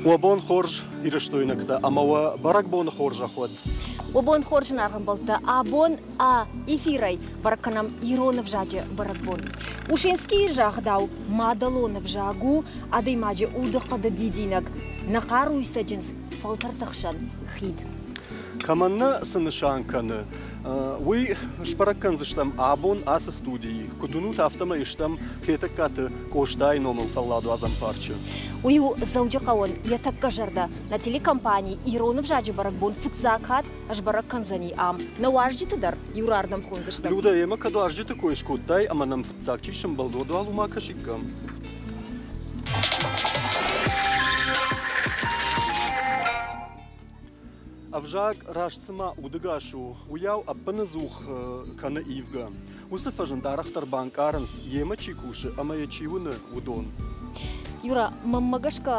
Уӕ бон хорз, ирыстойнӕгтӕ, ӕмӕ уӕ бӕрӕгбоны хорзӕх уӕд! Уӕ бон хорз, зынаргъ ӕмбӕлттӕ! Абон а эфирӕй бӕрӕг кӕнӕм ирон ӕвзаджы бӕрӕгбон. Ушинскийы загъдау, мадӕлон ӕвзаг у адӕймаджы удыхъӕды дидинӕг, нӕ хъаруйы цӕджындз фӕлтӕрты хсӕн хид. Кӕмӕн нӕ цы нысан кӕны, уый сбӕрӕг кӕндзыстӕм абон ацы студийы. Куыд уынут, афтӕмӕй стӕм Хетӕгкаты Къостайы номыл фӕлладуадзӕн парчы. Уый у Дзӕуджыхъӕуӕн йӕ тӕккӕ зӕрдӕ. Нӕ телекомпани ирон ӕвзаджы бӕрӕгбон фыццаг хатт сбӕрӕг кӕндзӕни ам. Нӕ уазджыты дӕр иу рардӕм хондзыстӕм. Людӕ, емӕ кӕд уазджыты кой скодтай ӕмӕ нӕм фыццаг чи сӕмбӕлд, уӕд уал уымӕ кӕсиккам. Ӕвзаг раст цыма удыгас у, уыйау ӕппынӕдзух кӕны ивгӕ. Уыцы фӕзынд арӕхдӕр банкъарынц, йемӕ чи кусы ӕмӕ йӕ чи уыны, уыдон. Юра, мӕнмӕ гӕсгӕ,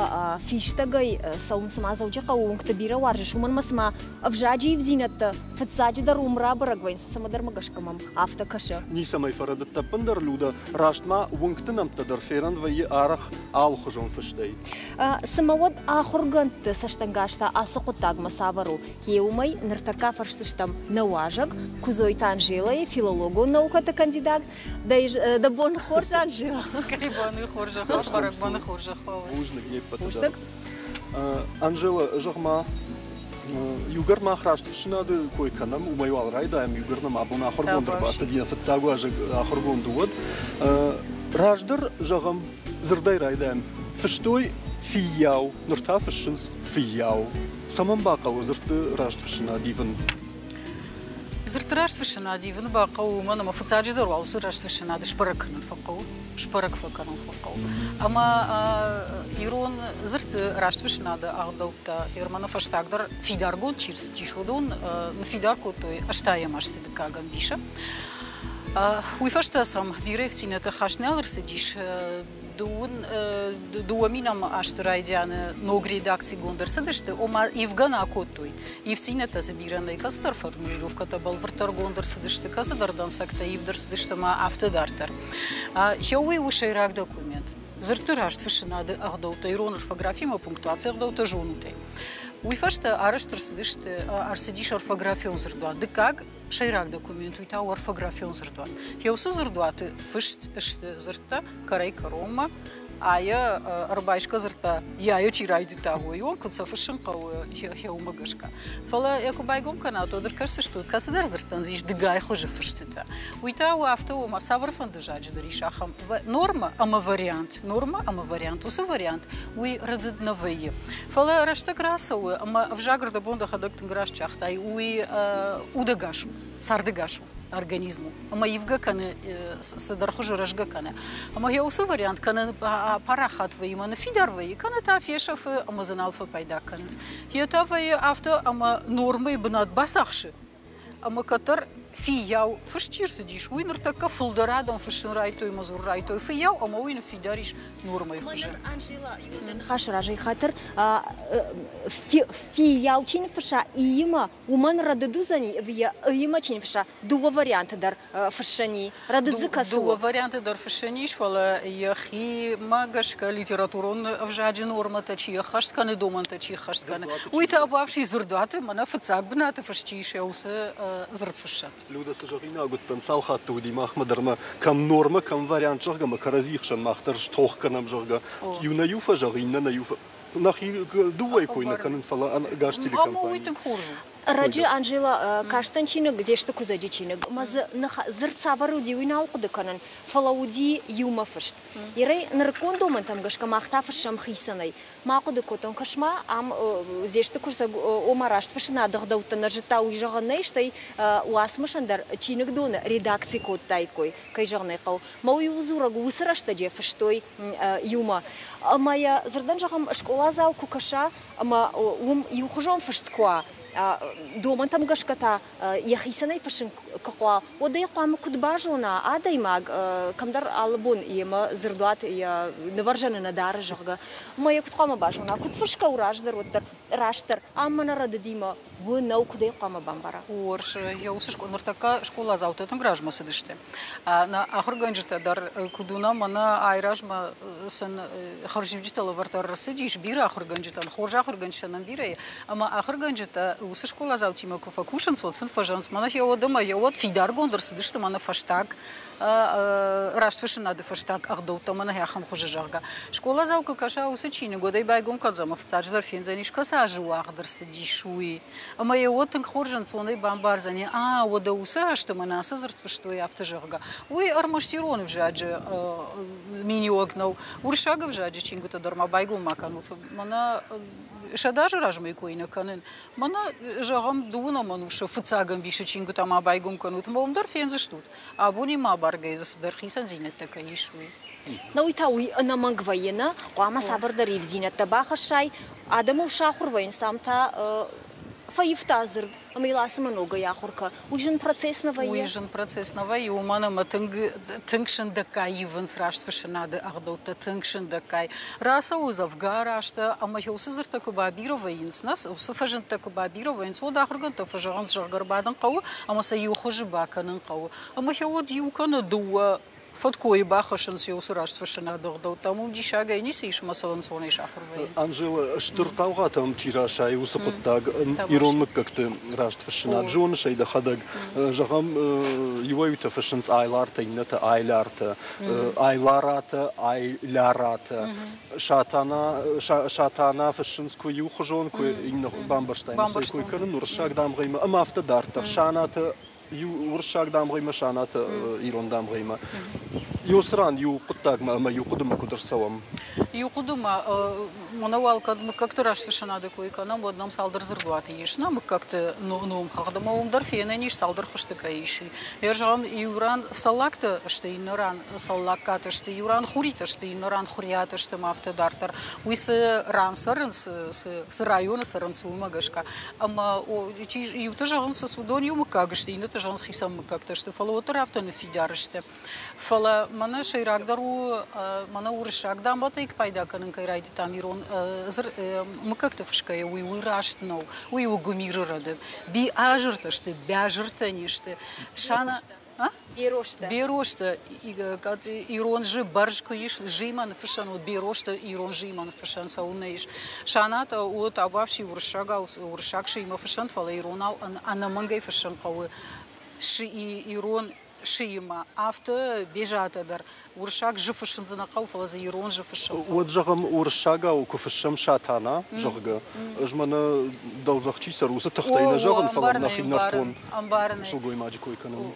фистӕгӕй цӕуын цыма Дзӕуджыхъӕуы уынгты бирӕ уарзыс, уымӕн ӕмӕ цыма ӕвзаджы ивдзинӕдтӕ фыццаджыдӕр уым рабӕрӕг вӕййынц, цӕмӕдӕр-мӕ гӕсгӕ мӕм афтӕ кӕсы. Ницӕмӕй фӕрӕдыдтӕ ӕппындӕр, Люда, раст ма уынгты нӕмттӕ дӕр ферӕн вӕййы арӕх алыхуызон фыстӕй. Цымӕ уӕд ахуыргӕндты цӕстӕнгас та ацы хъуыддагмӕ цавӕр у? Йе уымӕй ныртӕккӕ фӕрсдзыстӕм нӕ уазӕг Куыдзойты Анжелӕйы, филологон наукӕты кандидат. Дӕ бон хорз, Анжела! Боны хорзӕх, бӕрӕгбоны хорзӕх. Бузныг не ппӕты дӕр. Анжела, зӕгъ-ма, иугӕр мах растфыссынады кой кӕнӕм, уымӕй уал райдайӕм, иугӕр нӕм абон ахуыргонд ӕрбацыд, йӕ фыццаг уазӕг ахуыргонд уӕд. Раздӕр, зӕгъӕм, дзырдӕй райдайӕм. Фыстой фиййау, ныр та фыссынц фыййау. Цӕмӕн бахъӕуы дзырдты растфыссынад ивын? Дзырдты растфыссынад ивын бахъӕуы, уымӕн ӕмӕ фыццаджыдӕр уал уыцы растфыссынад сбӕрӕг кӕнын фӕхъӕуы, сбӕрӕг фӕкӕнын фӕхъӕуы. Ӕмӕ ирон дзырдты растфыссынады ӕгъдӕуттӕ Ерманы фӕстагдӕр фидаргонд чи рцыдис, уыдон ныффидар кодтой ӕстайӕм азты дыккаг ӕмбисы. Уый фӕстӕ сӕм бирӕ ивддзинӕдтӕ хаст нал ӕрцыдис. Дыууӕ минӕм азты райдианы ног редакцигонд ӕрцыдысты, ома ивгӕ нӕ кодтой. Ивддзинӕдтӕ дзы бирӕ нӕй, кӕцыдӕр формулировкӕтӕ бӕлвырддӕргонд ӕрцыдысты, кӕцыдӕр дӕнцӕгтӕ ивд ӕрцыдысты ӕмӕ афтӕ дарддӕр. Уый у сӕйраг документ. Дзырдты растфыссынады ӕгъдӕуттӕ, ирон орфографимӕ пунктуацийы ӕгъдӕуттӕ зонут ӕй. Уый фӕстӕ арӕзт ӕрцыдысты, ӕрцыдис орфографион дзырдуат. Дыккаг сӕйраг документ, уый та у орфографион дзырдуат. Уыцы дзырдуаты фыст сты дзырдтӕ кӕрӕй-кӕронмӕ, айӕ ӕрбайсгӕ дзырдтӕ йӕ чи райдыдта, уый куыд сӕ фыссын хъӕуы, уымӕ гӕсгӕ. Фӕлӕ йӕ куы байгом кӕнат, уӕд ӕркӕсдзыстут, кӕцыдӕр дзырдтӕн дзы ис дыгай хуызы фыстытӕ. Уый та у афтӕ, ома цавӕрфӕнды взаджы дӕр ис ахӕм нормӕ ӕмӕ вариант. Нормӕ ӕмӕ вариант. Уыцы вариант уый рӕдыд нӕ вӕййы. Фӕлӕ рӕстӕг рацӕуы ӕмӕ ӕвзаг ӕрдӕбон дӕхӕдӕг тынг раст загътай, уый удӕгас у, цардӕгас у организм у. Ӕмӕ ивгӕ кӕны, цыдӕр хуызы рӕзгӕ кӕны. Ӕмӕ йӕ уыцы вариант кӕнӕ парахат вӕййы ӕмӕ ныффидар вӕййы, кӕнӕ та фесӕфы ӕмӕ дзы нал фӕпайда кӕнынц. Йе та вӕййы афтӕ, ӕмӕ нормӕйы бынат бацахсы, ӕмӕ кӕддӕр фиййау фыст чи рцыдис, уый ныртӕккӕ фылдӕр адӕм фыссын райдыдтой ӕмӕ дзурын райдыдтой фыййау, ӕмӕ уый ныффидар ис нормӕйы хуызы. Анжела, ныхасы разӕй хатыр, фиййау чи ныффысса иимӕ, уымӕн рӕдыд уыдзӕни ӕви йӕ ы-имӕ чи ныффысса, дыууӕ варианты дӕр фыссӕн и? Рӕдыд дзы кӕцы у? Дыууӕ варианты дӕр фыссӕн ис, фӕлӕ йӕхимӕ гӕсгӕ литературон ӕвзаджы нормӕтӕ чи ӕххӕст кӕны, домӕнтӕ чи ӕххӕст кӕны, уый та бафси дзырдуаты, мӕнӕ фыццаг бынаты фыст чи ис, уыцы дзырд фыссӕт. Люда, цы зӕгъинаг уыдтӕн, цал хатты уыди махмӕ дӕр ӕмӕ кӕм нормӕ, кӕм вариант, зӕгъгӕ, ӕмӕ кӕрӕдзи хсӕн мах дӕр стох кӕнӕм, зӕгъгӕ, иу нӕ иу фӕзӕгъы, иннӕ нӕ иу нӕхи дыууӕйы кой нӕ кӕнын, фӕлӕ ӕгас телекомпани. Ӕмӕ уый тынг хорз у. Ӕрӕджы Анжела кастӕн чиныг Дзесты Куыдзӕджы чиныг, ӕмӕ дзы дзырд цавӕр уыди, уый нал хъуыды кӕнын, фӕлӕ уыди иумӕ фыст. Ерӕй нырыккон домӕнтӕм гӕсгӕ мах та фыссӕм хицӕнӕй. Ма хъуыды кодтон, кӕс-ма, ам Дзесты Куыдзӕг ома раст фыссынады ӕгъдӕуттӕ нӕ зыдта, уый зӕгъӕн нӕй, стӕй уацмысӕн дӕр чиныгдоны редакци кодтаиккой, кӕй зӕгъын ӕй хъӕуы. Мӕ уый у дзурӕг, уыцы рӕстӕджы фыстой иумӕ. Ӕмӕ йӕ дзырдӕн зӕгъӕм, скъоладзау куы кӕса, ӕмӕ уым иухуызон фыст куы уа, домӕнтӕм гӕсгӕ та йӕхицӕнӕй фыссын куы хъуа, уӕд ӕй хъуамӕ куыд базона адӕймаг, кӕмдӕр алы бон йемӕ дзырдуат йӕ нывӕрзӕны нӕ дары, зӕгъгӕ. Ӕмӕ йӕ куыд хъуамӕ базона, куыд фысгӕ у раздӕр, уӕддӕр. Растдӕр ам мӕнӕ рӕдыдимӕ уы нӕу, куыдӕй хъуамӕ бамбара? Хорз, йӕ уыцы ныртӕккӕ скъоладзаутӕ тынг размӕ цыдысты. Нӕ ахуыргӕнджытӕ дӕр куыд уынӕм, мӕнӕ айразмӕ сын хӕрзиуджытӕ лӕвӕрд ӕрцыдис бирӕ ахуыргӕнджытӕн, хорз ахуыргӕнджытӕ нӕм бирӕ и. Ӕмӕ ахуыргӕнджытӕ уыцы скъоладзаутимӕ куы фӕкусынц, уӕд сын фӕзӕгъынц, мӕнӕ йӕ ӕмӕ йӕ уӕд фидаргонд ӕрцыдысты мӕнӕ фӕстаг растфыссынады фӕстаг ӕгъдӕуттӕ мӕнӕ ахӕм хуызы, зӕгъгӕ. Скъоладзау куы кӕса уыцы чиныг, уӕд ӕй байгом кӕндзӕн ӕмӕ фыццаджыдӕр фендзӕнис, кӕцы азы уагъд ӕрцыдис, уый. Ӕмӕ йӕ уӕд тынг хорз ӕнцонӕй бамбардзӕни, а, уӕдӕ уыцы азты мӕнӕ ацы дзырд фыстой афтӕ, зӕгъгӕ. Уый ӕрмӕст ирон ӕвзаджы миниуӕг нӕу. Уырыссаг ӕвзаджы чингуытӕ дӕр ма байгом ма кӕнут. Мӕнӕ 100 азы размӕ кой нӕ кӕнын. Мӕнӕ, зӕгъӕм, дыууынӕм ӕнусы фыццаг ӕмбисы чингуытӕ ма байгом кӕнут, ӕмӕ уым дӕр фендзыстут, абонимӕ абаргӕйӕ дзы цыдӕр хицӕндзинӕдтӕ кӕй ис, уый. На уый та уый ӕнӕмӕнг вӕййы, нӕ? Хъуамӕ цавӕрдӕр ивдзинӕдтӕ бахӕссай, адӕмыл сахуыр вӕййынц, ам та фӕивта дзырд, ӕмӕ йыл ацымӕ ногӕй ахуыр кӕ. Уый зын процесс нӕ вӕййы? Уый зын процесс нӕ вӕййы, уымӕн ӕмӕ тынг, тынг сындӕггай ивынц растфыссынады ӕгъдӕуттӕ, тынг сындӕггай. Рацӕуы дзӕвгар азтӕ, ӕмӕ уыцы дзырдтӕ куы бабирӕ вӕййынц, нӕ, уыцы фӕзындтӕ куы бабирӕ вӕййынц, уӕд ахуыргӕндтӕ фӕзӕгъынц, зӕгъгӕ, ӕрбадын хъӕуы ӕмӕ сӕ иу хуызы бакӕнын хъӕуы. Ӕмӕ сӕ уӕд иу кӕнӕ дыууӕ фӕткойы бахӕссынц уыцы растфыссынады ӕгъдӕуттӕм, уым диссагӕй ницы ис ӕмӕ сыл ӕнцонӕй сахуыр вӕййынц. Анжела, стыр хъаугъатӕм чи расайы, уыцы хъуыддаг ирон мыггӕгты растфыссынад. Зоныс ӕй дӕхӕдӕг. Зӕгъӕм, иуӕй-иутӕ фыссынц айлартӕ, иннӕтӕ айлартӕ, айларатӕ, айларатӕ. Сатана, Сатана фыссынц куы иухуызон, куы иннӕ бамбӕрстай, сӕ кой кӕнын уырыссаг дамгъӕимӕ ӕмӕ афтӕ дарддӕр. Санаты иу уырыссаг дамгъӕимӕ, Санаты ирон дамгъӕимӕ. Иу ран иу хъуыддагмӕ ӕмӕ иу хъуыдымӕ куыд ӕрцӕуӕм? Иу хъуыдымӕ, мӕнӕ уал кӕд мыггӕгты растфыссынады кой кӕнӕм, уӕд нӕм цалдӕр дзырдуаты ис нӕ мыггӕгты номхыгъд, ӕмӕ уым дӕр фенӕн ис цалдӕр хуызты кӕй ис. Зӕгъӕм, иу ран цӕллагтӕ сты, иннӕ ран цӕллаггатӕ сты, иу ран хуритӕ сты, иннӕ ран хуриатӕ сты ӕмӕ афтӕ дарддӕр. Уый цы ран цӕрынц, цы районы цӕрынц, уымӕ гӕсгӕ. Ӕмӕ иутӕ зӕгъынц, уыдон иу мыггаг сты, иннӕтӕ зӕгъынц, хицӕн мыггӕгтӕ сты, фӕлӕ уӕддӕр афтӕ ныффидар сты. Фӕлӕ мӕнӕ сӕйрагдӕр у, мӕнӕ уырыссаг дамгъӕтӕй пайда кӕнын кӕй райдыдтам ирон мыггӕгты фысгӕйӕ, уый уый раст нӕу. Уый у гуымиры рӕдыд. Би азыртӕ сты, бязыртӕ не сты. Сана Берозтӕ. Берозтӕ, кӕд ирон жы бӕрз куы ис, жимӕ ныффыссӕн уыд Берозты ирон жимӕ ныффыссӕн цӕуылнӕ ис. Санатӕ у табуафси уырыссагау, уырыссаг шимӕ фыссӕн, фӕлӕ иронау ӕнӕмӕнгӕй фыссын хъӕуы ирон шиимӕ. Афтӕ Бежатӕ дӕр уырыссаг жы фыссын дзы нӕ хъӕуы, фӕлӕ дзы ирон жы фыссын хъӕуы. Уӕд, зӕгъӕм, уырыссагау куы фыссӕм Сатана, зӕгъгӕ, ӕз мӕнӕ дӕлдзӕх чи цӕры, уыцы тыхтӕй нӕ зӕгъын, фӕлӕ нӕхи нӕртон сылгоймаджы кой кӕнын.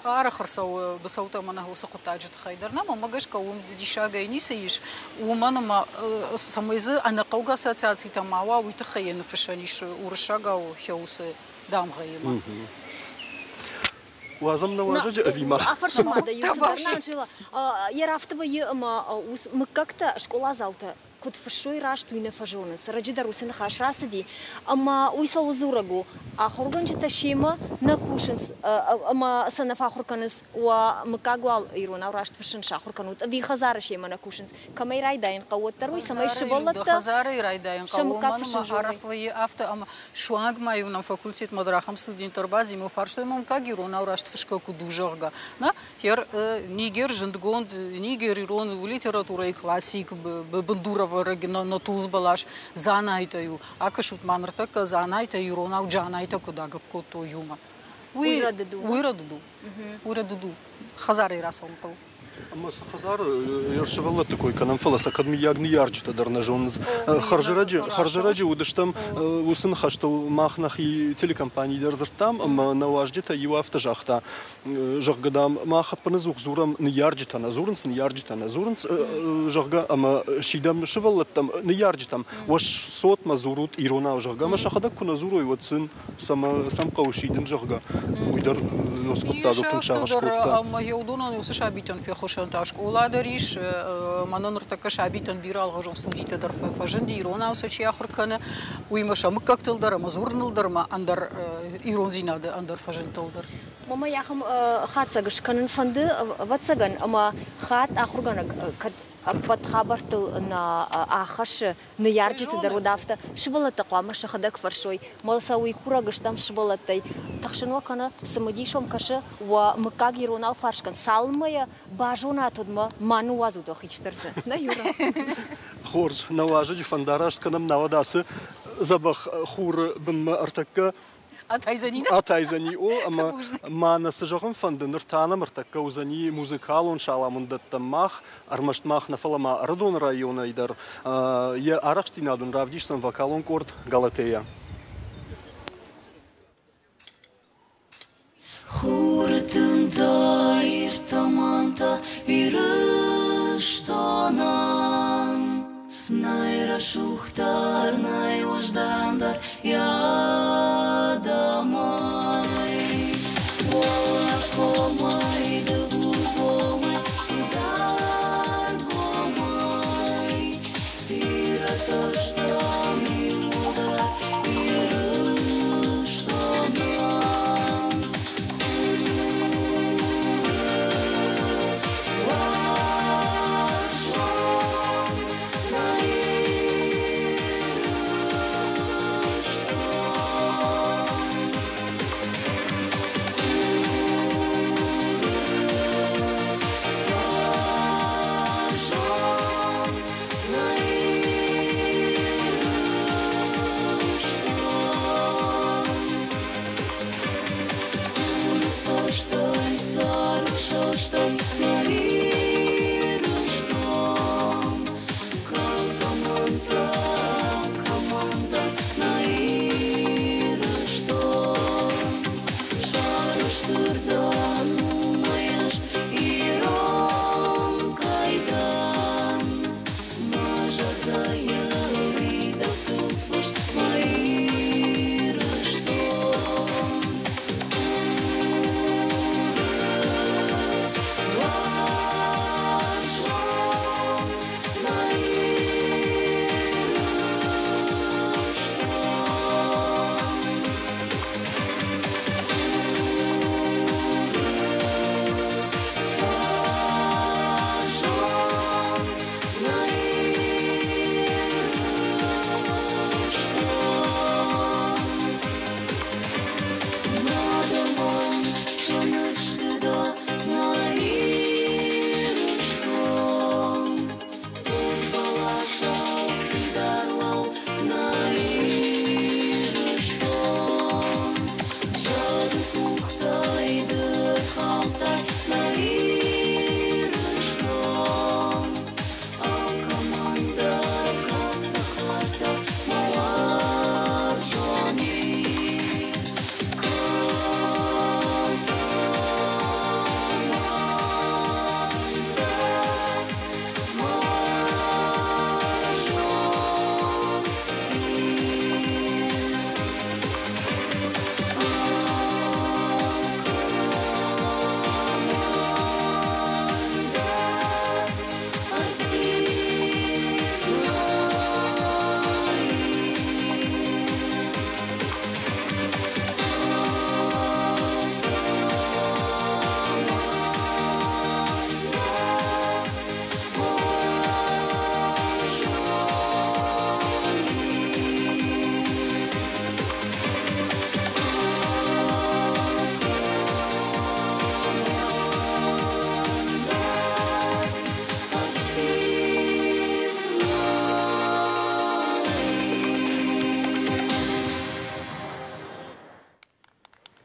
Арӕх ӕрцӕуы быцӕутӕ мӕнӕ уыцы хъуыддаджы тыххӕй дӕр. Нӕ, мӕнмӕ гӕсгӕ уым диссагӕй ницы ис, уымӕн ӕмӕ цӕмӕй дзы ӕнӕхъӕугӕ ассоциацитӕ ма уа, уый тыххӕй йӕ ныффыссӕн ис уырыссагау хӕусы дамгъӕимӕ. Уадзӕм нӕ уазӕджы ӕви ма? Афӕрсын ма дӕ иу цыдӕр, Анжела. Йӕ рафты вӕййы ӕмӕ мыггӕгтӕ скъоладзаутӕ куыд фыссой раст, уый нӕ фӕзонынц. Ӕрӕджы дӕр уыцы ныхас рацыди, ӕмӕ уый цӕуыл дзурӕг у? Ахуыргӕнджытӕ семӕ нӕ кусынц ӕмӕ сӕ нӕ фӕахуыр кӕнынц, уӕ мыггаг уал иронау раст фыссын сахуыр кӕнут, ӕви хӕдзары семӕ нӕ кусынц. Кӕмӕй райдайын хъӕуы, уӕддӕр уый цӕмӕй сывӕллӕттӕ хӕдзарӕй райдайын сӕ хъӕуы, мыггаг уымӕн фыссын ӕмӕ зоной. арӕх вӕййы афтӕ, ӕмӕ суанг ма-иу нӕм факультетмӕ дӕр ахӕм студенттӕ ӕрбадзимӕ, фарстой мӕм, как иронау раст фысгӕ куыд у, зӕгъгӕ. На, Нигер зындгонд, Нигер ирон литературӕйы классик, бындурӕвӕрӕг на тулдз бӕлас Дзанайтӕй у. Акӕсут ма ныртӕккӕ Дзанайтӕ иронау Джанайтӕ куыд агӕпп кодтой иумӕ. Уый рӕдыд у. Уый рӕдыд у. Уый рӕдыд у. Хӕдзарӕй рацӕуын хъӕуы. Ӕмӕ цы хӕдзары йӕ сывӕллӕтты кой кӕнӕм, фӕлӕ сӕ кӕд мыййаг ныййарджытӕ дӕр нӕ зонынц. Хӕрзӕрӕджы, хӕрзӕрӕджы уыдыстӕм уыцы ныхӕстыл мах нӕхи телекомпанийы дӕр дзырдтам, ӕмӕ нӕ уазджытӕй иу афтӕ загъта, зӕгъгӕ, дам, мах ӕппынӕдзух дзурӕм ныййарджытӕ нӕ дзурынц, ныййарджытӕ нӕ дзурынц, зӕгъгӕ, ӕмӕ сидӕм сывӕллӕттӕм, ныййарджытӕм, уӕ цотмӕ дзурут иронау, зӕгъгӕ, ӕмӕ сӕхӕдӕг куы нӕ дзурой, уӕд сын цӕмӕ сӕм хъӕуы сидын, зӕгъгӕ, уый дӕр уыцы хъуыддагыл тынг сагъӕс кодта. Ӕмӕ уыдонӕн уыцы сабитӕн феххуысӕн та скъола дӕр ис. Мӕнӕ ныртӕккӕ сабитӕн бирӕ алыгъуызон студитӕ дӕр фӕзынди, иронау сӕ чи ахуыр кӕны, уыимӕ сӕ мыггӕгтыл дӕр ӕмӕ дзурыныл дӕр ӕмӕ ӕндӕр ирондзинады ӕндӕр фӕзындтыл дӕр. Мамӕ ахӕм хатдзӕг скӕнын фӕнды, ӕвӕццӕгӕн, ӕмӕ хатт ахуыргӕнӕг кӕд Ӕппӕт хабӕрттыл нӕ ӕххӕссы, ныййарджыты дӕр уыд афтӕ, сывӕллӕттӕ хъуамӕ сӕхӕдӕг фӕрсой, мӕ сӕ уый курӕг стӕм сывӕллӕттӕй. Тыхсын уӕ кӕны, цымыдис уӕм кӕсы, уӕ мыггаг иронау фарс кӕн, цалынмӕ йӕ базонат, уӕдмӕ ма ныууадзут уӕ хистӕрты. Нӕ, Юра? Хорз, нӕ уазӕджы фӕндараст кӕнӕм, науӕд ацы дзӕбӕх хуры бынмӕ ӕртӕккӕ Атайдзӕни? Атайдзӕни, о, ӕмӕ ма нӕ цы зӕгъын фӕнды, ныр та нӕм ӕртӕккӕ уыдзӕни музыкалон саламундӕттӕ мах, ӕрмӕст мах нӕ, фӕлӕ ма Ӕрыдоны районӕй дӕр йӕ арӕхстдзинад уын равдисдзӕн вокалон къорд «Галатея». Хуры тынтӕ, иртӕмӕнтӕ Ирыстонӕн Нӕй рӕсугъддӕр, нӕй уӕздандӕр йӕ адӕмӕй. Уӕллаг комӕй, Дыгургомӕй, Къуыдаргомӕй Бирӕтӕ стӕм иууылдӕр Ирыстонӕн. Уарзон нӕ Ирыстон. Уарзон нӕ Ирыстон. Состой, состой, нӕ Ирыстон. Команда, команда, нӕ Ирыстон. Сӕрыстыр дӕн уымӕй ӕз ирон кӕй дӕн. Мӕ зӕрдӕйы уидӕгтыл фыст мӕ Ирыстон. Уарзон нӕ Ирыстон. Уарзон нӕ Ирыстон. Нӕ адӕмӕн сӕ ныфс ды дӕ, нӕ Ирыстон. Бӕласау фидар лӕуу, нӕ Ирыстон. Зӕды къухтӕй ды рхаудтай, нӕ Ирыстон. Алкӕмӕн дӕр кӕцы хӕртӕ мӕ уарзон Ир. Команда мӕ уарзон Ир. Команда артист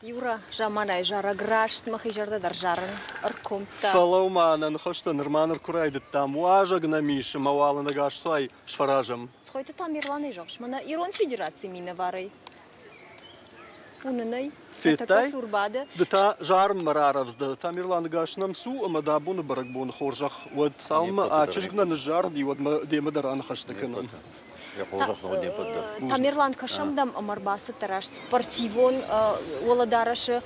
Юра, заманайы зарӕг раст мӕхи зӕрдӕ дӕр зарын ӕркуымдта. Фӕлӕуу-ма, нӕ ныхӕстӕ нырма ныр куы райдыдтам, уазӕг нӕм ис ӕмӕ уал ын ӕгасцуай сфӕразӕм. Цхойты Тамерланӕй зӕгъыс, мӕнӕ Ирон Федерацийы минӕварӕй. Уынын ӕй. Федтай? Цур бады. Ды та зарынмӕ рарӕвдз дӕ. Тамерланы гас нӕм цу ӕмӕ дӕ абоны бӕрӕгбоны хорзӕх уӕд. Цалынмӕ а чызг нӕ ныззарыди, уӕдмӕ демӕ дӕр аныхӕстӕ кӕнӕм. Тамерлан, кӕсӕм дӕм ӕмӕ ӕрбацыдтӕ раст спортивон уӕлӕдарӕсы.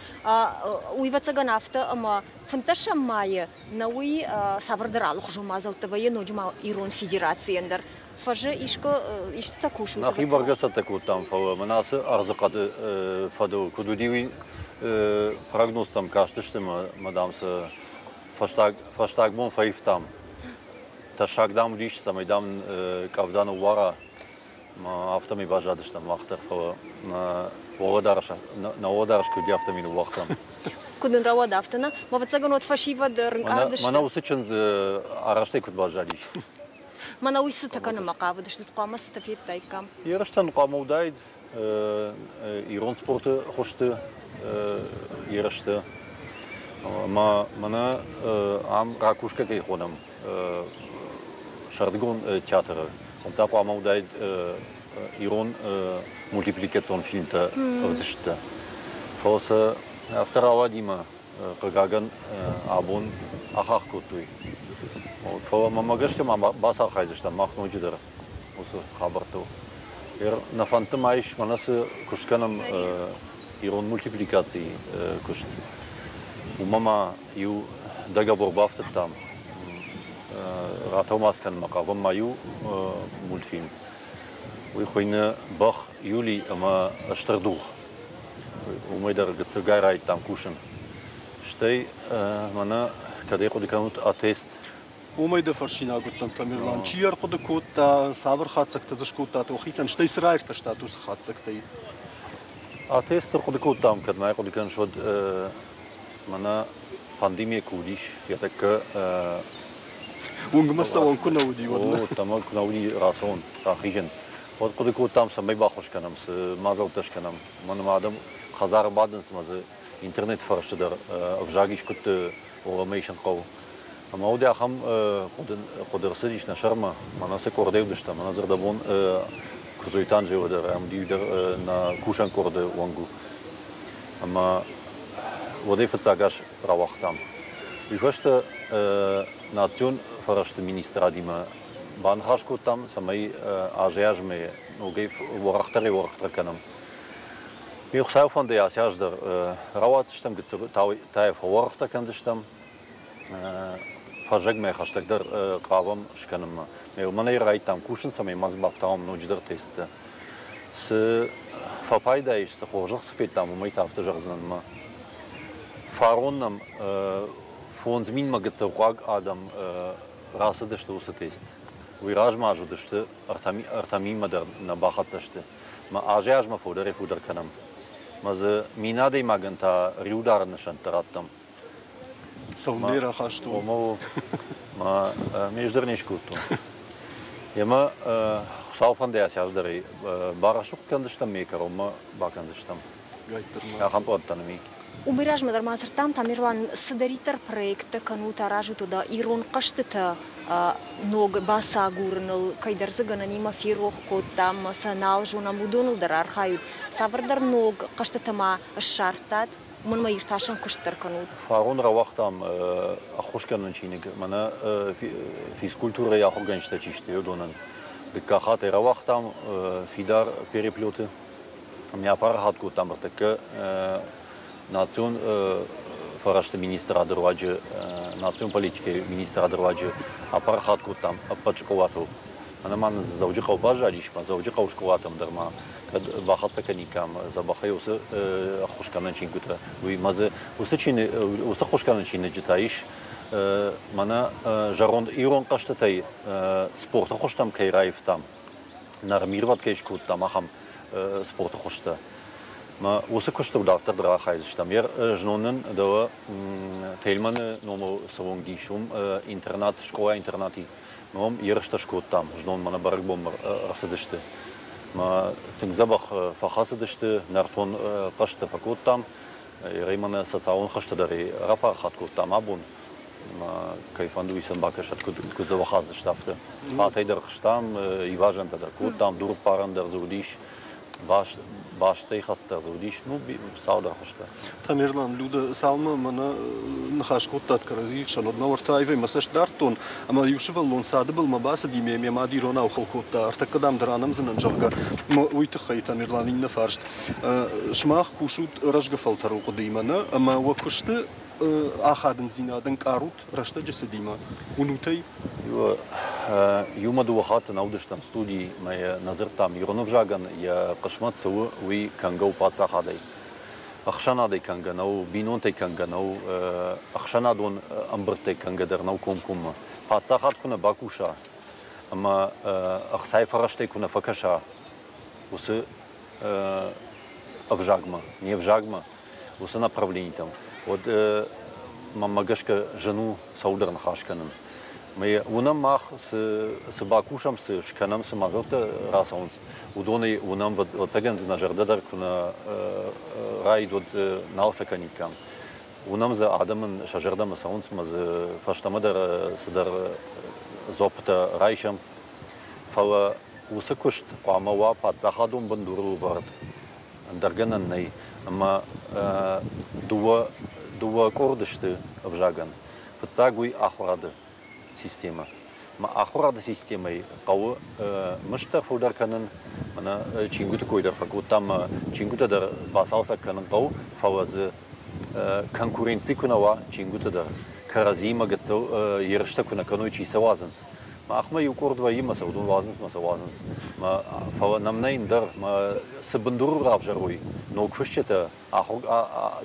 Уый ӕвӕццӕгӕн афтӕ, ӕмӕ фынддӕсӕм майы нӕ уый цавӕрдӕр алыхуызон мадзӕлттӕ вӕййы ноджы ма Ирон Федерацийӕн дӕр. Фӕзы искуы истытӕ кусут? Нӕхи бӕргӕ цӕттӕ кодтам, фӕлӕ мӕнӕ ацы ӕрдзыхъӕды фӕдыл куыд уыди, уый прогнозтӕм кастысты ӕмӕ, дам, сӕ фӕстаг, фӕстаг бон фӕивтам. Тӕссаг, дам, уыдис, цӕмӕй, дам, къӕвда ныууара. Афтӕмӕй баззадыстӕм мах дӕр, фӕлӕ нӕ уӕлӕдарӕс куыд уыди, афтӕмӕй ныууагътам. Куыд нын рауад, афтӕ нӕ? Ӕвӕццӕгӕн, уӕд фӕсивӕд ӕрынкъард сты. Мӕнӕ уыцы чындз арӕзтӕй куыд баззадис? Мӕнӕ уый цытӕ кӕнынмӕ хъавыдысты, хъуамӕ цытӕ федтаиккам? Ерыстӕн хъуамӕ уыдаид ирон спорты хуызты ерысты. Ӕмӕ мӕнӕ ам ракушкӕ кӕй хонӕм, сӕрдыгон театры, уым та хъуамӕ уыдаид ирон мультипликацион фильмтӕ ӕвдысттӕ. Фӕлӕ сӕ афтӕ рауадимӕ, хъыгагӕн, абон ахахх кодтой. Фӕлӕ мӕнмӕ гӕсгӕ ма бацархайдзыстӕм мах ноджыдӕр уыцы хабӕрттыл. Нӕ фӕндты ма ис, мӕнӕ цы куыст кӕнӕм ирон мультипликацийы куыст, уымӕ ма иу договор бафтыдтам, ратӕлмац кӕнынмӕ хъавӕм ма иу мультфильм. Уый хуыйны «Бӕх Юлий ӕмӕ Стыр дугъ». Уымӕй дӕр гыццылгай райдыдтам кусын. Стӕй мӕнӕ кӕдӕй хъуыды кӕнут атест. Уымӕй дӕ фӕрсинаг уыдтӕн, Тамерлан. Чи ӕрхъуыды кодта, цавӕр хатдзӕгтӕ дзы скодтат уӕхицӕн, стӕй цы раиртӕстат уыцы хатдзӕгтӕй? Атест ӕрхъуыды кодтам, кӕд ма хъуыды кӕныс, уӕд мӕнӕ пандемия куы уыдис, йӕ тӕккӕ Уынгмӕ цӕуӕн куы нӕ уыди, уӕд нӕ? О, куы нӕ уыди рацӕуӕн, рахизӕн. Уӕд хъуыды кодтам, цӕмӕй баххуыс кӕнӕм, цы мадзӕлттӕ скӕнӕм. Мӕн ӕмӕ адӕм хӕдзары бадынц ӕмӕ дзы интернеты фӕрсты дӕр ӕвзаг искуыдты уӕлӕмӕ исын хъӕуы. Ӕмӕ уыди ахӕм хъуыды ӕрцыдис нӕ сӕрмӕ, мӕнӕ цы къордӕй уыдыстӕм, мӕнӕ дзырдӕбон Куыдзойты Анжелӕ дӕр ӕм уыди дӕр нӕ кусӕн къорды уӕнг у. Ӕмӕ уӕдӕй фыццаг аз рауагътам. Уый фӕстӕ национ фӕрӕзты министрадимӕ баныхас кодтам, цӕмӕй азӕй-азмӕ ногӕй уӕрӕхдӕрӕй-уӕрӕхдӕр кӕнӕм. Ме Хуыцауы фӕндӕй ацы аз дӕр рауадздзыстӕм, гыццыл та фӕуӕрӕхдӕр кӕндзыстӕм. Фӕззӕгмӕ хӕстӕгдӕр хъавӕм скӕнынмӕ. Мӕнӕй райдтам кусын, цӕмӕй ма дзы бафтауӕм ноджыдӕр тесттӕ. Цы фӕпайда ис, цы хорзӕх цы федтам, уымӕй та афтӕ зӕгъдзынӕн мӕ. Фарон нӕм 5000-мӕ гыццыл хъуаг адӕм рацыдысты уыцы тест. Уый размӕ аз уыдысты 3000-мӕ дӕр нӕ бахӕццӕ сты. Мӕ азӕй-азмӕ фылдӕрӕй-фылдӕр кӕнӕм. Мӕ дзы 1000 адӕймагӕн та риударӕн нысӕнттӕ радтам. Цӕуылнӕ рахастон? Ома, ме здӕр не скодтон. Емӕ Хуыцау фӕндӕй ацы аз дӕр барӕсугъд кӕндзыстӕм, ме кӕронмӕ бакӕндзыстӕм. Ахӕм пълӕнттӕ нын и. Уымӕй размӕ дӕр ма дзырдтам, Тамерлан, цыдӕриддӕр проекттӕ кӕнут, аразут, уӕдӕ ирон хъӕзтытӕ ног бацагурыныл, кӕйдӕр дзы гӕнӕнимӕ ферох кодтам, сӕ нал зонӕм, уыдоныл дӕр архайут. Цавӕрдӕр ног хъӕзтытӕ ма ссардтат? Уымӕн ма иртасӕн куыст дӕр кӕнут. Фарон рауагътам ӕххуысгӕнӕн чиныг, мӕнӕ физкультурӕйы ахуыргӕнджытӕ чи сты, уыдонӕн. Дыккаг хатт ӕй рауагътам фидар переплеты. Ӕмӕ апарахат кодтам ӕртӕккӕ национ фӕрӕзты министрады руаджы, национ политикӕйы министрады руаджы апарахат кодтам ӕппӕт скъолатыл. Ӕнӕ ма нын дзы Дзӕуджыхъӕу баззадис, ма Дзӕуджыхъӕуы скъолатӕм дӕр ма кӕд бахӕццӕ кӕниккам дзӕбӕхӕй уыцы ӕххуысгӕнӕн чингуытӕ, уый ма дзы уыцы чиныг, уыцы ӕххуысгӕнӕн чиныджы та ис мӕнӕ зӕронд ирон хъӕзтытӕй спорты хуызтӕм кӕй раивтам, нормировать кӕй скодтам, ахӕм спорты хуызтӕ. Мӕ уыцы куыстыл дарддӕр дӕр архайдзыстӕм. Знон нын дӕлӕ Тельманы номыл цы уынг ис, уым интернат, скъола-интернат и. Ном ерыстӕ скодтам, знон мӕнӕ бӕрӕгбонмӕ ӕрцыдысты. Мӕ тынг дзӕбӕх фӕхӕцыдысты, нӕртон хъӕзтытӕ фӕкодтам. Ерӕй мӕнӕ социалон хӕстӕ дӕр рапарахат кодтам абон. Кӕй фӕнды, уый сӕм бакӕсӕд, куыд дзӕбӕх ацыдысты, афтӕ. Фатӕй дӕр хызтам, ивазӕнтӕ дӕр кодтам, дурыппарӕн дӕр дзы уыдис. Бастӕй хӕцдӕр дзы уыдис, ну, цалдӕр хуызтӕ. Тамерлан, Люда, цалынмӕ мӕнӕ ныхас кодтат кӕрӕдзийы хсӕн, уӕдмӕ уӕртӕ аивӕй мӕ цӕст дардтон, ӕмӕ иу сывӕллон цады былмӕ бацыди, ме мад иронау хыл кодта, ӕртӕккӕ дам дӕр анӕмдзынӕн, зӕгъгӕ. Уый тыххӕй, Тамерлан, иннӕ фарст. Сымах кусут рӕзгӕ фӕлтӕрыл хъуыдыимӕ, нӕ? Ӕмӕ уӕ куысты ахадындзинад ӕнкъарут рӕстӕджы цыдимӕ? Уынут ӕй? Иумӕ дыууӕ хатты нӕ уыдыстӕм студийы, мӕ нӕ дзырдтам, ирон ӕвзагӕн йӕ хъысмӕт цы у, уый кӕнгӕ у паддзахадӕй. Ӕхсӕнадӕй кӕнгӕ нӕу, бинонтӕй кӕнгӕ нӕу, ӕхсӕнадон ӕмбырдтӕй кӕнгӕ дӕр нӕу комкоммӕ. Паддзахад куы нӕ бакуса ӕмӕ ӕхцайы фӕрӕзтӕй куы нӕ фӕкӕса уыцы ӕвзагмӕ, не взагмӕ, уыцы направленитӕм, уӕд мӕнмӕ гӕсгӕ зын у цӕуылдӕр ныхас кӕнын. Уынӕм мах, цы бакусӕм, цы скӕнӕм, цы мадзӕлттӕ рацӕуынц, уыдонӕй уынӕм, ӕвӕццӕгӕн дзы нӕ зӕрдӕ дӕр куы нӕ раид, уӕд нал сӕ кӕниккам. Уынӕм дзы адӕмӕн сӕ зӕрдӕмӕ цӕуынц ӕмӕ дзы фӕстӕмӕ дӕр цыдӕр дзуаппытӕ райсӕм. Фӕлӕ уыцы куыст хъуамӕ уа паддзахадон бындурыл ӕвӕрд. Ӕндӕр гӕнӕн нӕй. Ӕмӕ дыууӕ къорды сты ӕвзагӕн. Фыццаг уый ахуырады системӕ. Мӕ ахуырады системӕйы хъӕуы мызд дӕр фылдӕр кӕнын, мӕнӕ чингуыты кой дӕр фӕкодтам, мӕ чингуытӕ дӕр бацалцӕг кӕнын хъӕуы, фӕлӕ дзы конкуренци куы нӕ уа чингуыты дӕр, кӕрӕдзиимӕ гыццыл ерыстӕ куы нӕ кӕной, чи сӕ уадзынц. Махмӕ иу къорд вӕййы, мӕ сӕ уыдон уадзынц, мӕ сӕ уадзынц. Фӕлӕ нӕм нӕй ӕндӕр, мӕ цы бындурыл равзӕрой ног фысджытӕ,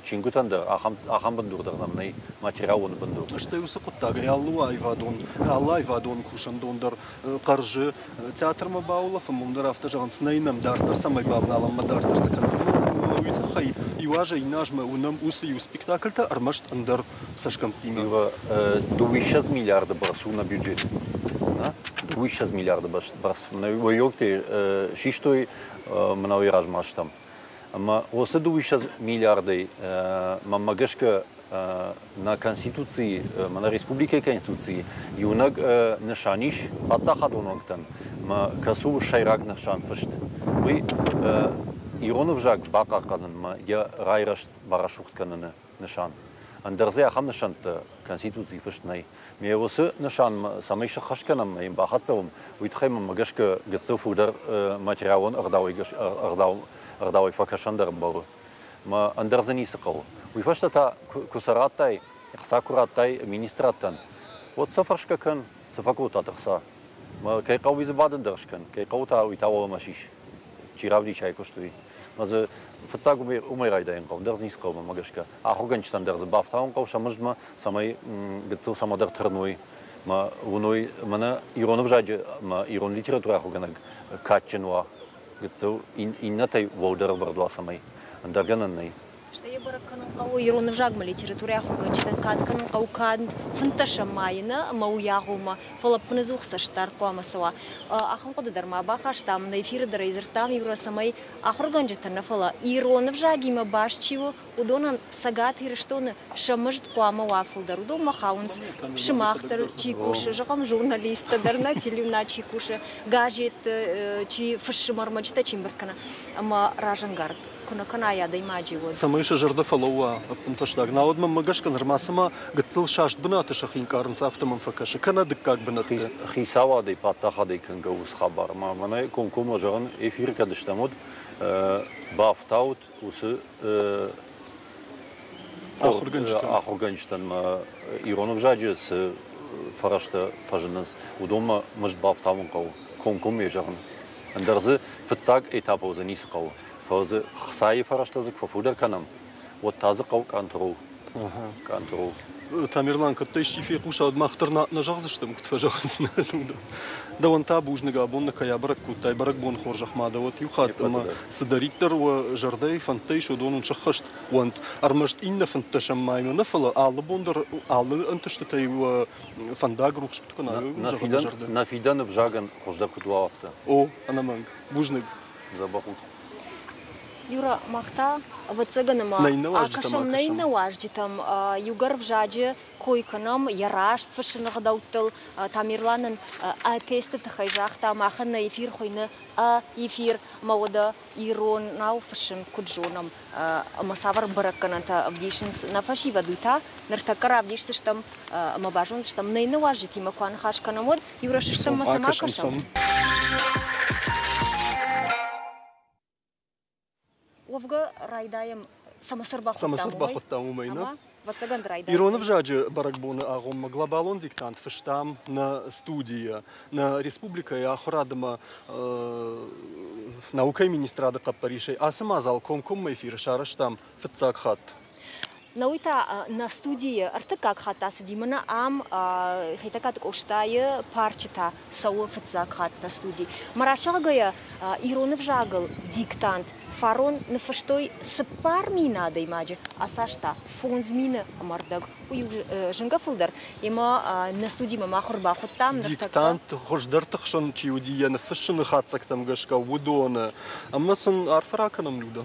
чингуытӕн дӕр ахӕм бындур дӕр нӕм нӕй, материалон бындур. Стӕй уыцы хъуыддагӕй алы аивадон кусӕндон дӕр хъӕрзы. Театрмӕ баулӕфӕм, уым дӕр афтӕ зӕгъынц, нӕй нӕм дарддӕр цӕмӕй бавналӕм ӕмӕ дарддӕр цы кӕнӕм. Уый тыххӕй иу азӕй иннӕ азмӕ уынӕм уыцы иу спектакльтӕ, ӕрмӕст ӕндӕр цӕсгӕмттимӕ. Дыууиссӕдз миллиарды бӕрц у нӕ бюджет. 22 миллиарды бӕрц. Уӕййогтӕ систой мӕнӕуый размӕ азтӕм. Ӕмӕ уыцы 22 миллиардӕй, мӕнмӕ гӕсгӕ, нӕ Конституцийы, мӕнӕ республикӕйы Конституцийы иунӕг нысан ис паддзахадон уӕнгтӕн, ӕмӕ кӕцы у сӕйраг нысан фыст, уый ирон ӕвзаг бахъахъхъӕнынмӕ йӕ райрӕзт барӕсугъд кӕныны нысан. Ӕндӕр дзы ахӕм нысӕнттӕ Конституцийы фыст нӕй. Ме уыцы нысанмӕ цӕмӕй сӕххӕст кӕнӕм ӕмӕ йын бахӕццӕ уӕм, уый тыххӕй мӕнмӕ гӕсгӕ гыццыл фылдӕр материалон ӕгъдауӕй фӕкӕсӕн дӕр ӕмбӕлы. Мӕ ӕндӕр дзы ницы хъӕуы. Уый фӕстӕ та куы сӕ радтай, ӕхца куы радтай министрадтӕн, уӕд сӕ фӕрсгӕ кӕн, цы фӕкодтат ӕхца. Мӕ кӕй хъӕуы, уый дзы бадын дӕр скӕн, кӕй хъӕуы та, уый та уӕлӕмӕ сис. Чи равдисай куыст, уый. Мӕ дзы фыццаг уымӕй райдайын хъӕуы, ӕндӕр дзы ницы хъӕуы мӕнмӕ гӕсгӕ. Ахуыргӕнджытӕн дӕр дзы бафтауын хъӕуы сӕ мыздмӕ, цӕмӕй гыццыл цӕмӕдӕр тырной, мӕ уыной, мӕнӕ ирон ӕвзаджы ӕмӕ ирон литературӕ ахуыргӕнӕг кадджын уа, гыццыл иннӕтӕй уӕлдӕр ӕвӕрд уа, цӕмӕй. Ӕндӕр гӕнӕн нӕй. Стӕй йӕ бӕрӕг кӕнын хъӕуы, ирон ӕвзагмӕ литературӕйы ахуыргӕнджытӕн кад кӕнын хъӕуы канд фынддӕсӕм майы нӕ ӕмӕ уый агъоммӕ, фӕлӕ ӕппынӕдзух цӕстдард хъуамӕ цӕуа. Ахӕм хъуыды дӕр ма бахастам, нӕ эфиры дӕр ӕй дзырдтам, Юра, цӕмӕй ахуыргӕнджытӕ нӕ, фӕлӕ ирон ӕвзагимӕ баст чи у, уыдонӕн Цӕгат Ирыстоны сӕ мызд хъуамӕ уа фылдӕр. Уыдонмӕ хауынц сымах дӕр чи кусы, зӕгъӕм, журналисттӕ дӕр, нӕ телеуынад чи кусы, газетты чи фыссы, ӕрмӕджытӕ чи ӕмбырд кӕны ӕмӕ разӕнгард куы нӕ кӕнай адӕймаджы, уӕд. Цӕмӕй сӕ зӕрдӕ фӕлӕууа ӕппынфӕстаг. Науӕд мӕнмӕ гӕсгӕ нырма цыма гыццыл саст бынаты сӕхи ӕнкъарынц, афтӕ мӕм фӕкӕсы, кӕнӕ дыккаг бынӕтты. Хицауадӕй, паддзахадӕй кӕнгӕ уыцы хабар. Мӕнӕ комкоммӕ зӕгъын, эфиры кӕд стӕм, уӕд бафтаут уыцы ахуыргӕнджытӕн ма ирон ӕвзаджы цы фӕрӕзтӕ фӕзынынц, уыдонмӕ мызд бафтауын хъӕуы, комкоммӕ зӕгъын. Ӕндӕр дзы фыццаг этапыл дзы ницы хъӕуы. Фӕлӕ дзы хцайы фӕрӕзтӕ дзы куы фӕфылдӕр кӕнӕм, уӕд та дзы хъӕуы къантрол. Къантрол. Тамерлан, кӕд дӕ исчи фехъуса, уӕд мах дӕр нӕ зӕгъдзыстӕм, куыд фӕзӕгъынц нӕ Дӕуӕн та бузныг, абон нӕ кӕй абӕрӕг кодтай, бӕрӕгбон хорзӕх ма дӕ уӕд иу хатт ӕмӕ цыдӕриддӕр уӕ зӕрдӕйы фӕндтӕ ис, уыдон уын сӕххӕст уӕнт. Ӕрмӕст иннӕ фынддӕсӕм маймӕ нӕ, фӕлӕ алы бон дӕр алы ӕнтыстытӕй уӕ фӕндаг рухс куыд кӕна, Нӕ фидӕны взагӕн хуыздӕр куыд уа, афтӕ. О, ӕнӕмӕнг. Бузныг. Дзӕбӕх ут. Юра, мах та, ӕвӕццӕгӕн, ӕмӕ акӕсӕм нӕ иннӕ уазджытӕм. Иугӕр ӕвзаджы кой кӕнӕм, йӕ раст фыссыны гъдӕуттыл. Тамерлан нын ӕ тесты тыххӕй загъта, махӕн нӕ эфир хуыйны ӕ эфир, ӕмӕ уӕдӕ иронау фыссын куыд зонӕм ӕмӕ цавӕр бӕрӕггӕнӕнтӕ ӕвдисынц нӕ фӕсивӕд, уый та ныртӕккӕ равдисдзыстӕм ӕмӕ базондзыстӕм, нӕ иннӕ уазджытимӕ куы аныхас кӕнӕм, уӕд иу рӕсыстӕм ӕмӕ цӕмӕ кӕсӕм. Уӕвгӕ райдайӕм, цӕмӕ цы ӕрбахуыдтам, уымӕй. Нӕ? Ӕвӕццӕгӕн райдайдзӕн. Ирон ӕвзаджы бӕрӕгбоны агъоммӕ глобалон диктант фыстам нӕ студийы. Нӕ республикӕйы ахуырад ӕмӕ наукӕйы министрады хъӕппӕрисӕй ацы мадзал комкоммӕ эфиры сарӕзтам фыццаг хатт. Науи та нӕ студийы ӕртыккаг хатт ацыди, мӕнӕ ам Хетӕгкаты Къостайы парчы та цӕуы фыццаг хатт нӕ студи. Мӕ расӕгъгӕйӕ ирон ӕвзагыл диктант фарон ныффыстой 4000 адӕймаджы, ацас та 5000 ӕмӕ рдӕг. Уый у зынгӕ фылдӕр. Ӕмӕ нӕ студимӕ мах ӕрбахуыдтам ныртӕккӕ. Диктант хуыздӕрты хсӕн чи уыди йӕ ныффыссыны хатдзӕгтӕм гӕсгӕ, уыдоны. Ӕмӕ сын арфӕ ракӕнӕм, Люда.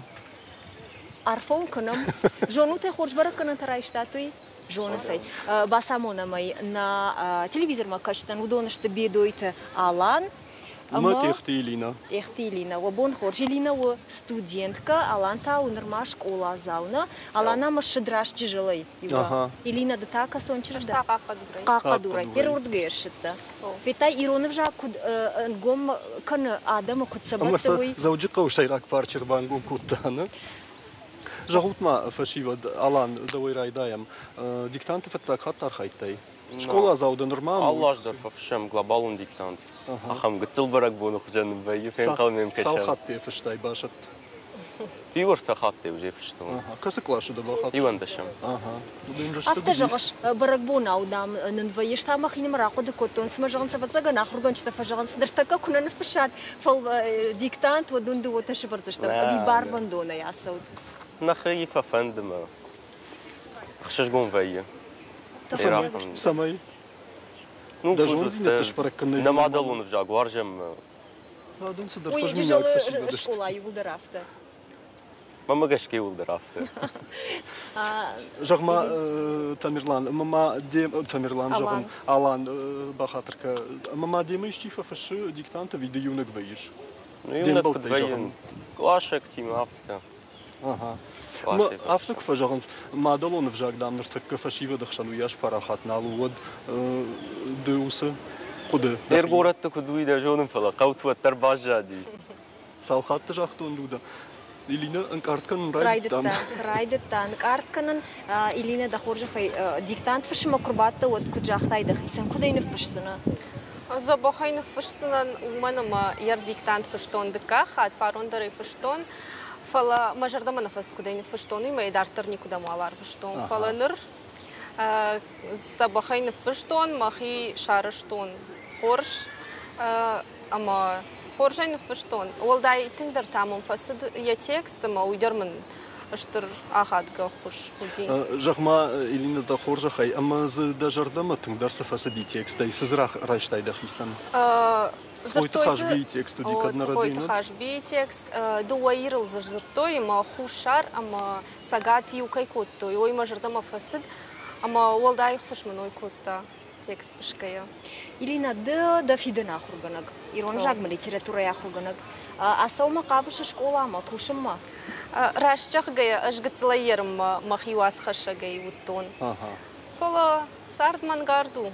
Арфӕ уын кӕнӕм. Зонут ӕй, хорз бӕрӕггӕнӕнтӕ райстат, уый? Зоныс ӕй. Бацамонӕм ӕй, нӕ телевизормӕ кӕсдзӕн, уыдон сты Бедойты Алан ӕмӕ Тъехты Элинӕ. Тъехты Элинӕ. Уӕ бон хорз. Элинӕ у студенткӕ, Алан та у нырма скъоладзау, нӕ? Алан ӕм ссыд раст чызджылӕй. Элинӕ, ды та кӕцон чызг дӕ? Хъахъхъӕдурӕй. Хъахъхъӕдурӕй. Йе рдыгӕй ссыдтӕ. Федтай, ирон ӕвзаг куыд ӕнгом кӕны адӕмы, куыд сӕ бӕтты, уый? Дзӕуджыхъӕуы сӕйраг парчы ӕрбангом кодта, нӕ? Зӕгъут-ма, фӕсивӕд, Алан, дӕуӕй райдайӕм. Диктанты фыццаг хатт архайдтай? Скъоладзау дӕ нырма? Алы аз дӕр фӕфыссӕм глобалон диктант. Ахӕм гыццыл бӕрӕгбоны хуызӕн нын вӕййы, фенхъӕлмӕ йӕм кӕсӕм. Цал хатты фыстай, басӕтт? Иу ӕртӕ хатты уже фыстон. Кӕцы къласы дӕ бахатт? Иуӕндӕсӕм. Афтӕ зӕгъыс, бӕрӕгбонау, дам, нын вӕййы, та мӕхинымӕр ахъуыды кодтон, цымӕ зӕгъынц, ӕвӕццӕгӕн, ахуыргӕнджытӕ фӕзӕгъынц, ныртӕккӕ куы нӕ ныффыссат, фӕлӕ диктант, уӕд уын дыууӕтӕ сӕвӕрдзыстӕм, ӕви барвӕндонӕй ацӕут? Нӕхи фӕфӕнды мӕ. Ӕхсызгон вӕййы. Цӕмӕй? Ну, Дӕ зонддзинӕдтӕ сбӕрӕг кӕнын. Нӕ мадӕлон ӕвзаг уарзӕм. Адӕм цыдӕр Уый фӕзминаг Джызӕлы фӕсивӕд сты. скъола иууылдӕр афтӕ. Мӕнмӕ гӕсгӕ иууылдӕр афтӕ. Зӕгъ-ма, Тамерлан, ӕмӕ ма де Тамерлан зӕгъын, Алан, бахатыр кӕ, ӕмӕ ма демӕ исчи фӕфыссы диктант ӕви ды иунӕг вӕййыс? Ну, иунӕг куыд вӕййын, къласӕгтимӕ афтӕ. Ага. Афтӕ куы фӕзӕгъынц, мадӕлон ӕвзаг, дам, ныртӕккӕ фӕсивӕды хсӕн уыйас парахат нал у, уӕд ды уыцы хъуыды. Ӕр горӕтты куыд уый дӕ зонын, фӕлӕ хъӕуты уӕддӕр баззади. Цал хатты загътон, Люда? Элина ӕнкъард кӕнын райдыдта. Райдыдта ӕнкъард кӕнын. Элина, дӕ хорзӕхӕй, диктант фысымӕ куы рбадтӕ, уӕд куыд загътай дӕхицӕн, куыд ӕй ныффысдзынӕ? Дзӕбӕхӕй ныффысдзынӕн, уымӕн ӕмӕ йӕ диктант фыстон дыккаг хатт, фарон дӕр ӕй фыстон. Фӕлӕ мӕ зӕрдӕмӕ нӕ фӕцыд, куыд ӕй ныффыстон, уый мӕ дарддӕр никуыдӕм уал арвыстон. Фӕлӕ ныр дзӕбӕхӕй ныффыстон, мӕхи сарӕзтон хорз ӕмӕ хорзӕй ныффыстон. Уӕлдай тынгдӕр та мӕм фӕцыд йӕ текст ӕмӕ уый дӕр мын стыр ахадгӕ ӕххуыс уыди. Зӕгъ-ма, Элина, дӕ хорзӕхӕй, ӕмӕ дзы дӕ зӕрдӕмӕ тынгдӕр цы фӕцыди текстӕй, цы дзы райстай дӕхицӕн? Цгъойты Хазбийы текст уыди, кӕд нӕ Цгъойты Хазбийы текст. Дыууӕ ирыл дзы сдзырдтой, ӕмӕ Хуссар ӕмӕ Цӕгат иу кӕй кодтой, уый мӕ зӕрдӕмӕ фӕцыд, ӕмӕ уӕлдай ӕххуыс мын уый кодта текст фысгӕйӕ. Ирина, ды дӕ фидӕны ахуыргӕнӕг, ирон ӕвзагмӕ литературӕйы ахуыргӕнӕг. Ацӕуынмӕ хъавыс скъоламӕ, кусынмӕ? Раст зӕгъгӕйӕ, ӕз гыццылӕй ерынмӕ мӕхи уацхӕссӕгӕй уыдтон. Фӕлӕ цард мӕнгард у.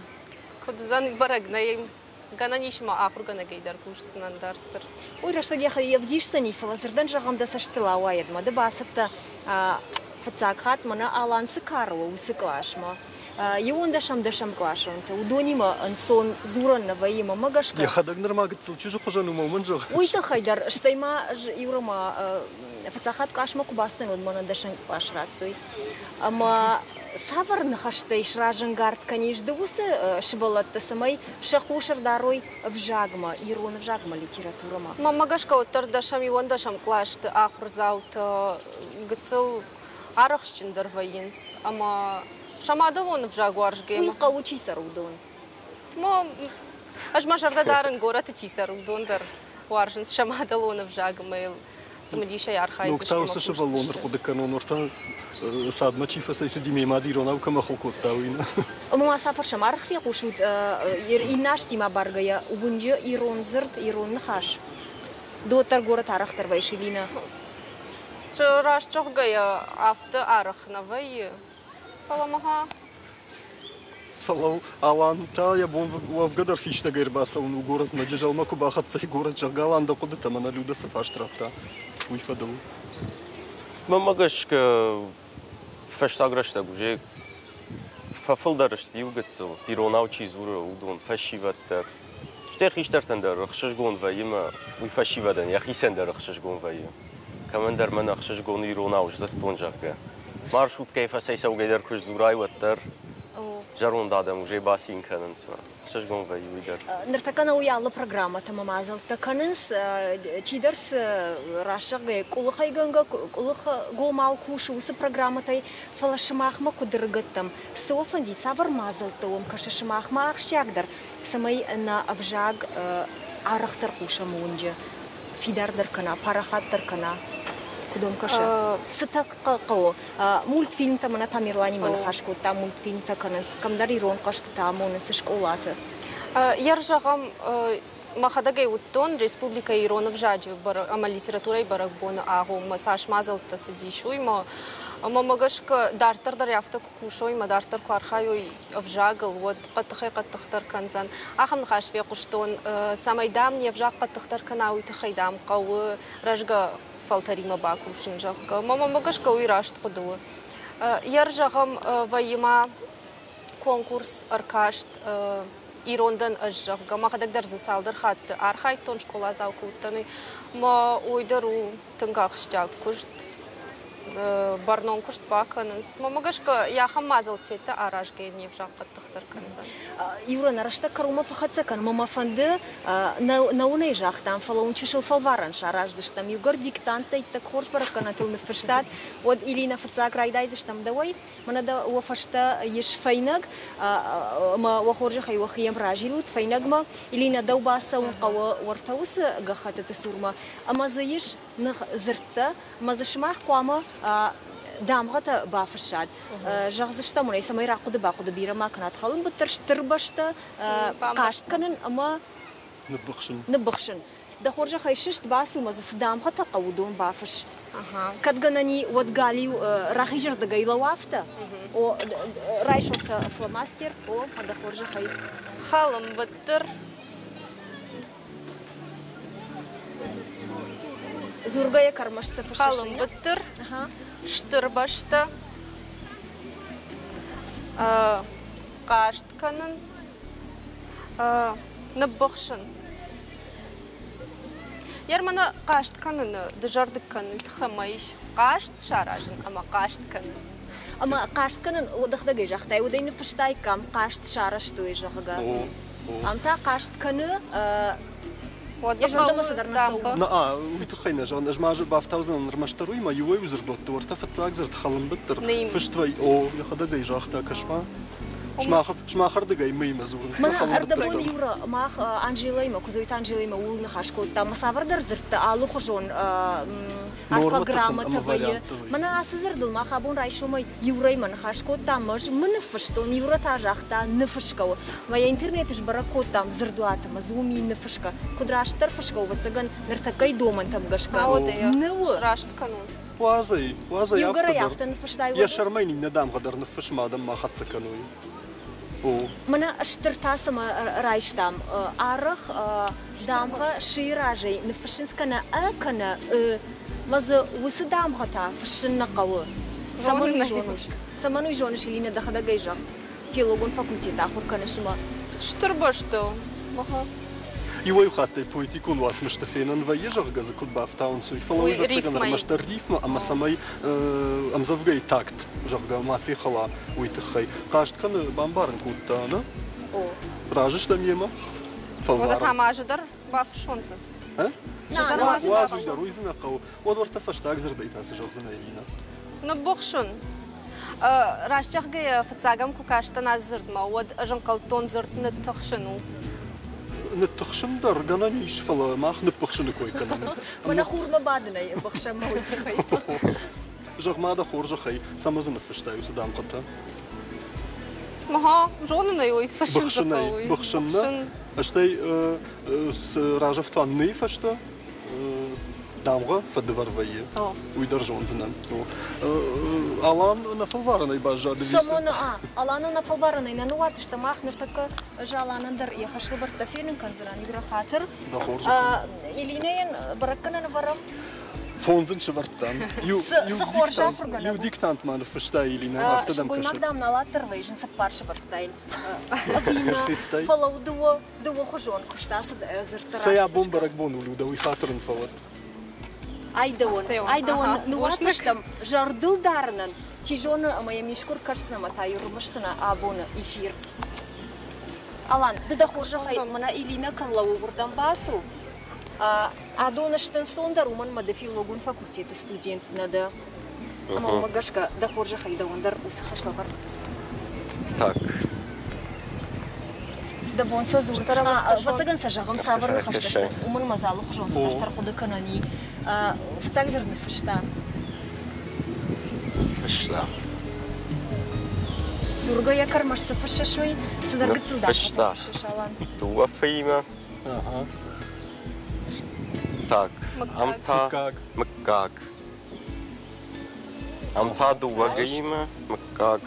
Куыд уыдзӕн, бӕрӕг нӕй. Гӕнӕн ис ма ахуыргӕнӕгӕй дӕр кусдзынӕн дарддӕр. Уый рӕстӕг йӕхи ӕвдисдзӕни, фӕлӕ дзырдӕн зӕгъӕм, дӕ цӕстытыл ауайӕд ма ды бацыдтӕ фыццаг хатт мӕнӕ Алан цы кары у, уыцы къласмӕ. Иуӕндӕсӕм-дӕсӕм къласонтӕ, уыдонимӕ ӕнцон дзурӕн нӕ вӕййы, мӕнмӕ гӕсгӕ. Йӕхӕдӕг нырма гыццыл чызджы хуызӕн у, уымӕн зӕгъ. Уый тыххӕй дӕр, стӕй ма иу ма фыццаг хатт къласмӕ куы бацыдтӕн, уӕд мӕнӕн дӕсӕм кълас радтой. Ӕмӕ цавӕр ныхӕстӕй сразӕнгард кӕнис ды уыцы сывӕллӕтты, цӕмӕй сӕ хъус ӕрдарой ӕвзагмӕ, ирон ӕвзагмӕ, литературӕмӕ? Мӕнмӕ гӕсгӕ, уӕддӕр дӕсӕм-иуӕндӕсӕм кълӕсты ахуырдзаутӕ гыццыл арӕхстджындӕр вӕййынц ӕмӕ сӕ мадӕлон ӕвзаг уарзгӕ. Уый хъӕуы чи цӕры, уыдон? Ӕз мӕ зӕрдӕ дарын, горӕты чи цӕры, уыдон дӕр уарзынц сӕ мадӕлон ӕвзаг ӕмӕ йыл цымыдисӕй архайдзысты. Ног та уыцы сывӕллон ӕрхъуыды кӕнон, уӕртӕ цадмӕ чи фӕцӕйцыди, ме мад иронау кӕм ахуыр кодта, уый нӕ. Ӕмӕ ма цафӕрсӕм арӕх фехъусут иннӕ азтимӕ баргӕйӕ уынджы ирон дзырд, ирон ныхас? Ды уӕддӕр горӕт арӕхдӕр вӕййыс, Элинӕ? Раст зӕгъгӕйӕ, афтӕ арӕх нӕ вӕййы, фӕлӕ мӕ Фӕлӕ Алан та йӕ бон уӕвгӕ дӕр фистӕгӕй ӕрбацӕуын у горӕтмӕ. Джызӕлмӕ куы бахӕццӕ и горӕт, зӕгъгӕ, Алан дӕ хъуыдытӕ мӕнӕ Людӕ цы фарст радта, уый фӕдыл. Мӕнмӕ гӕсгӕ, фӕстаг рӕстӕг уже Фӕфылдӕр сты иу гыццыл, иронау чи дзуры, уыдон, фӕсивӕд дӕр. Стӕй хистӕртӕн дӕр ӕхсызгон вӕййы мӕ уый фӕсивӕдӕн йӕхицӕн дӕр ӕхсызгон вӕййы. Кӕмӕндӕр мӕн ӕхсызгон иронау сдзырдтон, зӕгъгӕ. Маршруткӕйы фӕцӕйцӕугӕ дӕр куы сдзурай, уӕддӕр зӕронд адӕм уже бацин кӕнынц мӕ. Ӕхсызгон вӕййы уый дӕр. Ныртӕккӕ нӕ уый алы программӕтӕ ӕмӕ мадзӕлттӕ кӕнынц. Чидӕр цы раст зӕгъгӕйӕ, къуылыхӕйгӕнгӕ, къуылыхгомау кусы уыцы программӕтӕй, фӕлӕ сымахмӕ куыд ӕрыгӕттӕм, цы уӕ фӕндид, цавӕр мадзӕлттӕ уӕм кӕсы сымахмӕ ахсджиагдӕр, цӕмӕй нӕ ӕвзаг арӕхдӕр хъусӕм уынджы, фидардӕр кӕна, парахатдӕр кӕна? Куыд уӕм кӕсы? Цытӕ хъӕуы? Мультфильмтӕ, мӕнӕ Тамерланимӕ ныхас кодта, мультфильмтӕ кӕнынц, кӕмдӕр ирон хъӕзтытӕ амонынц скъолаты. Йӕ зӕгъӕм, мӕхӕдӕг ӕй уыдтон, республикӕйы ирон ӕвзаджы ӕмӕ литературӕйы бӕрӕгбоны агъоммӕ цас мадзӕлттӕ цыдис, уый ма ӕмӕ мӕ гӕсгӕ дарддӕр дӕр афтӕ куы кусой ӕмӕ дарддӕр куы архайой ӕвзагыл, уӕд хъӕддыхӕй-хъӕддыхдӕр кӕндзӕн. Ахӕм ныхас фехъуыстон, цӕмӕй, дам, не взаг хъӕддыхдӕр кӕна, уый тыххӕй, дам, хъӕуы рӕзгӕ фӕлтӕримӕ бакусын, зӕгъгӕ. Мӕ гӕсгӕ уый раст хъуыды у. Йӕ зӕгъӕм, вӕййы ма конкурс, ӕркаст ирон дӕн ӕз, зӕгъгӕ. Мӕхӕдӕг дӕр дзы цалдӕр хатты архайдтон, скъоладзау куы уыдтӕн, уый. Мӕ уый дӕр у тынг ахсджиаг куыст, бӕрнон куыст бакӕнынц. Мӕнмӕ гӕсгӕ, йӕ ахӕм мадзӕлттӕ аразгӕ не взаг хъӕддыхдӕр кӕндзӕн. Юра, нӕ рӕстӕг кӕронмӕ фӕхӕццӕ кӕн, мӕ фӕнды, нӕ уын ӕй загътам, фӕлӕ уын чысыл фӕлварӕн сараздзыстӕм. Иугӕр диктанттӕ иттӕг хорз бӕрӕггӕнӕнтыл ныффыстат, уӕд Илинӕ фыццаг райдайдзыстӕм дӕуӕй. Мӕнӕ дӕ уӕ фӕстӕ ис фӕйнӕг, ӕмӕ уӕ хорзӕхӕй уӕхи разилут фӕйнӕгмӕ. Илинӕ, дӕу бацӕуын хъӕуы уӕртӕ уыцы гӕххӕттыты цурмӕ, ӕмӕ дзы ис дзырдтӕ, ӕмӕ дзы сымах хъуамӕ дамгъӕтӕ бафыссат. Зӕгъдзыстӕм уын ӕй, цӕмӕй рахъуыды-бахъуыды бирӕ ма кӕнат. Хӕлынбыттыр стыр бӕстӕ хъаст кӕнын ӕмӕ ныббыхсын. Ныббыхсын. Дӕ хорзӕхӕй сыст, бацу мӕ дзы цы дамгъӕтӕ хъӕуы, уыдон бафысс. Кӕд гӕнӕн и, уӕд галиу рахизырдыгӕй лӕуу афтӕ. О, райсомтӕ фломастер, о, дӕ хорзӕхӕй. Хӕлынбыттыр. Дзургӕйӕ кӕрмӕст цы фыссыс? Хӕлынбыттыр, стыр бӕстӕ, хъаст кӕнын, ныббыхсын. Ерманы хъаст кӕныны дызӕрдыг кӕнын тыххӕй ма ис хъаст саразын ӕмӕ хъаст кӕнын. Ӕмӕ хъаст кӕнын дӕхӕдӕгӕй загътай, уӕд ӕй ныффыстаиккам, хъаст сарӕзтой, зӕгъгӕ. Ам та хъаст кӕны йӕ зӕрдӕмӕ цыдӕр нӕ цӕуы. Нӕ, уый тыххӕй нӕ зӕгъын. Ӕз ма бафтаудзынӕн ӕрмӕстдӕр уый, мӕ иуӕй-иу дзырдуӕтты уӕртӕ фыццаг дзырд хӕлынбыттыр фыст вӕййы. О, йӕхӕдӕг ӕй загъта, кӕс-ма. Сымахӕрдыгӕй мыимӕ дзурынц. Мӕнӕ ӕрдӕбон Юра, мах Анжелӕимӕ, Куыдзойты Анжелӕимӕ ууыл ныхас кодтам. Цавӕрдӕр дзырдтӕ алыхуызон орфограммӕтӕ вӕййы. Мӕнӕ ацы дзырдыл мах абон райсомӕй Юрӕимӕ ныхас кодтам. Ӕз мын ныффыстон, Юра та загъта, ныфысгӕ у. Мӕ йӕ интернеты сбӕрӕг кодтам дзырдуаты, мӕ дзы уым и ныфысгӕ. Куыд растдӕр фысгӕ у, ӕвӕццӕгӕн, ныртӕккӕйы домӕнтӕм гӕсгӕ. Ны у. Сраст кӕнон. Уадзӕй, уадзӕй Иугӕрӕй афтӕ ныффыстай, Йӕ сӕрмӕ йын иннӕ дамгъӕ дӕр ныффысмӕ адӕм ма хӕццӕ кӕной. О. Мӕнӕ стыр та цӕмӕ райстам. Арӕх дамгъӕ ш-йы разӕй ныффыссынц кӕнӕ ӕ кӕнӕ ы. Мӕ дзы уыцы дамгъӕ та фыссын нӕ хъӕуы. Цӕмӕн уый зоныс? Цӕмӕн уый зоныс, Элинӕ, дӕхӕдӕг ӕй зӕгъ. Филологон факультет ахуыр кӕныс ӕмӕ. Стыр бӕстӕ у. Иуӕй-иу хаттӕй поэтикон уацмысты фенӕн вӕййы, зӕгъгӕ дзы куыд бафтауынц, уый, фӕлӕ уый, ӕвӕццӕгӕн, ӕрмӕстдӕр рифмӕ ӕмӕ цӕмӕй ӕмдзӕвгӕйы такт, зӕгъгӕ, ма фехӕла, уый тыххӕй. Хъаст кӕны, бамбарын кодта, нӕ? Разы стӕм йемӕ? Фӕлварӕм. Уӕдӕ та ма ӕз дӕр бафыссон дзы. Уадз уый дӕр, уый дзы нӕ хъӕуы. Уӕд уӕртӕ фӕстаг дзырдӕй та цы зӕгъдзынӕ, Иринӕ? Ныббыхсын. Раст зӕгъгӕйӕ, фыццагӕм куы кастӕн ацы дзырдмӕ, уӕд ӕз ӕнхъӕлдтон дзырд ныттыхсын у. Ныттыхсын дӕр гӕнӕн ис, фӕлӕ мах ныббыхсыны кой кӕнӕм. Мӕнӕ хурмӕ бадынӕй быхсӕм уый тыххӕй. Зӕгъ-ма дӕ хорзӕхӕй, цӕмӕ дзы ныффыстай уыцы дамгъӕтӕ? Мӕ зонын ӕй, ой, фыссын Быхсынӕй, быхсын нӕ. Стӕй разӕфтуан ныйы фӕстӕ дамгъӕ фӕдывӕр вӕййы. Уый дӕр зондзынӕн. Алан нӕ фӕлварӕнӕй баззад. Сомон, Аланы нӕ фӕлварӕнӕй нӕ ныууадздзыстӕм. Мах ныртӕккӕ ӕз Аланӕн дӕр йӕ хӕслӕвӕрдтӕ фенын кӕндзынӕн. Игоры хатыр. Елинӕйӕн бӕрӕггӕнӕн ӕвӕрӕм. Фондз ын сӕвӕрдтам. Цы хорз ахуыргӕнӕг. Иу диктант ма ныффыста Елинӕ, афтӕ дӕм кӕсы. Сылгоймаг, дам, налатдӕр вӕййын цыппар сӕвӕрдтаин. Ӕви нӕ, фӕлӕ дыууӕхуызон куыст ацыд дзырдты Цӕй абон бӕрӕгбон у, Люда, уый хатыр ын фӕуӕд. Айдӕуон, айдӕуон ныууадздзыстӕм зӕрдыл дарынӕн. Чи зоны, ӕмӕ йӕм искуы ркӕсдзынӕ ӕмӕ та-иу рымысдзынӕ абоны эфир. Алан, ды дӕ хорзӕхӕй мӕнӕ Элинӕ кӕм лӕууы, уырдӕм бацу. Адон сты ӕнцондӕр, уымӕн ӕмӕ ды филологон факультеты студент нӕ дӕ. Ӕмӕ уымӕ гӕсгӕ дӕ хорзӕхӕй дӕуӕн дӕр уыцы хӕслӕвӕрд. Так. Дӕ бон сӕ дзурын. Ӕвӕццӕгӕн сӕ зӕгъӕм, цавӕр ныхӕстӕ сты, уымӕн ӕмӕ дзы алыхуызон цыдӕртӕ ӕрхъуыды кӕнӕн и. Фыццаг дзырд ныффыста. Фыста. Дзургӕ йӕ кӕрмӕст цы фыссыс, уый цыдӕр гыццыл дӕр фыссыс, Алан. Дыууӕ фыимӕ. Так, ам та мыггаг. Ам та дыууӕ г-имӕ мыггаг.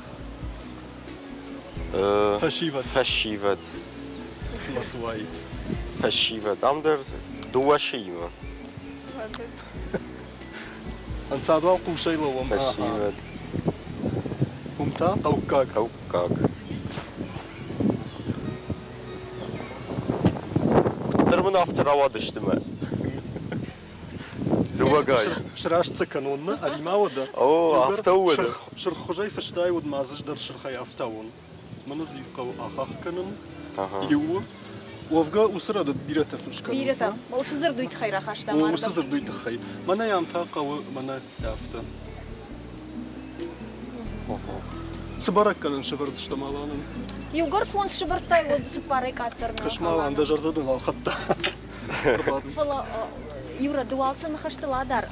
Фӕсивӕд. Фӕсивӕд. Цымӕ цы уаид? Фӕсивӕд. Ам дӕр дыууӕ ш-имӕ. Ӕнцад уал хъусӕй лӕууӕм. Фӕсивӕд. Уым та хъӕуккаг. Хъӕуккаг. Куыддӕр мын афтӕ рауадысты мӕ. Дыууӕгай. Сраст сӕ кӕнон нӕ, ӕви ма уӕдӕ? О, афтӕ уӕдӕ. Сырххуызӕй фыстай, уӕд ма дзы дӕр сырхӕй ӕфтауон. Мӕнӕ дзы иу хъӕуы ахахх кӕнын. Иу. Уӕвгӕ, уыцы рӕдыд бирӕтӕ фыс кӕнынц. Бирӕтӕ. Уыцы дзырд уый тыххӕй рахаста мардӕм. Уыцы дзырд уый тыххӕй. Мӕнӕ ам та хъӕуы, мӕнӕ афтӕ. Цы бӕрӕггӕнӕн сӕвӕрдзыстӕм Аланӕн? Иугӕр фондз сӕвӕрдтай, уӕд цыппарӕй къаддӕр нӕ. Кӕс-ма, Алан, дӕ зӕрдӕ дын ӕлхӕдта. Фӕлӕ Юра, ды уал сӕ ныхӕстыл адар.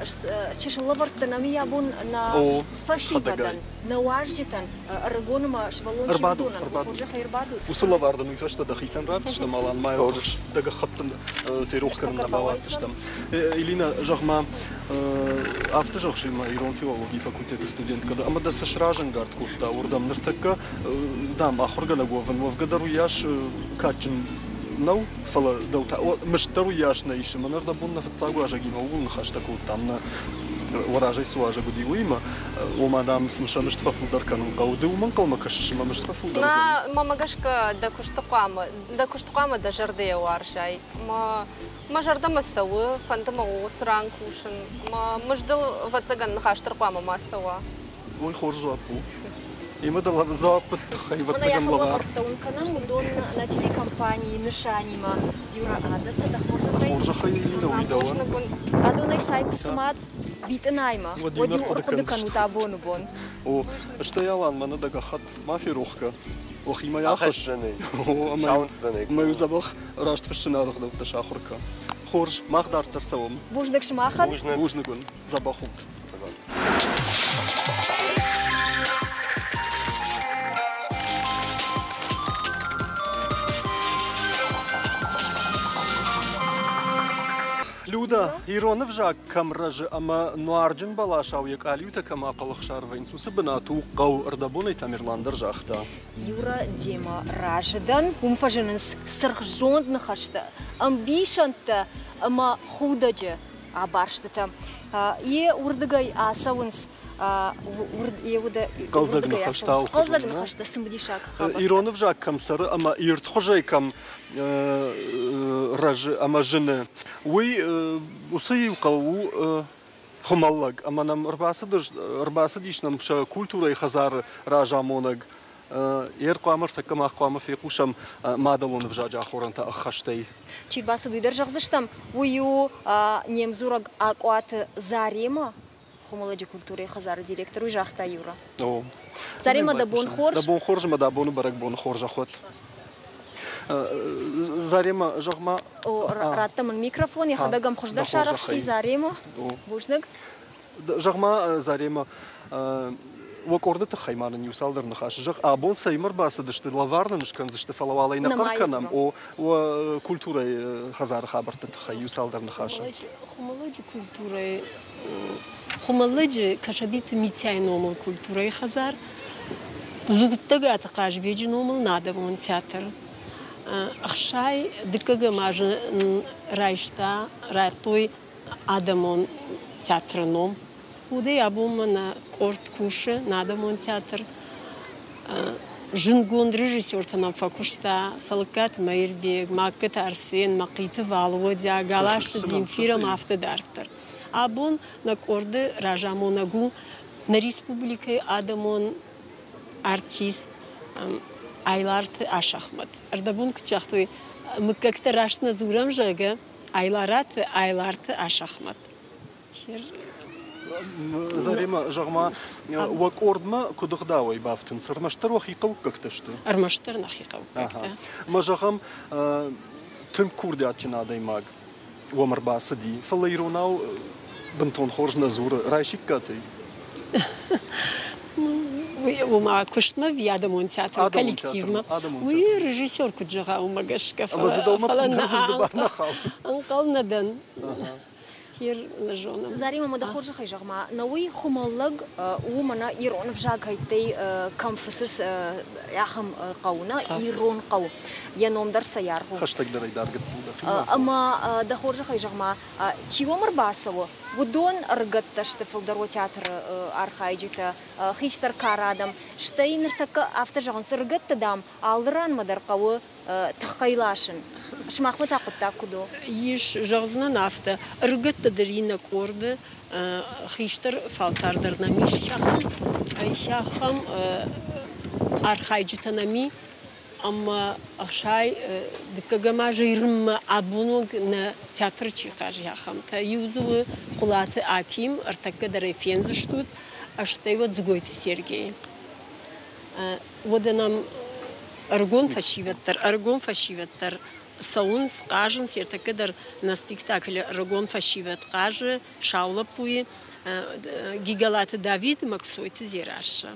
Чысыл лӕвӕрттӕ нӕм йӕ бон нӕ фӕсивӕдӕн, нӕ уазджытӕн, ӕрыгон ӕмӕ сывӕллон чи уыдонӕн, хорзӕхӕй ӕрбадут. Уыцы лӕвар дын уый фӕстӕ дӕхицӕн ратдзыстӕм, Алан, ма йыл дӕ гӕххӕттын ферох кӕнын нӕ бауадздзыстӕм. Элина, зӕгъ-ма, афтӕ зӕгъыс, ӕмӕ ирон филологийы факультеты студенткӕ дӕ, ӕмӕ дӕ цы сразӕнгард кодта уырдӕм? Ныртӕккӕ, дам, ахуыргӕнӕг уӕвын, уӕвгӕ дӕр уыйас кадджын нӕу, фӕлӕ дӕу та мызд дӕр уыйас нӕ исы. Мӕн ӕрдӕбон нӕ фыццаг уазӕгимӕ ууыл ныхӕстӕ кодтам, нӕ уӕ разӕй цы уазӕг уыди, уыимӕ. Ома, дам, сын сӕ мызд фӕфылдӕр кӕнын хъӕуы. Ды уымӕ ӕнхъӕлмӕ кӕсыс, ӕмӕ мызд фӕфылдӕр уыдзӕн? Мӕ гӕсгӕ, дӕ куысты хъуамӕ, дӕ куыст хъуамӕ дӕ зӕрдӕйӕ уарзай. Мӕ Мӕ зӕрдӕмӕ цӕуы, фӕнды мӕ уыцы ран кусын. Мӕ мыздыл, ӕвӕццӕгӕн, ныхас дӕр хъуамӕ ма цӕуа. Уый хорз дзуапп у. Имӕ дӕ дзуаппы тыххӕй, ӕвӕццӕгӕн, лӕвар. Лӕвӕрттӕ уын кӕнӕм, уыдон нӕ телекомпанийы нысанимӕ. Юра, адӕттӕ дӕ хорзӕхӕй. Хорзӕхӕй нӕ уый дӕуӕн. Адонӕй цай куы цымат битъынаймӕ, уӕд-иу ӕрхъуыды кӕнут абоны бон. О, стӕй Алан, мӕнӕ дӕ гӕххӕтт ма ферох кӕ. Охимӕ ахӕсс. Ахӕсдзӕнӕй. Саунддзӕнӕй. Ӕмӕ-иу дзӕбӕх раст фыссын ӕгъдӕуттӕ сахуыр кӕн. Хорз, мах дарддӕр цӕуӕм. Бузныг сымахӕн. Бузныг. Бузныг уын. Дзӕбӕх ут. Люда, ирон ӕвзаг кӕм рӕзы ӕмӕ нуарджын бӕласау йӕ къалиутӕ кӕм апӕлӕхсар вӕййынц, уыцы бынат у хъӕу, ӕрдӕбонӕй Тамерлан дӕр загъта. Юра демӕ разы дӕн, уым фӕзынынц цыргъзонд ныхӕстӕ, ӕмбисӕндтӕ ӕмӕ худӕджы абарстытӕ. Йе уырдыгӕй ацӕуынц хъӕлдзӕг ныхӕстӕ, хъӕлдзӕг ныхӕстӕ, цымыдисаг хабӕрттӕ. Ирон ӕвзаг кӕм цӕры ӕмӕ ирдхуызӕй кӕм рӕзы ӕмӕ зыны, уый уыцы иу хъӕу у Хуымӕллӕг, ӕмӕ нӕм ӕрбацыдис нӕм сӕ культурӕйы хӕдзары разамонӕг. Ер хъуамӕ ӕртӕккӕ мах хъуамӕ фехъусӕм мадӕлон ӕвзаджы ахорӕнтӕ ӕххӕстӕй. Чи рбацыд, уый дӕр зӕгъдзыстӕм, уый у не мдзурӕг Акъуаты Заремӕ, Хуымӕллӕджы культурӕйы хӕдзары директор, уый загъта Юра. О. Заремӕ, дӕ бон хорз. Дӕ бон хорз ӕмӕ дӕ абоны бӕрӕгбоны хорзӕх уӕд. Заремӕ, зӕгъ-ма. О, радта мын микрофон, йӕхӕдӕг ӕм хуыздӕр сарӕхсти Заремӕ. Бузныг. Зӕгъ-ма, Заремӕ, уӕ къорды тыххӕй ма нын иу цалдӕр ныхасы зӕгъ. Абон цӕимӕ ӕрбацыдысты, лӕвар нын скӕндзысты, фӕлӕ уал ӕй нӕ хъӕр кӕнӕм. О, уӕ культурӕйы хӕдзары хабӕртты тыххӕй иу цалдӕр ныхасы. Хуымӕллӕджы культурӕйы Хуымӕллӕджы Кӕсӕбиты Митяйы номыл культурӕйы хӕдзар, Дзугтагаты Хъазбеджы номыл надӕмон театр. Ӕхсай дыккӕгӕм азы райста, радтой адӕмон театры ном. Уӕдӕй абонмӕ нӕ къорд кусы, нӕ адӕмон театр. Зындгонд режиссертӕ нӕм фӕкуыста Цӕлыккаты Мӕирбег, Магкӕты Арсен, Мӕхъиты Валодя, Галазты Земфир ӕмӕ афтӕ дарддӕр. Абон нӕ къорды разамонӕг у нӕ республикӕйы адӕмон артист Айларты Асӕхмӕт. Ӕрдӕбон куыд загътой, мыггӕгтӕ раст нӕ дзурӕм, зӕгъгӕ, Айлараты Айларты Асӕхмӕт. Заремӕ, зӕгъ-ма, уӕ къордмӕ куыд ӕгъдауӕй бафтынц? Ӕрмӕстдӕр уӕхи хъӕуккӕгтӕ сты? Ӕрмӕстдӕр нӕхи хъӕуккӕгтӕ. Мӕ зӕгъӕм, тынг курдиатджын адӕймаг уӕм ӕрбацыди, фӕлӕ иронау бынтон хорз нӕ дзуры. Райсиккат ӕй? Уымӕ куыстмӕ ӕви адӕмон театры коллективмӕ? Уый режиссер куыд зӕгъа, уымӕ гӕсгӕ. Фӕлӕ ӕнхъӕл нӕ дӕн. Хир нӕ зонӕм. Зарима, ма дӕ хорзӕхӕй зӕгъ-ма, нӕ уый хуымӕллӕг у мӕнӕ ирон ӕвзагӕйттӕй кӕм фысыс ахӕм хъӕу, нӕ ирон хъӕу. Йӕ ном дӕр цӕйаргъ у. Хӕстӕгдӕрӕй дӕр гыццыл дӕхи. Ӕмӕ дӕ хорзӕхӕй зӕгъ-ма, чи уӕм ӕрбацӕуы, уыдон ӕрыгӕттӕ сты фылдӕр уӕ театры архайджытӕ, хистӕр кары адӕм. Стӕй ныртӕккӕ афтӕ зӕгъынц, ӕрыгӕтты, дам, алы ранмӕ дӕр хъӕуы тыххӕй ласын. Сымахмӕ та хъуыддаг куыд у? Ис, зӕгъдзынӕн афтӕ, ӕрыгӕттӕ дӕр иннӕ къорды хистӕр фӕлтӕр дӕр нӕм ис ахӕм архайджытӕ нӕм и, ӕмӕ ӕхсай дыккӕгӕм азы Ирынмӕ абон онг нӕ театры чи хъазы, ахӕмтӕ. Иу дзы у Хъуылаты Аким, ӕртӕккӕ дӕр ӕй фендзыстут, стӕй уӕд Дзгойты Сергей. Уӕдӕ нӕм ӕрыгон фӕсивӕд дӕр, ӕрыгон фӕсивӕд дӕр цӕуынц, хъазынц. Ӕртӕккӕ дӕр нӕ спектаклы ӕрыгон фӕсивӕд хъазы сау лӕппуйы Гигалаты Давид ӕмӕ Кцойты Дзерассӕ.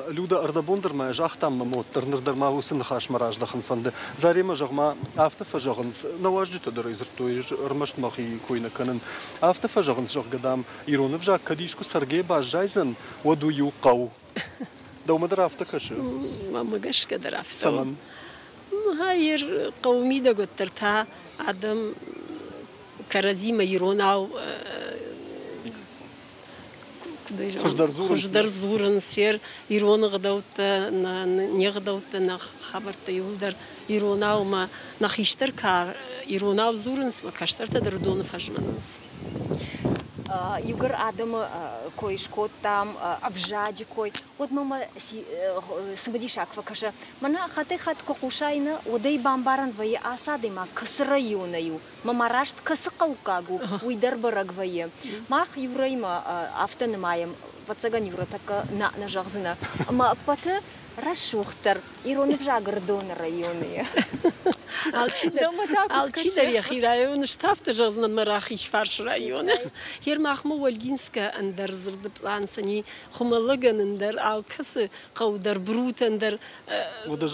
Люда, ӕрдӕбон дӕр ма загътам мӕ мод дӕр, ныр дӕр ма уыцы ныхасмӕ раздӕхын фӕнды. Заремӕ, зӕгъ-ма, афтӕ фӕзӕгъынц, нӕ уазджытӕ дӕр ӕй дзырдтой, ӕрмӕст мӕхи кой нӕ кӕнын. Афтӕ фӕзӕгъынц, зӕгъгӕ, дам, ирон ӕвзаг кӕд искуы цӕргӕ баззайдзӕн, уӕд уый у хъӕу. Дӕумӕ дӕр афтӕ кӕсы? Мӕнмӕ гӕсгӕ дӕр афтӕ. Цӕмӕн? Хайыр хъӕуы мидӕг уӕддӕр та адӕм кӕрӕдзимӕ иронау хуыздӕр дзурынц. Хуыздӕр дзурынц, ирон ӕгъдӕуттӕ, не гъдӕуттӕ, нӕ хабӕрттӕ иууылдӕр иронау ӕмӕ нӕ хистӕр кар иронау дзурынц, мӕ кӕстӕртӕ дӕр уыдоны фӕзмынынц. Иугӕр адӕмы кой скодтам, ӕвзаджы кой, уӕд мӕм цымыдисаг фӕкӕсы. Мӕнӕ хаттӕй-хатт куы хъусай, нӕ, уӕд ӕй бамбарӕн вӕййы, ацы адӕймаг кӕцы районӕй у, мӕ ма раст кӕцы хъӕуккаг у, уый дӕр бӕрӕг вӕййы. Мах Юрӕимӕ афтӕ нымайӕм, ӕвӕццӕгӕн Юрӕ тӕккӕ нӕ нӕ зӕгъдзынӕ. Ӕмӕ ӕппӕты рӕсугъддӕр ирон ӕвзаг Ӕрыдоны районы. Алчидӕр йӕхи районы стӕфты зӕгъдзынӕн мӕ рахизфарсы районы. Хер махмӕ Ольгинская ӕндӕр дзырды пълан цӕни Хуымӕллӕгӕн ӕндӕр алкӕцы хъӕу дӕр Брутӕн дӕр Уӕдӕ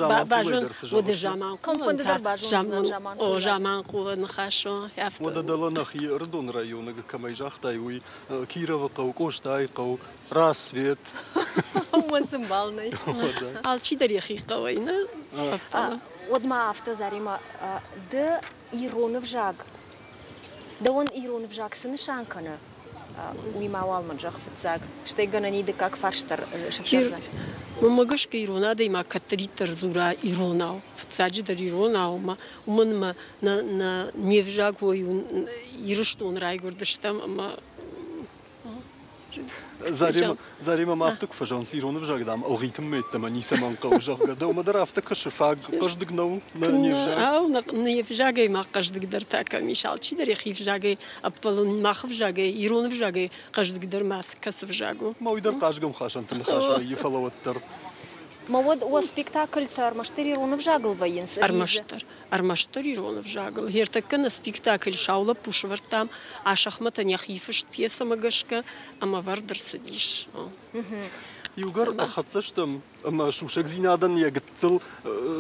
О, Заманхъулы ныхас у. Уӕдӕ дӕлӕ нӕхи Ӕрыдоны районы кӕмӕй загътай, уый Кировы хъӕу, Къостайы хъӕу, Рассвет. Уымӕн сын бал нӕй. Алчидӕр йӕхи хъӕуӕй, нӕ? Уӕд ма афтӕ, Заремӕ, ды ирон ӕвзаг, дӕуӕн ирон ӕвзаг цы нысан кӕны, уый мауал мын зӕгъ фыццаг, стӕй гӕнӕн и дыккаг фарст дӕр сӕвзӕрдзӕн. Мӕнмӕ гӕсгӕ ирон адӕймаг кӕддӕриддӕр дзура иронау, фыццаджыдӕр иронау, ӕмӕ уымӕн ӕмӕ нӕ не взаг уой Ирыстон райгуырдыстӕм ӕмӕ Заремӕ ма афтӕ куы фӕзӕгъынц, ирон ӕвзаг, дам, ӕлгъитынмӕ йеддӕмӕ ницӕмӕн хъӕуы, зӕгъгӕ, дӕумӕ дӕр афтӕ кӕсы, фаг хъӕздыг нӕу не взаг? Ау, не взагӕй ма хъӕздыгдӕр та кӕм ис, алчидӕр йӕхи взагӕй ӕппӕлын, мах ӕвзагӕй, ирон ӕвзагӕй хъӕздыгдӕр ма кӕцы взаг у? Ма уый дӕр хъазгӕмхасӕнты ныхас вӕййы, фӕлӕ уӕддӕр. Ма уӕд уӕ спектакльтӕ ӕрмӕстдӕр ирон ӕвзагыл вӕййынц? Ӕрмӕстдӕр. Ӕрмӕстдӕр ирон ӕвзагыл. Ӕртӕккӕ нӕ спектакль «Сау лӕппу» сӕвӕрдтам Асӕхмӕтӕн йӕхи фыст пьесӕмӕ гӕсгӕ ӕмӕ ӕвӕрд ӕрцыдис. Иугӕр ӕрхӕццӕ стӕм ӕмӕ сусӕгдзинадӕн йӕ гыццыл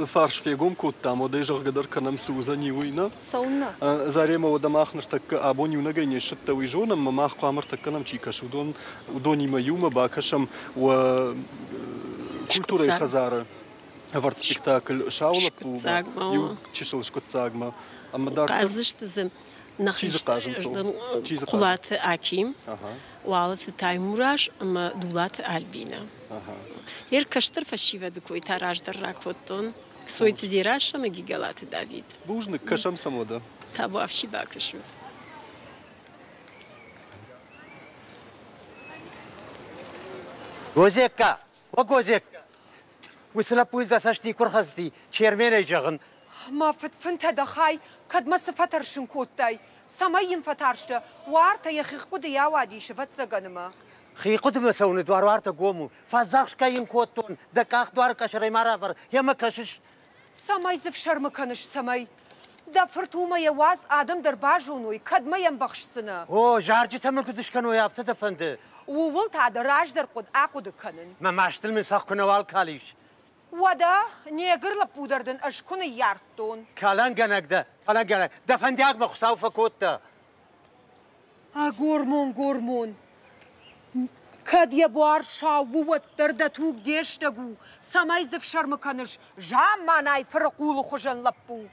фарс фегом кодтам, уӕд ӕй зӕгъгӕ дӕр кӕнӕм, цы уыдзӕни, уый, нӕ? Цӕуыннӕ? Заремӕ, уӕдӕ мах ныртӕккӕ абон иунӕгӕй не ссыдтӕ, уый зонӕм, ӕмӕ мах хъуамӕ ӕртӕккӕ нӕм чи кӕсы, уыдонимӕ иумӕ бакӕсӕм уӕ культурӕйы хӕдзары ӕвӕрд спектакль «Сау лӕппу» иу чысыл скъуыддзагмӕ. Ӕмӕ дарддӕр Хъаздзысты дзы. Нӕхи Хъулаты Аким, Уалыты Таймураз ӕмӕ Дулаты Альбинӕ. Йе ркӕстӕр фӕсивӕды кой та раздӕр ракодтон. Ксойты Дзерассӕ ӕмӕ Гигалаты Давид. Бузныг, кӕсӕм сӕм уӕдӕ. Табуафси бакӕсут. Гозекка, о Гозекка! Уыцы лӕппуйыл дӕ цӕст никуы рхӕцыди, Черменӕй зӕгъын. Мӕ фыдфынтӕ дӕ хай, кӕд мӕ цы фӕтӕрсын кодтай? Цӕмӕй йын фӕтарстӕ? Уартӕ йӕхи хъуыдыйы ауадис, ӕвӕццӕгӕн ӕмӕ. Хи хъуыдымӕ цӕуыны дуар уартӕ гом у. Фӕдзӕхсгӕ йын кодтон, дӕ къах дуары къӕсӕрӕй ма равӕр, йемӕ кӕсыс. Цӕмӕй дзы фсӕрмы кӕныс, цӕмӕй? Дӕ фырт уымӕ йӕ уадз, адӕм дӕр базоной, кӕдмӕ йӕм бӕхсдзынӕ? О, зарджытӕ мын куыд скӕной, афтӕ дӕ фӕнды? Ууыл та дӕ раздӕр хъуыд ахъуыды кӕнын. Мӕ мастыл мын цӕхх куы нӕуал калис. Уӕдӕ негр лӕппу дӕр дын ӕз куы ныййардтон. Кӕлӕнгӕнӕг дӕ, кӕлӕнгӕнӕг. Дӕ фӕндиаг мӕ Хуыцау фӕкодта. А гормон, гормон! Кӕд йӕ буар сау у, уӕддӕр дӕ туг де стӕг у. Цӕмӕй дзы фсӕрмы кӕныс, замманай фырыхъулы хуызӕн лӕппу.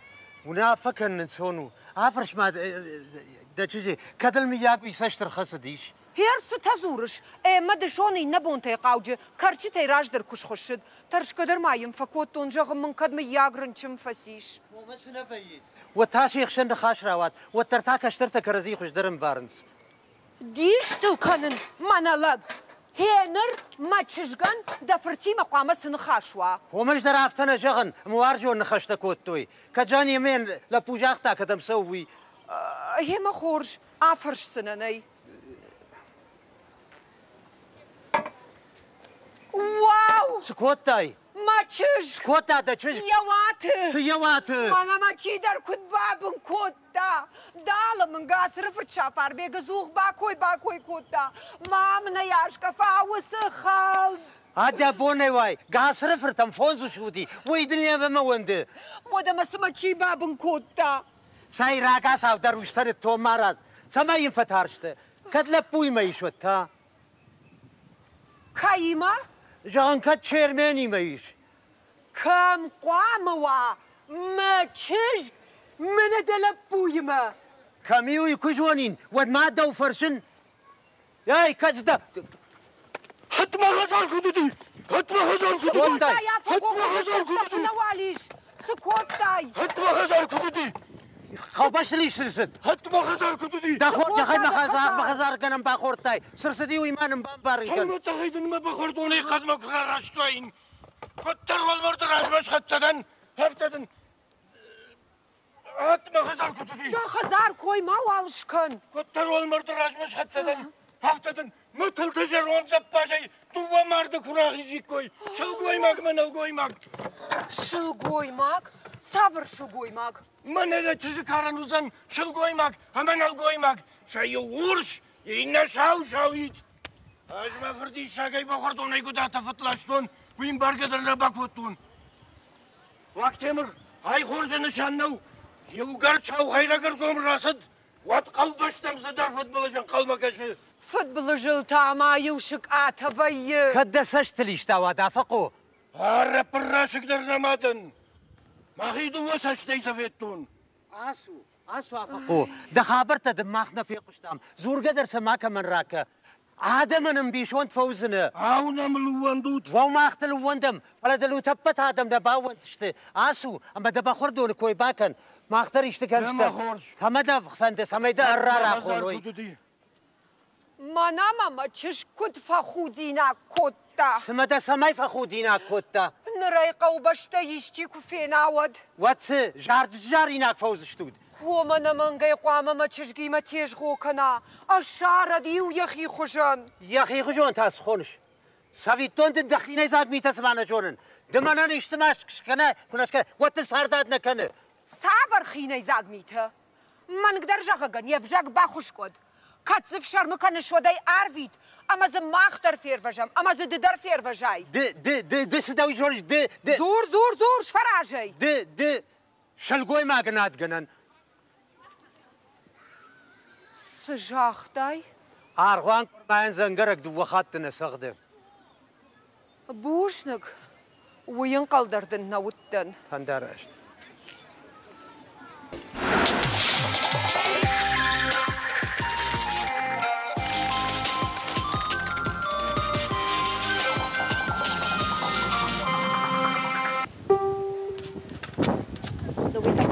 Уынаффӕ кӕнын ӕнцон у. Афӕрс ма дӕ чызджы, кӕд ыл мыййаг уый цӕст ӕрхӕцыдис. Гьер цытӕ дзурыс? Ӕмӕ дысон иннӕ бонтӕй хъауджы кӕрчытӕй раздӕр куы схуыссыд. Тӕрсгӕ дӕр ма йын фӕкодтон, зӕгъын мын, кӕд мыййаг рынчын фӕцис. Уомӕ цы нӕ вӕййы? Уӕд та се хсӕн ныхас рауад, уӕддӕр та кӕстӕртӕ кӕрӕдзи хуыздӕр ӕмбарынц. Дис дыл кӕнын, мӕнӕ лӕг! Гьеныр мӕ чызгӕн дӕ фыртимӕ хъуамӕ цы ныхас уа? Уымӕй дӕр афтӕ нӕ зӕгъын, ӕмӕ уарзон ныхӕстӕ кодтой. Кӕд Жанемӕ лӕппу загъта, кӕдӕм цӕуы, уый. Гъемӕ хорз, афӕрсдзынӕн ӕй. Уау! Цы кодтай? Мӕ чызг! Цы кодта дӕ чызг? Йӕ уаты! Цы йӕ уаты? Мӕнӕ мӕ чидӕр куыд бабын кодта! Дӕлӕ мын Гацыры фырт Сафарбегы дзух бакой-бакой кодта. Ма мын ӕй аскъӕфа уыцы хӕлд! А дӕ бонӕй уай, Гацыры фыртӕн фондз усы уыди, уый дын йемӕ уӕнды. Уӕдӕ мӕ цымӕ чи бабын кодта? Цӕй рагацау дӕр устӕ ныттон марадз, цӕмӕй йын фӕтарсты? Кӕд лӕппуимӕ ис, уӕд та? Кӕимӕ? Зӕгъын, кӕд Черменимӕ ис. Кӕм хъуамӕ уа мӕ чызг мӕнӕ дӕ лӕппуимӕ? Кӕм-иу ӕй куы зонин, уӕд ма дӕу фӕрсын. Эй, кӕд дӕ... Хӕтмӕ хӕдзар куыд уыди? Хӕтмӕ хӕдзар куыд уыди? Хӕтмӕ хӕдзар куыд уыди? Нӕуал ис. Цы кодтай? Хӕтмӕ хӕдзар куыд уыди? Хъӕубӕсты ис цы Хӕтмӕ хӕдзар куыд уыди? Дӕ хорзӕхӕй мӕ хӕдзар мӕ хӕдзаргӕнӕн бахордтай. Цы рцыди, уый ма нын бамбарын кӕн. Сӕумӕцъӕхӕй дын мӕ бахордонӕй хъӕдмӕ куы рараст уаин. Куыддӕр уӕлмӕрды размӕ схӕццӕ дӕн, афтӕ дын Мӕ хӕдзар куыд уыди? Дӕ хӕдзар кой мауал скӕн. Куыддӕр уӕлмӕрды размӕ схӕццӕ дӕн, афтӕ дын мытылты зӕронд дзӕппазӕй дыууӕ марды куы рахизиккой, сылгоймаг мӕ нӕлгоймаг. Сылгоймаг? Цавӕр сылгоймаг? Мӕнӕ дӕ чызджы карӕн уыдзӕн сылгоймаг ӕмӕ нӕлгоймаг. Сӕ иу урс, иннӕ сау-сауид. Ӕз мӕ фырдиссагӕй бахордонӕй гуыдатӕ фӕтластон, уый ӕмбаргӕ дӕр нӕ бакодтон. Уактемыр, ай хорзы нысан нӕу. Иугӕр сау хӕйрӕг ӕргом рацыд, уӕд хъӕубӕстӕм цыдӕр фыдбылыз ӕнхъӕлмӕ кӕсы. Фыдбылызыл та ма иу сыкъатӕ вӕййы. Кӕд дӕ цӕстыл истӕуа, Афӕхъо? Ӕрӕппыррасыг дӕр нӕма дӕн. Мӕхи дыууӕ цӕстӕй сӕ федтон. Ацу, ацу, Афӕхъо. Дӕ хабӕрттӕ дын мах нӕ фехъуыстам. Дзургӕ дӕр сӕ макӕмӕн ракӕ. Адӕмӕн ӕмбисонд фӕуыдзынӕ. Ау, нӕм ӕууӕндут? Уӕу, мах дыл ӕууӕндӕм, фӕлӕ дыл утӕппӕт адӕм дӕ баууӕнддзысты. Ацу ӕмӕ дӕ бӕхуырдоны кой бакӕн. Мах дӕр исты кӕндзыстӕм. Цӕмӕ дӕ фӕнды, цӕмӕй дӕ ӕрра рахоной. Мӕнӕ ма мӕ чызг куыд фӕхудинаг кодта. Цымӕ дӕ цӕмӕй фӕхудинаг кодта? Ныр ӕй хъӕубӕстӕ исчи куы фена, уӕд. Уӕд цы, зарджы-заринаг фӕуыдзыстут? Уомӕн ӕмӕнгӕй хъуамӕ мӕ чызгимӕ тезгъо кӕна, ӕссарӕд-иу йӕхи хуызӕн. Йӕхи хуызон та цы хоныс? Цӕвиттон дын дӕ хинӕйдзаг митӕ цыма нӕ зонын. Ды мӕнӕн исты маст скӕна, куы нӕ скӕна, уӕд дын цардад нӕ кӕны. Цавӕр хинӕйдзаг митӕ? Мӕнгдӕр зӕгъӕгӕн йе взаг бахуыскъ уӕд. Кӕд дзы фсӕрмы кӕныс, уӕд ӕй арвит, ӕмӕ дзы мах дӕр фервӕзӕм, ӕмӕ дзы ды дӕр фервӕзай. Ды, ды, ды, ды цы дӕу зоныс, ды, ды. Дзур, дзур, дзур, сфӕразай. Ды, ды, Сылгоймагӕн адгӕнӕн. Цы загътай? Аргъуан къуырмайӕн дзӕнгӕрӕг дыууӕ хатты нӕ цӕгъды. Бузныг. Уый ӕнхъӕл дӕр дын нӕ уыдтӕн. Фӕндараст.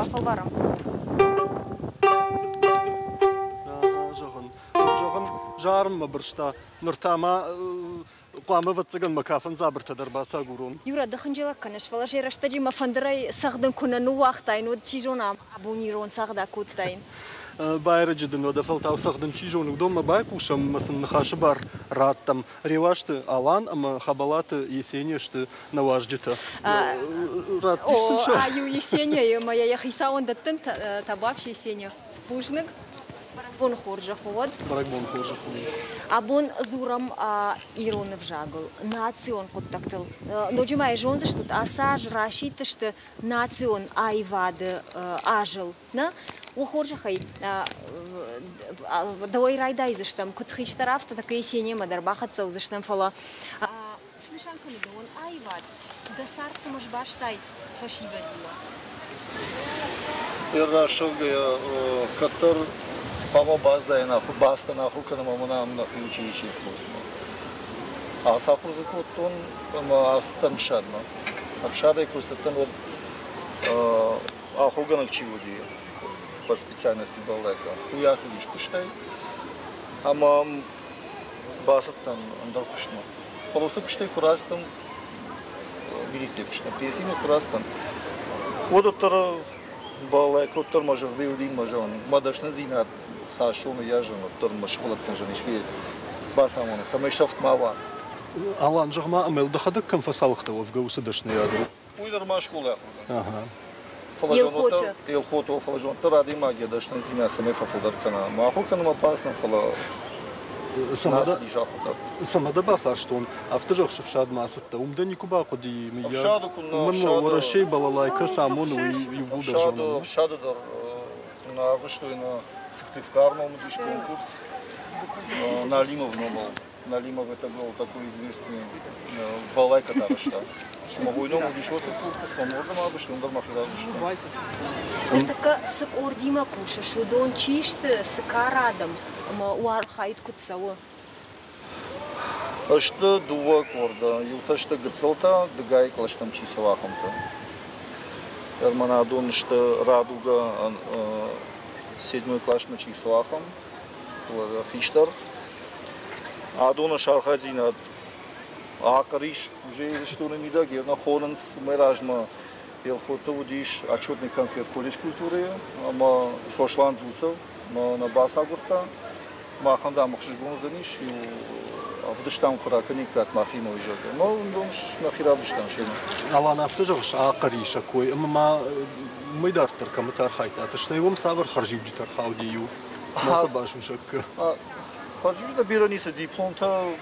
Афӕлварӕм. Зӕгъын, зӕгъын, зарынмӕ бырста. Ныр та ма хъуамӕ, ӕвӕццӕгӕн, мӕ кафӕн дзабыртӕ дӕр бацагурон. Юра, ды хынджылӕг кӕныс, фӕлӕ сӕ рӕстӕджы мӕ фӕндырӕй цӕгъдын куы нӕ ныууагътаин, уӕд чи зона, абон ирон цагъд акодтаин. Байрӕджы дын уӕдӕ фӕлтау цӕгъдын чи зоны, уыдонмӕ байхъусӕм ӕмӕ сын ныхасы бар раттӕм. Реуазты Алан ӕмӕ Хӕбӕлаты Есения сты нӕ уазджытӕ. Раттис сын сӕ. Аю Есенияйы ӕмӕ йӕ хицауӕн дӕттын табуафси Есения. Бузныг. Бӕрӕгбоны хорзӕх уӕд. Бӕрӕгбоны хорзӕх уӕд. Абон дзурӕм ирон ӕвзагыл, национ хъуыддӕгтыл. Ноджы ма йӕ зондзыстут, ацы аз расидтысты национ аивады азыл. Нӕ? Уӕ хорзӕхӕй, дӕуӕй райдайдзыстӕм, куыд хистӕр, афтӕ тӕккӕ Есениямӕ дӕр бахӕццӕ уыдзыстӕм, фӕлӕ цы нысан кӕны дӕуӕн аивад? Дӕ цард цӕмӕ сбастай фӕсивӕдимӕ? Рӕсугъдӕй кӕддӕр хъуамӕ баздаин бацыдтӕн ахуыр кӕнынмӕ мӕнӕ ам нӕхи училищейы службӕмӕ. Ацахуыр дзы кодтон ӕмӕ ацыдтӕн ӕфсадмӕ. Ӕфсадӕй куы рцыдтӕн, уӕд ахуыргӕнӕг чи уыди по специальности балалайка, уый ацыдис куыстӕй ӕмӕ бацыдтӕн ӕндӕр куыстмӕ. Фӕлӕ уыцы куыстӕй куы рацыдтӕн, милицийы куыстмӕ, пенсимӕ куы рацыдтӕн, уӕд уӕддӕр балалайка уӕддӕр мӕ зӕрдӕ уыди мӕ зӕгъын, мӕ дӕсныдзинад цас зоны, йӕ зӕгъын, уӕддӕр мӕ сывӕллӕттӕн зӕгъын искӕй бацамонын, цӕмӕй сӕфт ма уа. Алан, зӕгъ-ма, ӕмӕ дӕхӕдӕг кӕм фӕцалхтӕ уӕвгӕ уыцы дӕсныйадыл? Уый нырма скъолайы ахуыргӕнӕг. Елхоты. Елхоты, фӕлӕ зонддӕр адӕймаг йӕ дӕсныдзинад цӕмӕй фӕфылдӕр кӕна. Ма ахуыр кӕнынмӕ бацыдтӕн, фӕлӕ Цӕмӕ дӕ бафарстон, афтӕ зӕгъыс, ӕфсадмӕ ацыдтӕ, уым дӕ никуы бахъуыди, мыййаг? Уымӕн Уӕрӕсейы балалайкӕ цы амоны, уый иууылдӕр зонын. Ӕфсады дӕр нӕ арвыстой нӕ Сыктывкармӕ уыдис конкурс Налимов номыл. Налимов это был такой известный балалайка арӕзта. Мой ном уыдис уыцы конкурс, мӕ мордӕм абысты, уым дӕр мӕхи равдыстон. Ныртӕккӕ цы къордимӕ кусыс, уыдон чи сты, цы кары адӕм ӕмӕ уӕ архайд куыд цӕуы? Сты дыууӕ къорды. Иутӕ сты гыццылтӕ, дыгай кълӕстӕм чи цӕуы, ахӕмтӕ. Ӕрмӕнадон сты Радуга, седьмой классмӕ чи цӕуы, ахӕм. Хистӕр. Адоны сархайдзинад ахъыр ис уже Ирыстоны мидӕг, йӕ нӕ хонынц. Уымӕй размӕ Елхоты уыдис отчетный концерт колледж культурӕйы ӕмӕ Сослан Дзуцев мӕ нӕ бацагуырдта. Махӕн, дам, ӕхсызгон уыдзӕнис, иу ӕвдыстам куы ракӕниккат махимӕ, уый зӕгъгӕ. Ӕмӕ уыдон нӕхи равдыстам семӕ. Алан, афтӕ зӕгъыс, ахъыр ис сӕ кой, ӕмӕ ма уымӕй дарддӕр кӕмыты архайдтат, стӕй уӕм цавӕр хӕрзиуджытӕ ӕрхауди иу? Ма сӕ басусӕг кӕ. Хӕрзиуджытӕ бирӕ ницы дипломтӕ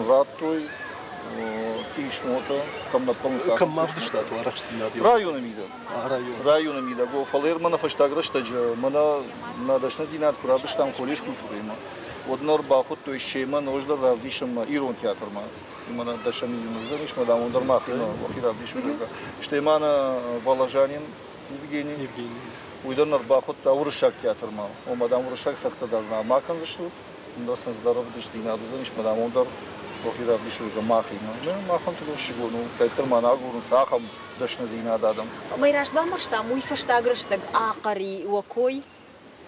радтой, писмотӕ, кӕм нӕ хъӕуынц. Кӕм ма ӕвдыстат уӕ арӕхстдзинад? Районы мидӕг. Районы мидӕг. Фӕлӕ мӕнӕ фӕстаг рӕстӕджы мӕнӕ нӕ дӕсныдзинад куы равдыстам колледж культурӕимӕ, уӕд нӕ ӕрбахуыдтой семӕ ноджыдӕр равдисынмӕ ирон театрмӕ. Мӕнӕ дӕсӕм июны уыдзӕнис, мӕ дам, уым дӕр махимӕ уӕхи равдисут, зӕгъгӕ. Стӕй ма нӕ Воложанин Евгений. Евгений. Уый дӕр нӕ ӕрбахуыдта уырыссаг театрмӕ. Ома, дам, уырыссаг цӕгъдтӕ дӕр ма кӕндзыстут, уым сын цыдӕр ӕвдыстдзинад уыдзӕнис, мӕ дам, уым дӕр уӕхи равдисут махимӕ. Махӕн тынг у, кӕддӕр ма нӕ агурынц ахӕм дӕсныдзинад адӕм. Мӕ раст бамбӕрстам, уый фӕстаг рӕстӕг ахъӕр и уӕ кой?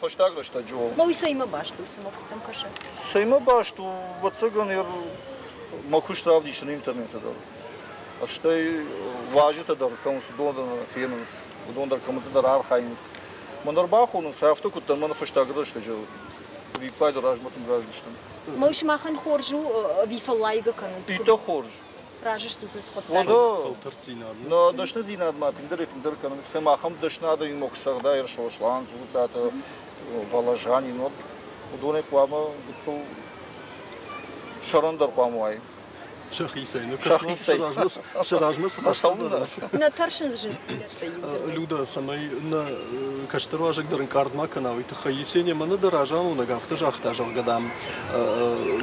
Фӕстаг рӕстӕджы у. Мӕ уый цӕимӕ баст у, цымӕ куыдтӕм кӕсы? Цӕимӕ баст у, ӕвӕццӕгӕн, мӕ куыст равдисын интернеты дӕр. Стӕй уазджытӕ дӕр цӕуынц, уыдон дӕр фенынц, уыдон дӕр кӕмыты дӕр архайынц. Мӕн ӕрбахонынц, афтӕ куыддӕр мӕн фӕстаг рӕстӕджы ӕвиппайды размӕ тынг раздыстӕм. Мӕ сымахӕн хорз у ӕви фӕллайгӕ кӕнут? Иттӕг хорз. Разы стут уыцы хъуыддаджы? Фӕлтӕрддзинад. Нӕ дӕсныдзинадмӕ тынгдӕрӕй-тынгдӕр кӕнӕм. Тыххӕй ахӕм дӕсны адӕмимӕ куы цӕгъдай Сослан, Дзуццаты, Воложанин, уӕд уыдонӕй хъуамӕ гыццыл сӕрӕндӕр хъуамӕ уай. Сӕхицӕй. Сӕхицӕй. Сӕ размӕ цы хӕстӕ Нӕ тӕрсынц зындзинӕдтӕ иудзырдӕй. Люда, цӕмӕй нӕ кӕстӕр уазӕг дӕр ӕнкъард ма кӕна, уый тыххӕй Есения мӕнӕ дӕ разамонӕг афтӕ загъта, зӕгъгӕ, дам,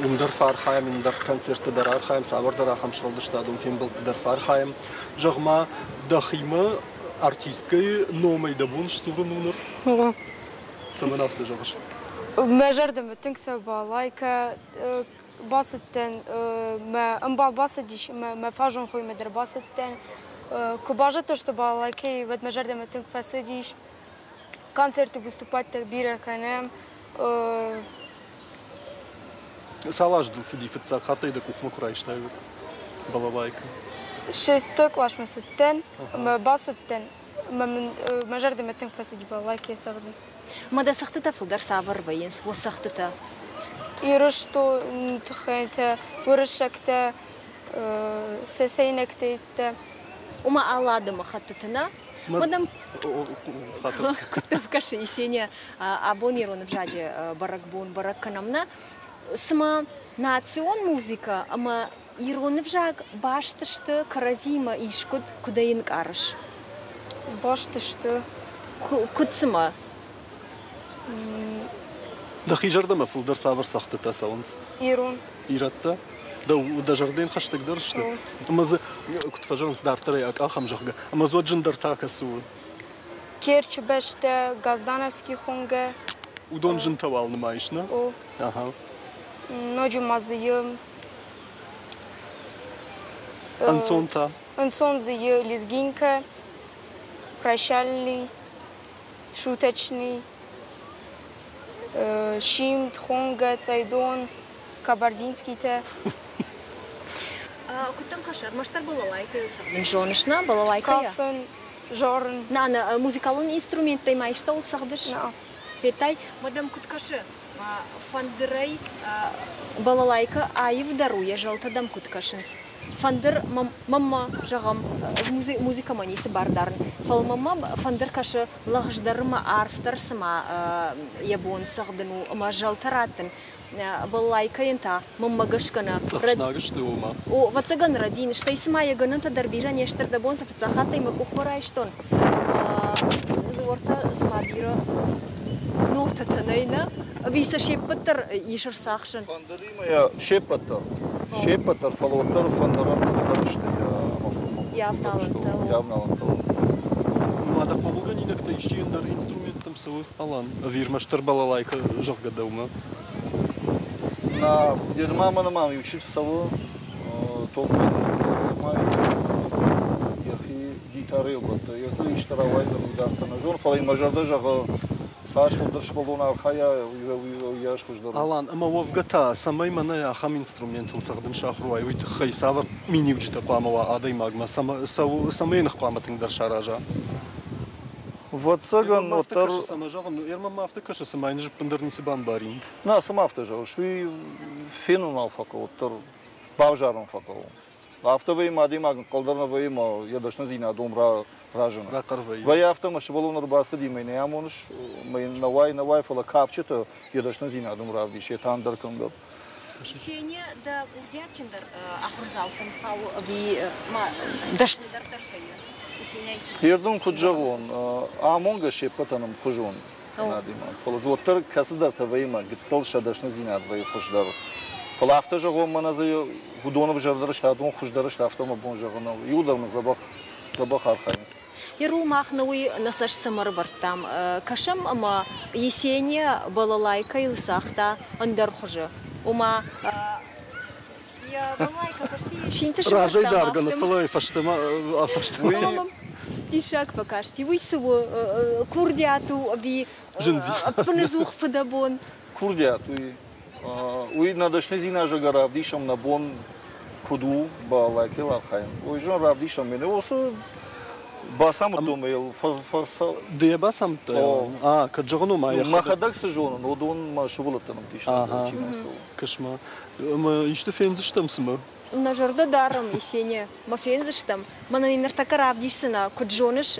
уым дӕр фӕархайӕм, ӕндӕр концертты дӕр архайӕм, цавӕрдӕр ахӕм сфӕлдыстадон фембӕлдты дӕр фӕархайӕм. Зӕгъ-ма, дӕхимӕ артисткӕйы номӕй дӕ бон сдзурын у ныр? Цӕмӕн афтӕ зӕгъыс? Мӕ зӕрдӕмӕ тынг цӕуы балалайкӕ, бацыдтӕн, мӕ ӕмбал бацыдис ӕмӕ мӕ фаззон хоймӕ дӕр бацыдтӕн. Куы базыдтон, что балалайкӕйы, уӕд мӕ зӕрдӕмӕ тынг фӕцыдис. Концерты выступать бирӕ кӕнӕм. Цал азы дыл цыди фыццаг хаттӕй дӕ къухмӕ куы райстай балалайкӕ? Шестой къласмӕ цыдтӕн ӕмӕ бацыдтӕн ӕмӕ мын мӕ зӕрдӕмӕ тынг фӕцыди балалайкӕйы цӕгъдын. Ма дӕ цӕгъдтытӕ фылдӕр цавӕр вӕййынц, уӕ цӕгъдтытӕ? Ирыстоны тыххӕйтӕ, уырыссӕгтӕ, цӕцӕйнӕгтӕ. Уымӕ алы адӕмыхӕттыты нӕ? Мадам, куыд кӕсы, Есения, абон ирон ӕвзаджы бӕрӕгбон бӕрӕг кӕнӕм нӕ? Цыма национ музыкӕ ӕмӕ ирон ӕвзаг баст сты кӕрӕдзимӕ искуыд, куыд ӕй ӕнкъарыс? Баст сты. Куыд цымӕ? Дӕхи зӕрдӕмӕ фылдӕр цавӕр цӕгъдтытӕ цӕуынц? Ирон. Ирӕттӕ? Дӕу дӕ зӕрдӕйӕн хӕстӕгдӕр сты? Ӕмӕ дзы, куыд фӕзӕгъынц, дарддӕр ӕй акъахӕм, зӕгъгӕ. Ӕмӕ дзы уӕд зындӕр та кӕцы у? Керчы бӕстӕ, Газдановский хонгӕ. Уыдон зынтӕ уал нымайыс, нӕ? О. Ага. Ноджы ма дзы и Ӕнцон та? Ӕнцон дзы и лезгинкӕ, прощальный, шуточный, симд, хонгӕ, цъӕйдон, кабардинскийтӕ. Куыд дӕм кӕсы, ӕрмӕстдӕр балалайкӕйыл цӕгъдын зоныс, нӕ? Балалайкӕйӕ? Кафын, зарын. Нӕ, нӕ, музыкалон инструменттӕй ма истӕуыл цӕгъдыс? Нӕ. Федтай, уӕд ӕм куыд кӕсы, фӕндырӕй балалайкӕ аивдӕр у, йӕ зӕлтӕ дӕм куыд кӕсынц? Фӕндыр мӕммӕ, зӕгъӕм, ӕз музыкӕмӕ ницы бар дарын, фӕлӕ мӕммӕ фӕндыр кӕсы лӕгъздӕр ӕмӕ арфдӕр цыма йӕ бон цӕгъдын у ӕмӕ зӕлтӕ раттын. Балалайкӕйӕн та мӕнмӕ гӕсгӕ нӕ. Цъӕхснаг сты ома? О, ӕвӕццӕгӕн рӕдийын, стӕй цыма йӕ гӕнӕнтӕ дӕр бирӕ не сты, дӕ бон сӕ фыццаг хаттӕй мӕ къухмӕ райстон. Дзы уӕртӕ цыма бирӕ нотӕтӕ нӕй, нӕ? Ӕви сӕ се ппӕт дӕр ис ӕрцахсын? Фӕндыримӕ йӕ се ппӕт дӕр. Се ппӕт дӕр, фӕлӕ уӕддӕр фӕндырӕн фылдӕр сты йӕ авналӕнтӕ. Йӕ авналӕнтӕ. Уӕдӕ хъомылгӕнинӕгтӕ исчи ӕндӕр инструменттӕм цӕуы, Алан? Ӕви ӕрмӕстдӕр балалайкӕ, зӕгъгӕ, дӕумӕ? На, йедмӕ мӕнӕ мӕм иу чызг цӕуы, топпӕй йӕхи гитарӕйыл бӕтты. Йӕ дзы исты рауайдзӕн, уый дарддӕр нӕ зоны, фӕлӕ йын мӕ зӕрдӕ зӕгъы, цас фылдӕр сывӕллон архайа, уыйас хуыздӕр. Алан, ӕмӕ уӕвгӕ та, цӕмӕй мӕнӕ ахӕм инструментыл цӕгъдын сахуыр уай, уый тыххӕй цавӕр миниуджытӕ хъуамӕ уа адӕймагмӕ, цӕмӕй ных хъуамӕ тынгдӕр сараза? Ӕвӕццӕгӕн, уӕддӕр... Цӕмӕ зӕгъын, ӕрмӕ афтӕ кӕсы, цыма йын ӕппындӕр ницы бамбарин. Нӕ, цыма афтӕ зӕгъыс, уый фенын нал фӕхъӕуы, уӕддӕр бавзарын фӕхъӕуы. Афтӕ вӕййы ма адӕймаг ӕнхъӕл дӕр нӕ вӕййы ӕмӕ йӕ дӕсныдзинад уым разыны. Рахъӕр вӕййы. Вӕййы афтӕ, ӕмӕ сывӕллон ӕрбацыди ӕмӕ йын ӕй амоныс, ӕмӕ йын нӕ уай, нӕ уай, фӕлӕ кафджыты йӕ дӕсныдзинад уым равдис, йӕ та ӕндӕр кӕмдӕр. Ксения, дӕ курдиатджындӕр ахуырдзаутӕм хауы ӕви ма дӕсныдӕр дӕртӕ Ердон куыд зӕгъон, амонгӕ се ппӕтӕн ӕмхуызон адӕймаг. Фӕлӕ дзы уӕддӕр кӕцыдӕртӕ вӕййы мӕ гыццыл сӕ дӕсныдзинад вӕййы хуыздӕр. Фӕлӕ афтӕ зӕгъон, мӕнӕ дзы уыдон ӕвзӕрдӕр сты, адон хуыздӕр сты, афтӕ мӕ бон зӕгъын нӕу. Иуылдӕр мын дзӕбӕх, дзӕбӕх архайынц. Ерул мах нӕ уый нӕ цӕст цӕмӕ ӕрывӕрдтам. Кӕсӕм ӕмӕ Есения балалайкӕйыл цагъта ӕндӕр хуызы. Ома Разӕй даргӕ фӕлӕ фӕстӕмӕ фӕстӕмӕ. Диссаг фӕкасти. Уый цы у? Курдиат у ӕви ӕппынӕдзух фыдӕбон? Курдиат уый. Уый нӕ дӕсныдзинад зӕгъгӕ равдисӕм нӕ бон куыд у балалайкӕйыл архайын. Уый зон равдисӕм. Уыцы бацамыдтон ма йыл. Ды йӕ бацамыдтай? А, кӕд зӕгъын у ма йӕхӕдӕг? Мӕхӕдӕг цы зонын, уыдон мӕ сывӕллӕттӕн ӕвдисынц, чи мӕм цӕуы. Кӕс-ма, ӕмӕ исты фендзыстӕм цымӕ? Нӕ зӕрдӕ дарӕм, Есения, мӕ фендзыстӕм. Мӕнӕн ын ныртӕккӕ равдисдзынӕ, куыд зоныс,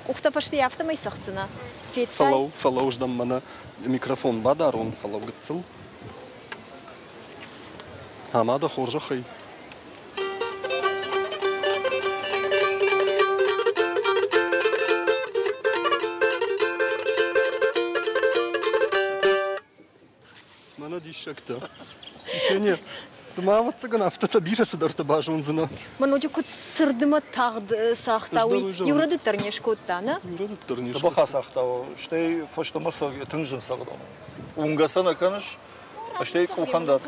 къухтӕ фӕстейӕ афтӕмӕй цӕгъддзынӕ. Федтай? Фӕлӕуу, фӕлӕуу, ӕз дӕм мӕнӕ микрофон бадарон, фӕлӕуу гыццыл. Ӕмӕ дӕ хорзӕхӕй. Мӕнӕ диссӕгтӕ. Ксения, ды ма ӕвӕццӕгӕн афтӕтӕ бирӕ цыдӕртӕ базондзынӕ. Мӕ ноджы куыд цырдмӕ тагъд цагъта, уый иу рӕдыд дӕр не скодта, нӕ? Иу рӕдыд дӕр не скодта. Дзӕбӕх ацагъта, стӕй фӕстӕмӕ сӕ тынг зын цӕгъдӕн. Уынгӕ сӕ нӕ кӕныс, стӕй къухӕн дӕр.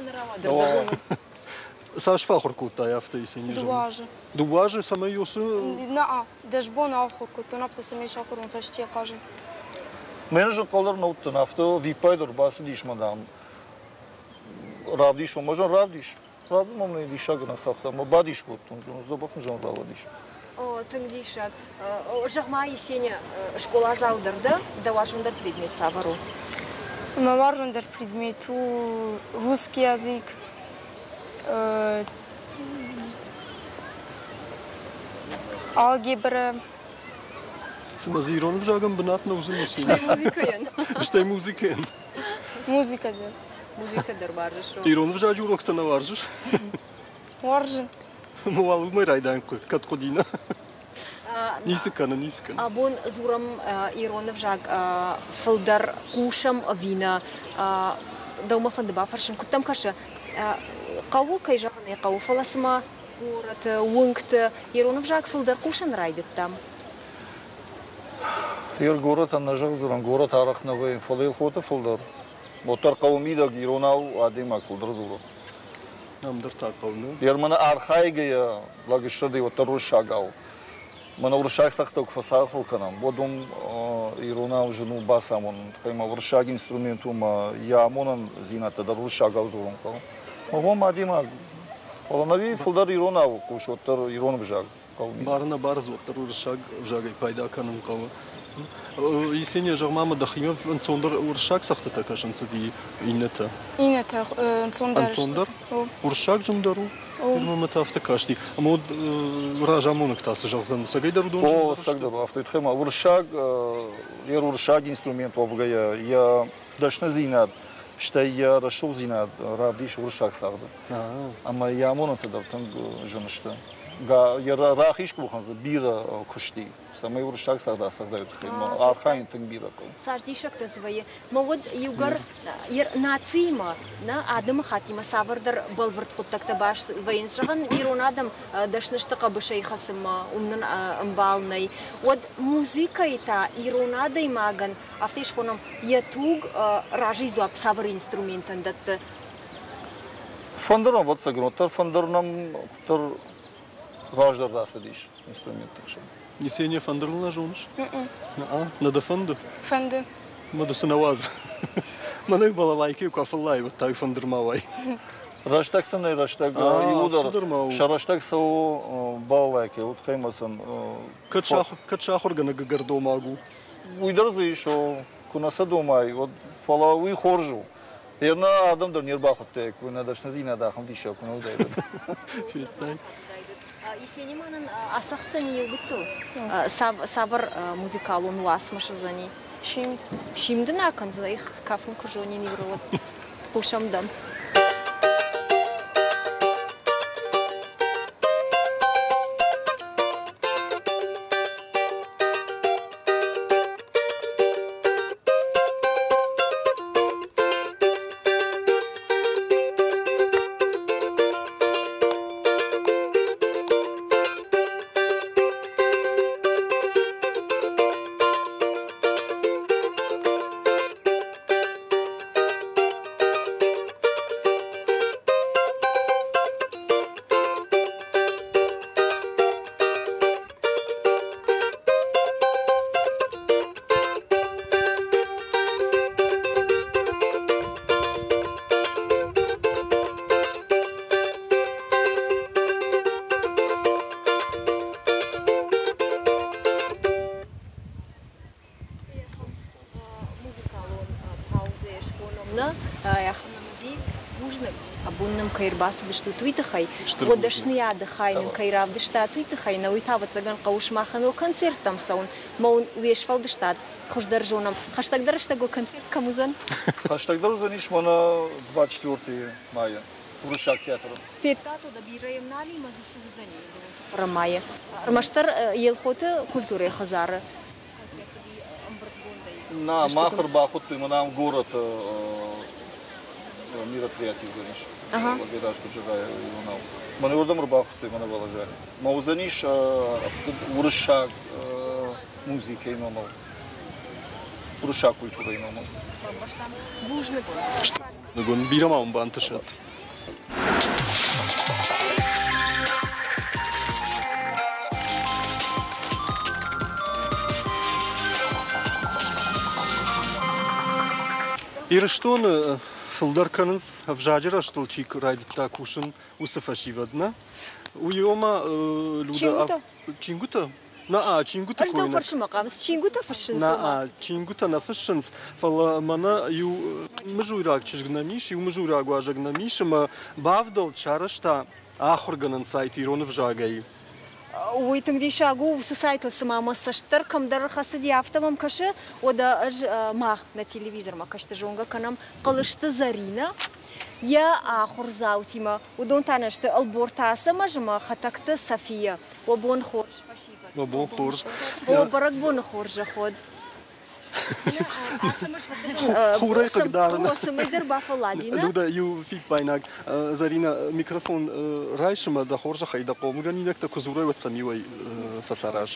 Цас фӕахуыр кодтай афтӕ, Есения? Дыууӕ азы. Дыууӕ азы цӕмӕй уыцы... Нӕ, 10 боны ахуыр кодтон, афтӕ цӕмӕй сахуыр уон фӕсте хъазын. Мӕн ӕнхъӕл дӕр нӕ уыдтӕн, афтӕ виппайды ӕрбацыдис мӕ, дам, равдисон. Мӕ зӕгъын, равдис. Радымӕ мын диссаг нӕ цагъта, мӕ бадис кодтон, дзӕбӕх зон рауадис. О, тынг диссаг. Зӕгъ-ма, Есения, скъоладзау дӕр дӕ, дӕ уарзондӕр предмет цавӕр у? Мӕ уарзондӕр предмет у русский язык, алгебра. Цымӕ дзы ирон ӕвзагӕн бынат нӕ уыдзӕн? Стӕй музыкӕйӕн. Стӕй музыкӕйӕн. Музыкӕ дӕр. Музыкӕ дӕр уарзыс? Ирон ӕвзаджы уроктӕ нӕ уарзыс? Уарзын. Ну, уал уымӕй райдайын кӕд хъуыди, нӕ? Ницы кӕны, ницы кӕны. Абон дзурӕм ирон ӕвзаг фылдӕр хъусӕм ӕви нӕ? Дӕумӕ фӕнды бафӕрсын, куыд дӕм кӕсы? Хъӕуы, кӕй зӕгъын ӕй хъӕуы, фӕлӕ цыма горӕты, уынгты ирон ӕвзаг фылдӕр хъусын райдыдтам? Ир горӕтӕн нӕ зӕгъдзынӕн, горӕт арӕх нӕ вӕййы, фӕлӕ Елхоты фылдӕр. Уӕддӕр хъӕуы мидӕг иронау адӕймаг фылдӕр дзуры. Ам дӕр та хъӕуы, нӕ? Ерманы архайгӕйӕ лӕг ссыди уӕддӕр уырыссагау. Мӕнӕ уырыссаг цӕгъдтӕ куы фӕцахуыр кӕнӕм, уӕд уым иронау зын у бацамонын. Тыххӕй ма уырыссаг инструмент у ӕмӕ йӕ амонӕндзинӕдтӕ дӕр уырыссагау дзурын хъӕуы. Уым адӕймаг, фӕлӕ нӕ фылдӕр иронау хъус, уӕддӕр ирон ӕвзаг хъӕуы. Бар-ӕнӕбары уӕддӕр уырыссаг ӕвзагӕй пайда кӕнын хъӕуы. Есения, зӕгъ-ма, мӕ дӕхимӕ ӕнцондӕр уырыссаг цӕгъдтытӕ кӕсынц ӕви иннӕтӕ? Иннӕтӕ ӕнцондӕр. Ӕнцондӕр? Уырыссаг зындӕр у? Мӕнмӕ та афтӕ касти. Ӕмӕ уӕд разамонӕг та цы зӕгъдзӕн? Цӕгӕйдӕр уыдон О, цӕгдӕр афтӕ тыххӕй уырыссаг, йӕ уырыссаг инструмент уӕвгӕйӕ, йӕ дӕсныдзинад, стӕй йӕ рӕсугъддзинад равдисы уырыссаг цагъды. Ӕмӕ йӕ амонӕнтӕ дӕр тынг зын сты. Йӕ рахиз къухӕн дзы бирӕ куыст и. Цӕмӕй уырыссаг цагъд ацӕгъдайы тыххӕй архайын тынг бирӕ хъӕуы. Цас диссӕгтӕ дзы вӕййы. Мӕ уӕд иугӕр нациимӕ, нӕ адӕмыхаттимӕ цавӕрдӕр бӕлвырд хъуыддӕгтӕ баст вӕййынц. Зӕгъӕн, ирон адӕм дӕсны сты хъӕбысӕй хӕцынмӕ, уым нын ӕмбал нӕй. Уӕд музыкӕйы та ирон адӕймагӕн, афтӕ схонӕм, йӕ туг разыйы дзуапп цавӕр инструментӕн дӕтты? Фӕндыр, ӕвӕццӕгӕн, уӕддӕр фӕндыр нӕм куыддӕр раздӕр рацыдис инструментты хсӕн. Есения фӕндырыл нӕ зоныс? Нӕ дӕ фӕнды? Фӕнды. Мӕ дӕ цы нӕ уадзы? Мӕнӕ балалайкӕ куы афӕллай, уӕд та фӕндыр ма уай. Рӕстӕг сын нӕй рӕстӕг иуылдӕр сӕ рӕстӕг цӕуы балалайкӕ, уыд хӕмӕ сын. Кӕд сахуыргӕнӕг ӕгӕр домаг у? Уый дӕр дзы ис, куы нӕ сӕ домай, уӕд, фӕлӕ уый хорз у. Ерна адӕм дӕр не рбахуыдтаиккой, нӕ дӕсныдзинад ахӕм диссаг куы нӕ уыдаид. Федтай? Есени ма нын ацӕгъддзӕни иу гыццыл. Цавӕр музыкалон уацмыс уыдзӕни? Симд. Симды нӕ кӕндзӕн, их кафын куы зонин иурылы. Хъусӕм дӕм. Музыкалон паузӕ схонӕм нӕ, ахӕм нӕм уыди. Бузныг, абон нӕм кӕй ӕрбацыдыстут, уый тыххӕй. Уӕ дӕсныйады хай нын кӕй равдыстат, уый тыххӕй нӕ уый та, ӕвӕццӕгӕн, хъӕуы сымахӕн уӕ концерттӕм цӕуын. Мӕ уын уе сфӕлдыстад хуыздӕр зонӕм. Хӕстӕгдӕр рӕстӕг уӕ концерт кӕм уыдзӕн? Хӕстӕгдӕр уыдзӕнис мӕнӕ 24 майы Уырыссаг театры. Федтат, уӕдӕ бирӕ йӕм нал и, мӕ дзы цы уыдзӕни 25 майы? Ӕрмӕстдӕр Елхоты культурӕйы хӕдзары концерт уыди ӕмбырдгондӕй. На, мах ӕрбахуыдтой, мӕнӕ ам горӕты мероприятие уыдзӕнис. Лагераж куыд зӕгъай иронау. Мӕнӕ уырдӕм ӕрбахуыдтой мӕнӕ Балазӕй. Мӕ уыдзӕнис уырыссаг музыкӕйы номыл, уырыссаг культурӕйы номыл. Бузныг. Бирӕ ма уын бантысӕд. Ирыстоны фылдӕр кӕнынц, ӕвзаджы рӕзтыл чи райдыдта кусын, уыцы фӕсивӕд, нӕ? Уый ома Люда... Чингуытӕ? Чингуытӕ? Нӕ, чингуыты Ӕз дӕу фӕрсынмӕ хъавынц. Чингуытӕ фыссынц Нӕ, чингуытӕ нӕ фыссынц, фӕлӕ мӕнӕ иу мызуйраг чызг нӕм ис, иу мызуйраг уазӕг нӕм ис, ӕмӕ бавдӕлд, сарӕзта ахуыргӕнӕн сайт ирон ӕвзагӕй. Уый тынг диссаг у, уыцы сайтыл цыма мӕ цӕст дӕр кӕмдӕр ӕрхӕцыди, афтӕ мӕм кӕсы. Уӕдӕ ӕз мах нӕ телевизормӕ кӕсты зонгӕ кӕнӕм Хъылысты Зӕринӕ йӕ ахуырдзаутимӕ. Уыдон та нӕ сты Ӕлборты Ацӕмӕз ӕмӕ Хӕтӕгты София. Уӕ бон хорз, фӕсивӕд! Уӕ бон хорз! О, бӕрӕгбоны хорзӕх уӕд! Хурӕй хъыгдарын. Цӕмӕйдӕр бафӕллади, нӕ? Люда, иу фиппаинаг. Зӕринӕ, микрофон райсы мӕ дӕ хорзӕхӕй дӕ хъомылгӕнинӕгтӕ куы дзурай, уӕд сӕм иуӕй фӕцараз.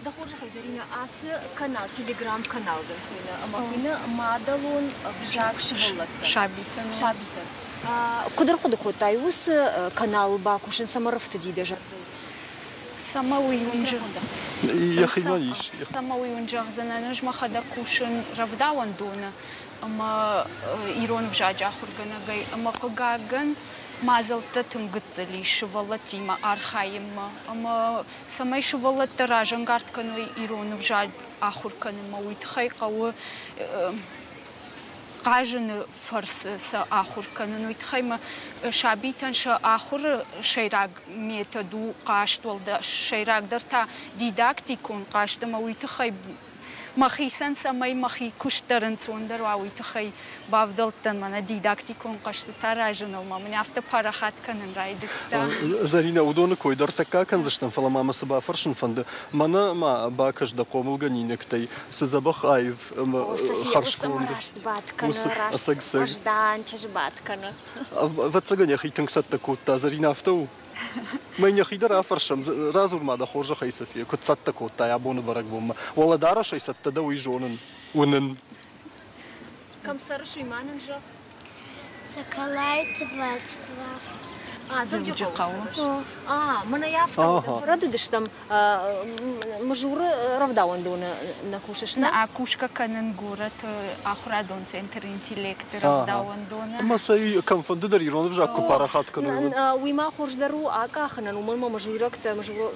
Дӕ хорзӕхӕй, Зӕринӕ, ацы канал, телеграм-канал дын хуыйны, ӕмӕ хуыйны мадӕлон ӕвзаг сывӕллӕттӕн. Сабитӕн. Сабитӕн. Куыд ӕрхъуыды кодтай уыцы каналыл бакусын, цӕмӕ рӕфтыди дӕ зӕрдыл? Цӕмӕ уый уын Йӕхимӕ ис. Цӕмӕ уый уын зӕгъдзынӕн, ӕз мӕхӕдӕг кусын рӕвдауӕндоны ӕмӕ ирон ӕвзаджы ахуыргӕнӕгӕй ӕмӕ хъыгагӕн мадзӕлттӕ тынг гыццыл ис сывӕллӕттимӕ архайынмӕ ӕмӕ цӕмӕй сывӕллӕттӕ разӕнгард кӕной ирон ӕвзаг ахуыр кӕнынмӕ, уый тыххӕй хъӕуы хъазыны фӕрцы сӕ ахуыр кӕнын. Уый тыххӕй мӕ сабитӕн сӕ ахуыры сӕйраг метод у хъазт, уӕлдай сӕйрагдӕр та дидактикон хъазт ӕмӕ уый тыххӕй мӕхицӕн цӕмӕй мӕхи куыст дӕр ӕнцондӕр уа, уый тыххӕй бавдӕлдтӕн мӕнӕ дидактикон хъӕзтытӕ аразыныл ма мын афтӕ парахат кӕнын райдыдта. Зӕринӕ, уыдоны кой дӕр тӕккӕ кӕндзыстӕм, фӕлӕ ма мӕ цы бафӕрсын фӕнды, мӕнӕ ма бакӕс дӕ хъомылгӕнинӕгтӕй, цы дзӕбӕх аив ӕмӕ хӕрзконд. Раст бадт кӕны, раст уӕздан чызджы бадт кӕны. Ӕвӕццӕгӕн йӕхи тынг цӕттӕ кодта, Зӕринӕ афтӕ у? Мӕ йӕхи дӕр афӕрсӕм, радзур-ма дӕ хорзӕхӕй, София, куыд цӕттӕ кодтай абоны бӕрӕгбонмӕ? Уӕлӕдарӕсӕй цӕттӕ дӕ, уый зонын, уынын. Кӕм цӕрыс, уый ма нын зӕгъ. Соколайты 22. А, Дзӕуджыхъӕуы цӕрыс? А, мӕнӕ афтӕ рӕдыдыстӕм. Мызуры рӕвдауӕндоны нӕ кусыс, нӕ? Нӕ, кусгӕ кӕнын горӕты ахуырадон центр «Интеллект»-ы рӕвдауӕндоны. Ӕмӕ сӕ кӕмфӕнды дӕр ирон ӕвзаг куы парахат кӕной. Уый ма хорз дӕр у акъахынӕн, уымӕн ӕмӕ мызуйрӕгтӕ,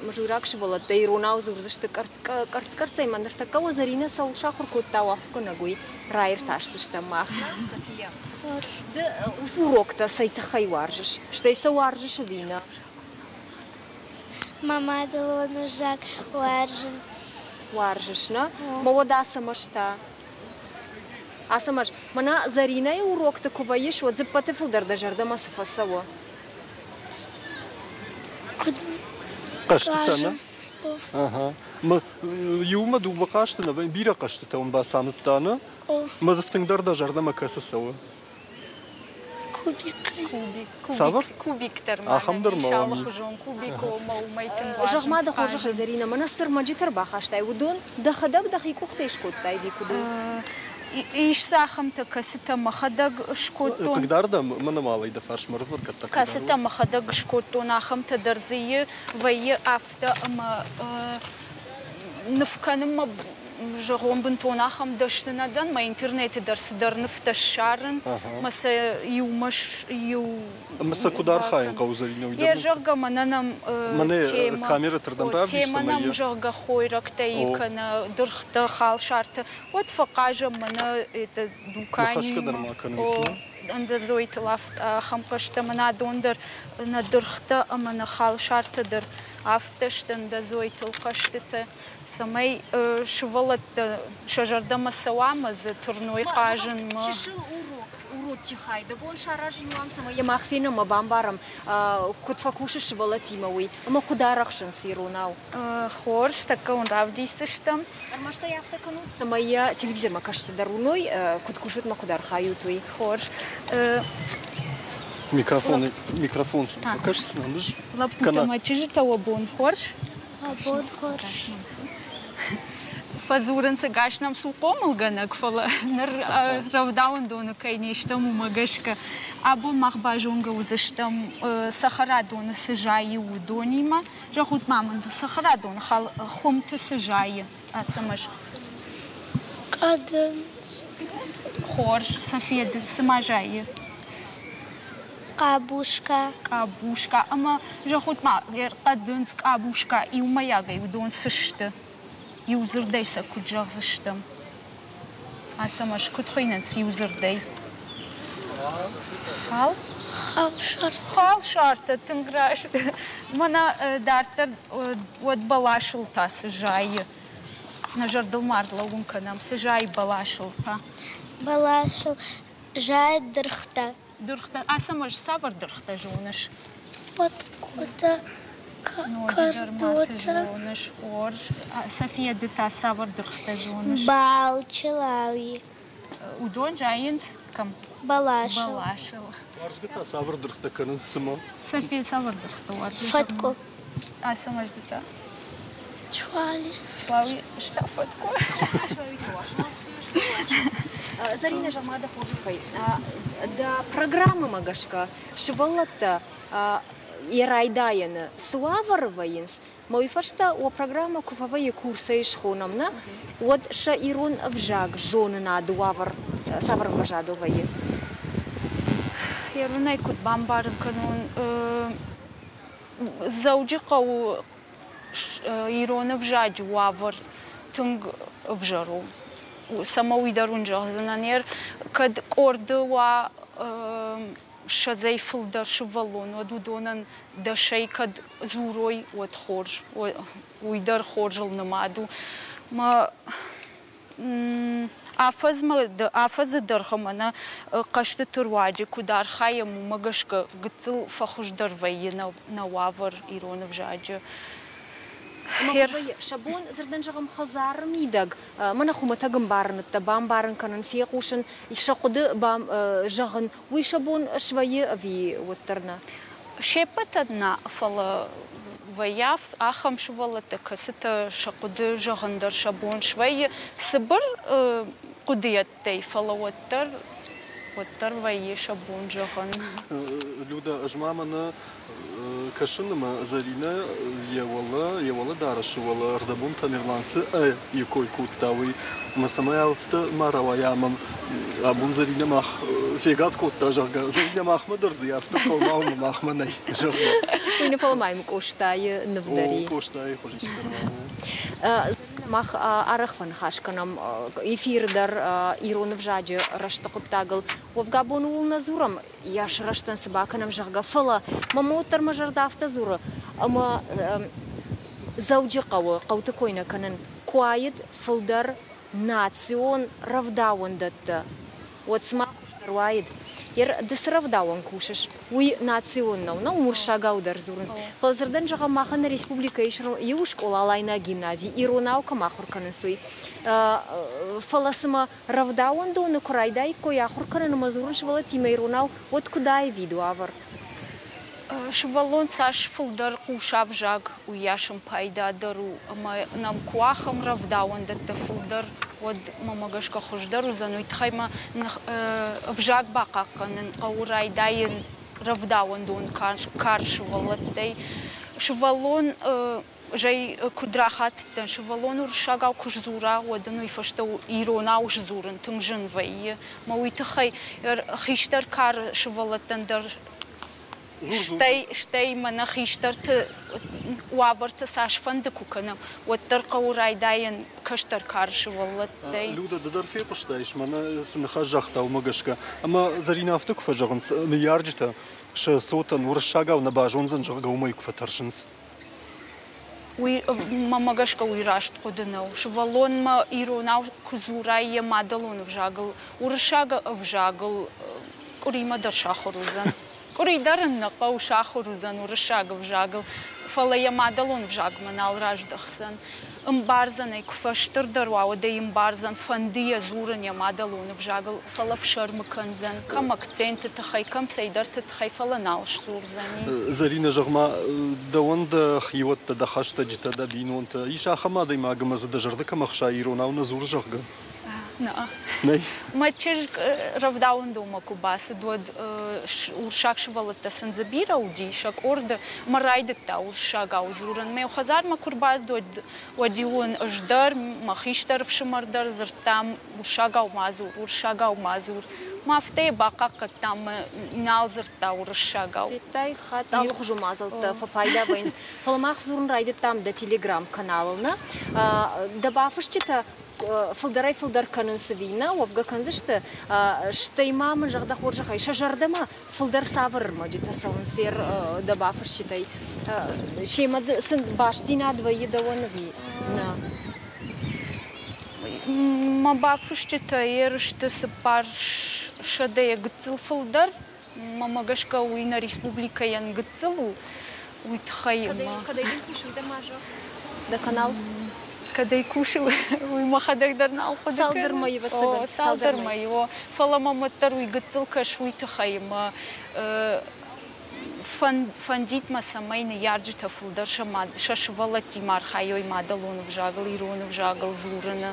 мызуйраг сывӕллӕттӕ иронау дзурдзысты къӕрцц-къӕрццӕй мӕ ныртӕккӕ уӕ Зӕринӕ цӕуыл сахуыр кодта ахуыргӕнӕг, уый раиртасдзыстӕм мах. София, ды уыцы уроктӕ цӕй тыххӕй уарзыс? Стӕй сӕ уарзыс ӕви нӕ? Мӕ мадӕлон ӕвзаг уарзын. Уарзыс, нӕ? Мӕ уӕд Ацӕмӕз та? Ацӕмӕз, мӕнӕ Зӕринӕйы урокты куы вӕййыс, уӕд дзы ппӕты фылдӕр дӕ зӕрдӕмӕ цы фӕцӕуы? Куыд Хъӕзтытӕ, нӕ? Ага. Иумӕ дыууӕ хъазты нӕ вӕййы, бирӕ хъӕзтытӕ уын бацамыдта, нӕ? Мӕ дзы тынгдӕр дӕ зӕрдӕмӕ кӕцы цӕуы? Кубик. Кубик. Цавӕр? Кубик дӕр ма Ахӕм дӕр ма ис алыхуызон кубик, ома уымӕй тынг уарзынц Зӕгъ-ма дӕ хорзӕхӕй, Зӕринӕ, мӕнӕ цы рмӕджытӕ ӕрбахастай, уыдон дӕхӕдӕг дӕхи къухтӕй скодтай ӕви куыд у? Ис дзы ахӕмтӕ, кӕцытӕ мӕхӕдӕг скодтон. Хъыгдард ӕм мӕн амалӕй дӕ фарсмӕ ӕрвӕркӕдтӕ Кӕцытӕ мӕхӕдӕг скодтон, ахӕмтӕ дӕр дзы вӕййы афтӕ ӕмӕ ныв кӕнынмӕ зӕгъон, бынтон ахӕм дӕсны нӕ дӕн, мӕ интернеты дӕр цыдӕр нывтӕ ссарын, мӕ сӕ иумӕ иу Ӕмӕ сӕ куыд архайын хъӕуы, Зӕринӕ, уый Йе, зӕгъгӕ, мӕнӕн ӕм Мӕнӕ темӕ, камерӕты рдӕм равдис, темӕ нӕм, зӕгъгӕ, хойрӕгтӕ и кӕнӕ дыргътӕ, халсартӕ, уӕд фӕхъазӕм мӕнӕ это Ныхӕсгӕ дӕр ма кӕнынц, дуканимӕ. Ӕндӕрзойтыл ахӕм хъӕзтӕ мӕнӕ адон дӕр, нӕ дыргътӕ ӕмӕ нӕ халсартӕ дӕр афтӕ сты ӕндӕрзойтыл хъӕзтытӕ. цӕмӕй сывӕллӕттӕ сӕ зӕрдӕмӕ цӕуа ӕмӕ дзы тырной хъазынмӕ. Чысыл урок, урочы хай дӕ бон саразын у ам, цӕмӕй йӕ мах фенӕм ӕмӕ бамбарӕм, куыд фӕкусы сывӕллӕттимӕ, уый ӕмӕ куыд арӕхсынц иронау. Хорз, тӕккӕ уын равдисдзыстӕм. Ӕрмӕст ӕй афтӕ кӕнут, цӕмӕй йӕ телевизормӕ кӕсджытӕ дӕр уыной, куыд кусут ӕмӕ куыд архайут, уый. Хорз. Микрофон, микрофон сын фӕкӕсдзынӕн ӕз. Лӕппутӕ мӕ чызджытӕ уӕ бон хорз. Бон хорз. Фӕдзурынц, ӕгас нӕм цы хъомылгӕнӕг, фӕлӕ ныр рӕвдауӕндоны кӕй не стӕм, уымӕ гӕсгӕ абон мах базонгӕ уыдзыстӕм цӕхӕрадоны цы зайы, уыдонимӕ. Зӕгъут-ма мын, цӕхӕрадоны хуымты цы зайы, Ацӕмӕз? Хъӕдындз. Хорз, София, ды цы ма зайы? Къабуска. Къабуска. Ӕмӕ зӕгъут-ма, хъӕдындз, къабуска иумӕйагӕй уыдон цы сты? Иу дзырдӕй сӕ куыд зӕгъдзыстӕм? Ацӕмӕз, куыд хуыйнынц иу дзырдӕй? Хал? Халсартӕ. Халсартӕ, тынг раст. Мӕнӕ дарддӕр уӕд бӕласыл та цы зайы? Нӕ зӕрдыл ма ӕрлӕууын кӕнӕм, цы зайы бӕласыл та? Бӕласыл зайы дыргътӕ. Дыргътӕ. Ацӕмӕз, цавӕр дыргътӕ зоныс? Фӕткъуытӕ, Ноджыдӕр ма цы зоныс? Хорз. София, ды та цавӕр дыргътӕ зоныс? Бал, чылауи. Уыдон зайынц кӕм? Бӕласыл. Бӕласыл. Уарзгӕ та цавӕр дыргътӕ кӕнынц цымӕ? София, цавӕр дыргътӕ уарзыс? Фӕткъуы. Ацӕмӕз, ды та? Чуали. Чуали, стӕ фӕткъуы. Зӕринӕ, зӕгъ-ма дӕ хорзӕхӕй, дӕ программӕмӕ гӕсгӕ сывӕллӕттӕ йӕ райдайӕны цы уавӕры вӕййынц, мӕ уый фӕстӕ уӕ программӕ куы фӕвӕййы курсӕй схонӕм, нӕ, уӕд сӕ ирон ӕвзаг зонынады уавӕр цавӕр ӕмвӕзадыл вӕййы? Иронӕй куыд бамбарын кӕнон, Дзӕуджыхъӕуы ирон ӕвзаджы уавӕр тынг ӕвзӕр у. Цӕмӕ уый дӕр уын зӕгъдзынӕн, кӕд къорды уа ссӕдзӕй фылдӕр сывӕллон, уӕд уыдонӕн дӕсӕй кӕд дзурой, уӕд хорз. Уый дӕр хорзыл нымад у. Мӕ Афӕдзмӕ афӕдзы дӕргъы мӕнӕ хъӕзтыты руаджы куыд архайӕм, уымӕ гӕсгӕ гыццыл фӕхуыздӕр вӕййы нӕ уавӕр ирон ӕвзаджы. Сӕ бон дзырдӕн зӕгъӕм хӕдзары мидӕг мӕнӕ хуымӕтӕг ӕмбарынӕдтӕ бамбарын кӕнын, фехъусын, сӕ хъуыды зӕгъын, уый сӕ бон свӕййы ӕви уӕддӕр нӕ? Се ппӕтӕн нӕ, фӕлӕ вӕййы ахӕм сывӕллӕттӕ, кӕцытӕ сӕ хъуыды зӕгъын дӕр сӕ бон свӕййы цыбыр хъуыдыйӕдтӕй, фӕлӕ уӕддӕр уӕддӕр вӕййы сӕ бон зӕгъын. Люда, ӕз ма мӕнӕ кӕсын ӕмӕ Зӕринӕ йӕ уӕлӕ, йӕ уӕлӕ дарӕсы уӕлӕ ӕрдӕбон Тамерлан цы ӕ кой кодта, уый ӕмӕ цӕмӕй афтӕ ма рауайа ӕмӕ абон Зӕринӕ мах фегад кодта, зӕгъгӕ, Зӕринӕ махмӕ дӕр дзы афтӕ фӕлмау ӕмӕ махмӕ нӕй, зӕгъгӕ. Уый нӕ фӕлӕ ма йӕм Къостайы ныв дӕр и. О, Къостайы хуызист дӕр ма. Зӕринӕ, мах арӕх фӕныхас кӕнӕм эфиры дӕр ирон ӕвзаджы рӕзты хъуыддагыл. Уӕвгӕ абон ууыл нӕ дзурӕм, йӕ сырӕзтӕн цы бакӕнӕм, зӕгъгӕ, фӕлӕ мӕм уӕддӕр мӕ зӕрдӕ афтӕ дзуры, ӕмӕ Дзӕуджыхъӕуы хъӕуты кой нӕ кӕнын, куы уаид фылдӕр национ рӕвдауӕндӕттӕ, уӕд цыма хуыздӕр уаид. Ды цы рӕвдауӕн кусыс, уый национ нӕу, нӕ уырыссагау дӕр дзурынц. Фӕлӕ дзырдӕн зӕгъӕм, махӕн нӕ республикӕйы ис иу скъола, Алайнаг гимнази, иронау кӕм ахуыр кӕнынц, уый. Фӕлӕ цыма рӕвдауӕндоны куы райдаиккой ахуыр кӕнын ӕмӕ дзурын сывӕллӕттимӕ иронау, уӕд куыд аивид уавӕр? Сывӕллон цас фылдӕр хъуса ӕвзаг, уыйас ын пайда дӕр у ӕмӕ нӕм куы ахӕм рӕвдауӕндӕттӕ фылдӕр, уӕд мӕмӕ гӕсгӕ хуыздӕр уыдзӕн. Уый тыххӕй ма ӕвзаг бахъахъхъӕнын хъӕуы райдайын рӕвдауӕндон кар сывӕллӕттӕй. Сывӕллон зӕй куыд рахатыдтӕн, сывӕллон уырыссагау куы сдзура, уӕд ын уый фӕстӕ иронау сдзурын тынг зын вӕййы. Мӕ уый тыххӕй хистӕр кары сывӕллӕттӕн дӕр стӕй мӕнӕ хистӕрты уавӕрты цасфӕнды куы кӕнӕм, уӕддӕр хъӕуы райдайын кӕстӕр кары сывӕллӕттӕй. Люда, ды дӕр фехъуыстаис, мӕнӕ цы ныхас загъта, уымӕ гӕсгӕ. Ӕмӕ Зӕринӕ афтӕ куы фӕзӕгъынц, ныййарджытӕ сӕ цотӕн уырыссагау нӕ базондзӕн, зӕгъгӕ, уымӕй куы фӕтӕрсынц. Уый, мӕнмӕ гӕсгӕ, уый раст хъуыды нӕу. Сывӕллонмӕ иронау куы дзурай йӕ мадӕлон ӕвзагыл, уырыссаг ӕвзагыл къуыримӕ дӕр сахуыр уыдзӕн. Къуыри дӕр ын нӕ хъӕуы, сахуыр уыдзӕн уырыссаг ӕвзагыл, фӕлӕ йӕ мадӕлон ӕвзагмӕ нал раздӕхдзӕн. Ӕмбардзӕн ӕй, куы фӕстырдӕр уа, уӕд ӕй ӕмбардзӕн, фӕнды йӕ дзурын йӕ мадӕлон ӕвзагыл, фӕлӕ фсӕрмы кӕндзӕн, кӕм акценты тыххӕй, кӕм цӕйдӕрты тыххӕй, фӕлӕ нал сдзурдзӕни. Зӕринӕ, зӕгъ-ма, дӕуӕн дӕ хиуӕттӕ, дӕ хӕстӕджытӕ, дӕ бинонтӕ, ис ахӕм адӕймаг ӕмӕ дзы дӕ зӕрдӕ кӕм ӕхсайы, иронау нӕ дзуры, зӕгъгӕ? Нӕ. Нӕй. Мӕ чызг рӕвдауӕндонмӕ куы бацыд, уӕд урсаг сывӕллӕттӕ сын дзы бирӕ уыди сӕ къорды, ӕмӕ райдыдта урссагау дзурын. Мӕ хӕдзармӕ куы рбацыд, уӕд уӕд-иу ын ӕз дӕр, мӕ хистӕр ӕфсымӕр дӕр дзырдтам, урссагау ма дзур, урссагау ма дзур. Мӕ афтӕ йӕ бахъахъхъӕдтам, мӕ нал дзырдта уырыссагау. Федтай, хатт алыхуызон мадзӕлттӕ фӕпайда вӕййынц. Фӕлӕ мах дзурын райдыдтам дӕ телеграм-каналыл, нӕ? Дӕ бафысджытӕ фылдӕрӕй-фылдӕр кӕнынц ӕви нӕ, уӕвгӕ кӕндзысты, стӕй ма мын зӕгъ дӕ хорзӕхӕй, сӕ зӕрдӕмӕ фылдӕр цавӕр ӕрмӕджытӕ цӕуынц дӕ бафысджытӕй? Семӕ сын бастдзинад вӕййы дӕуӕн ӕви нӕ? Мӕ бафысджытӕ ерысты 400-йӕ гыццыл фылдӕр. Мӕнмӕ гӕсгӕ уый нӕ республикӕйӕн гыццыл у, уый тыххӕй ӕмӕ... Кӕдӕй дын кусы, уый дӕр ма зӕгъ. Дӕ канал? Кӕдӕй кусы, уый мӕхӕдӕг дӕр нал хъуыды кӕнын. Цалдӕр мӕйы, ӕвӕццӕгӕн. О, цалдӕр мӕйы, о. Фӕлӕ мӕм уӕддӕр уый гыццыл кӕс уый тыххӕй ӕмӕ фӕндид мӕ, цӕмӕй ныййарджытӕ фылдӕр сӕ мад, сӕ сывӕллӕттимӕ архайой мадӕлон ӕвзагыл, ирон ӕвзагыл дзурыны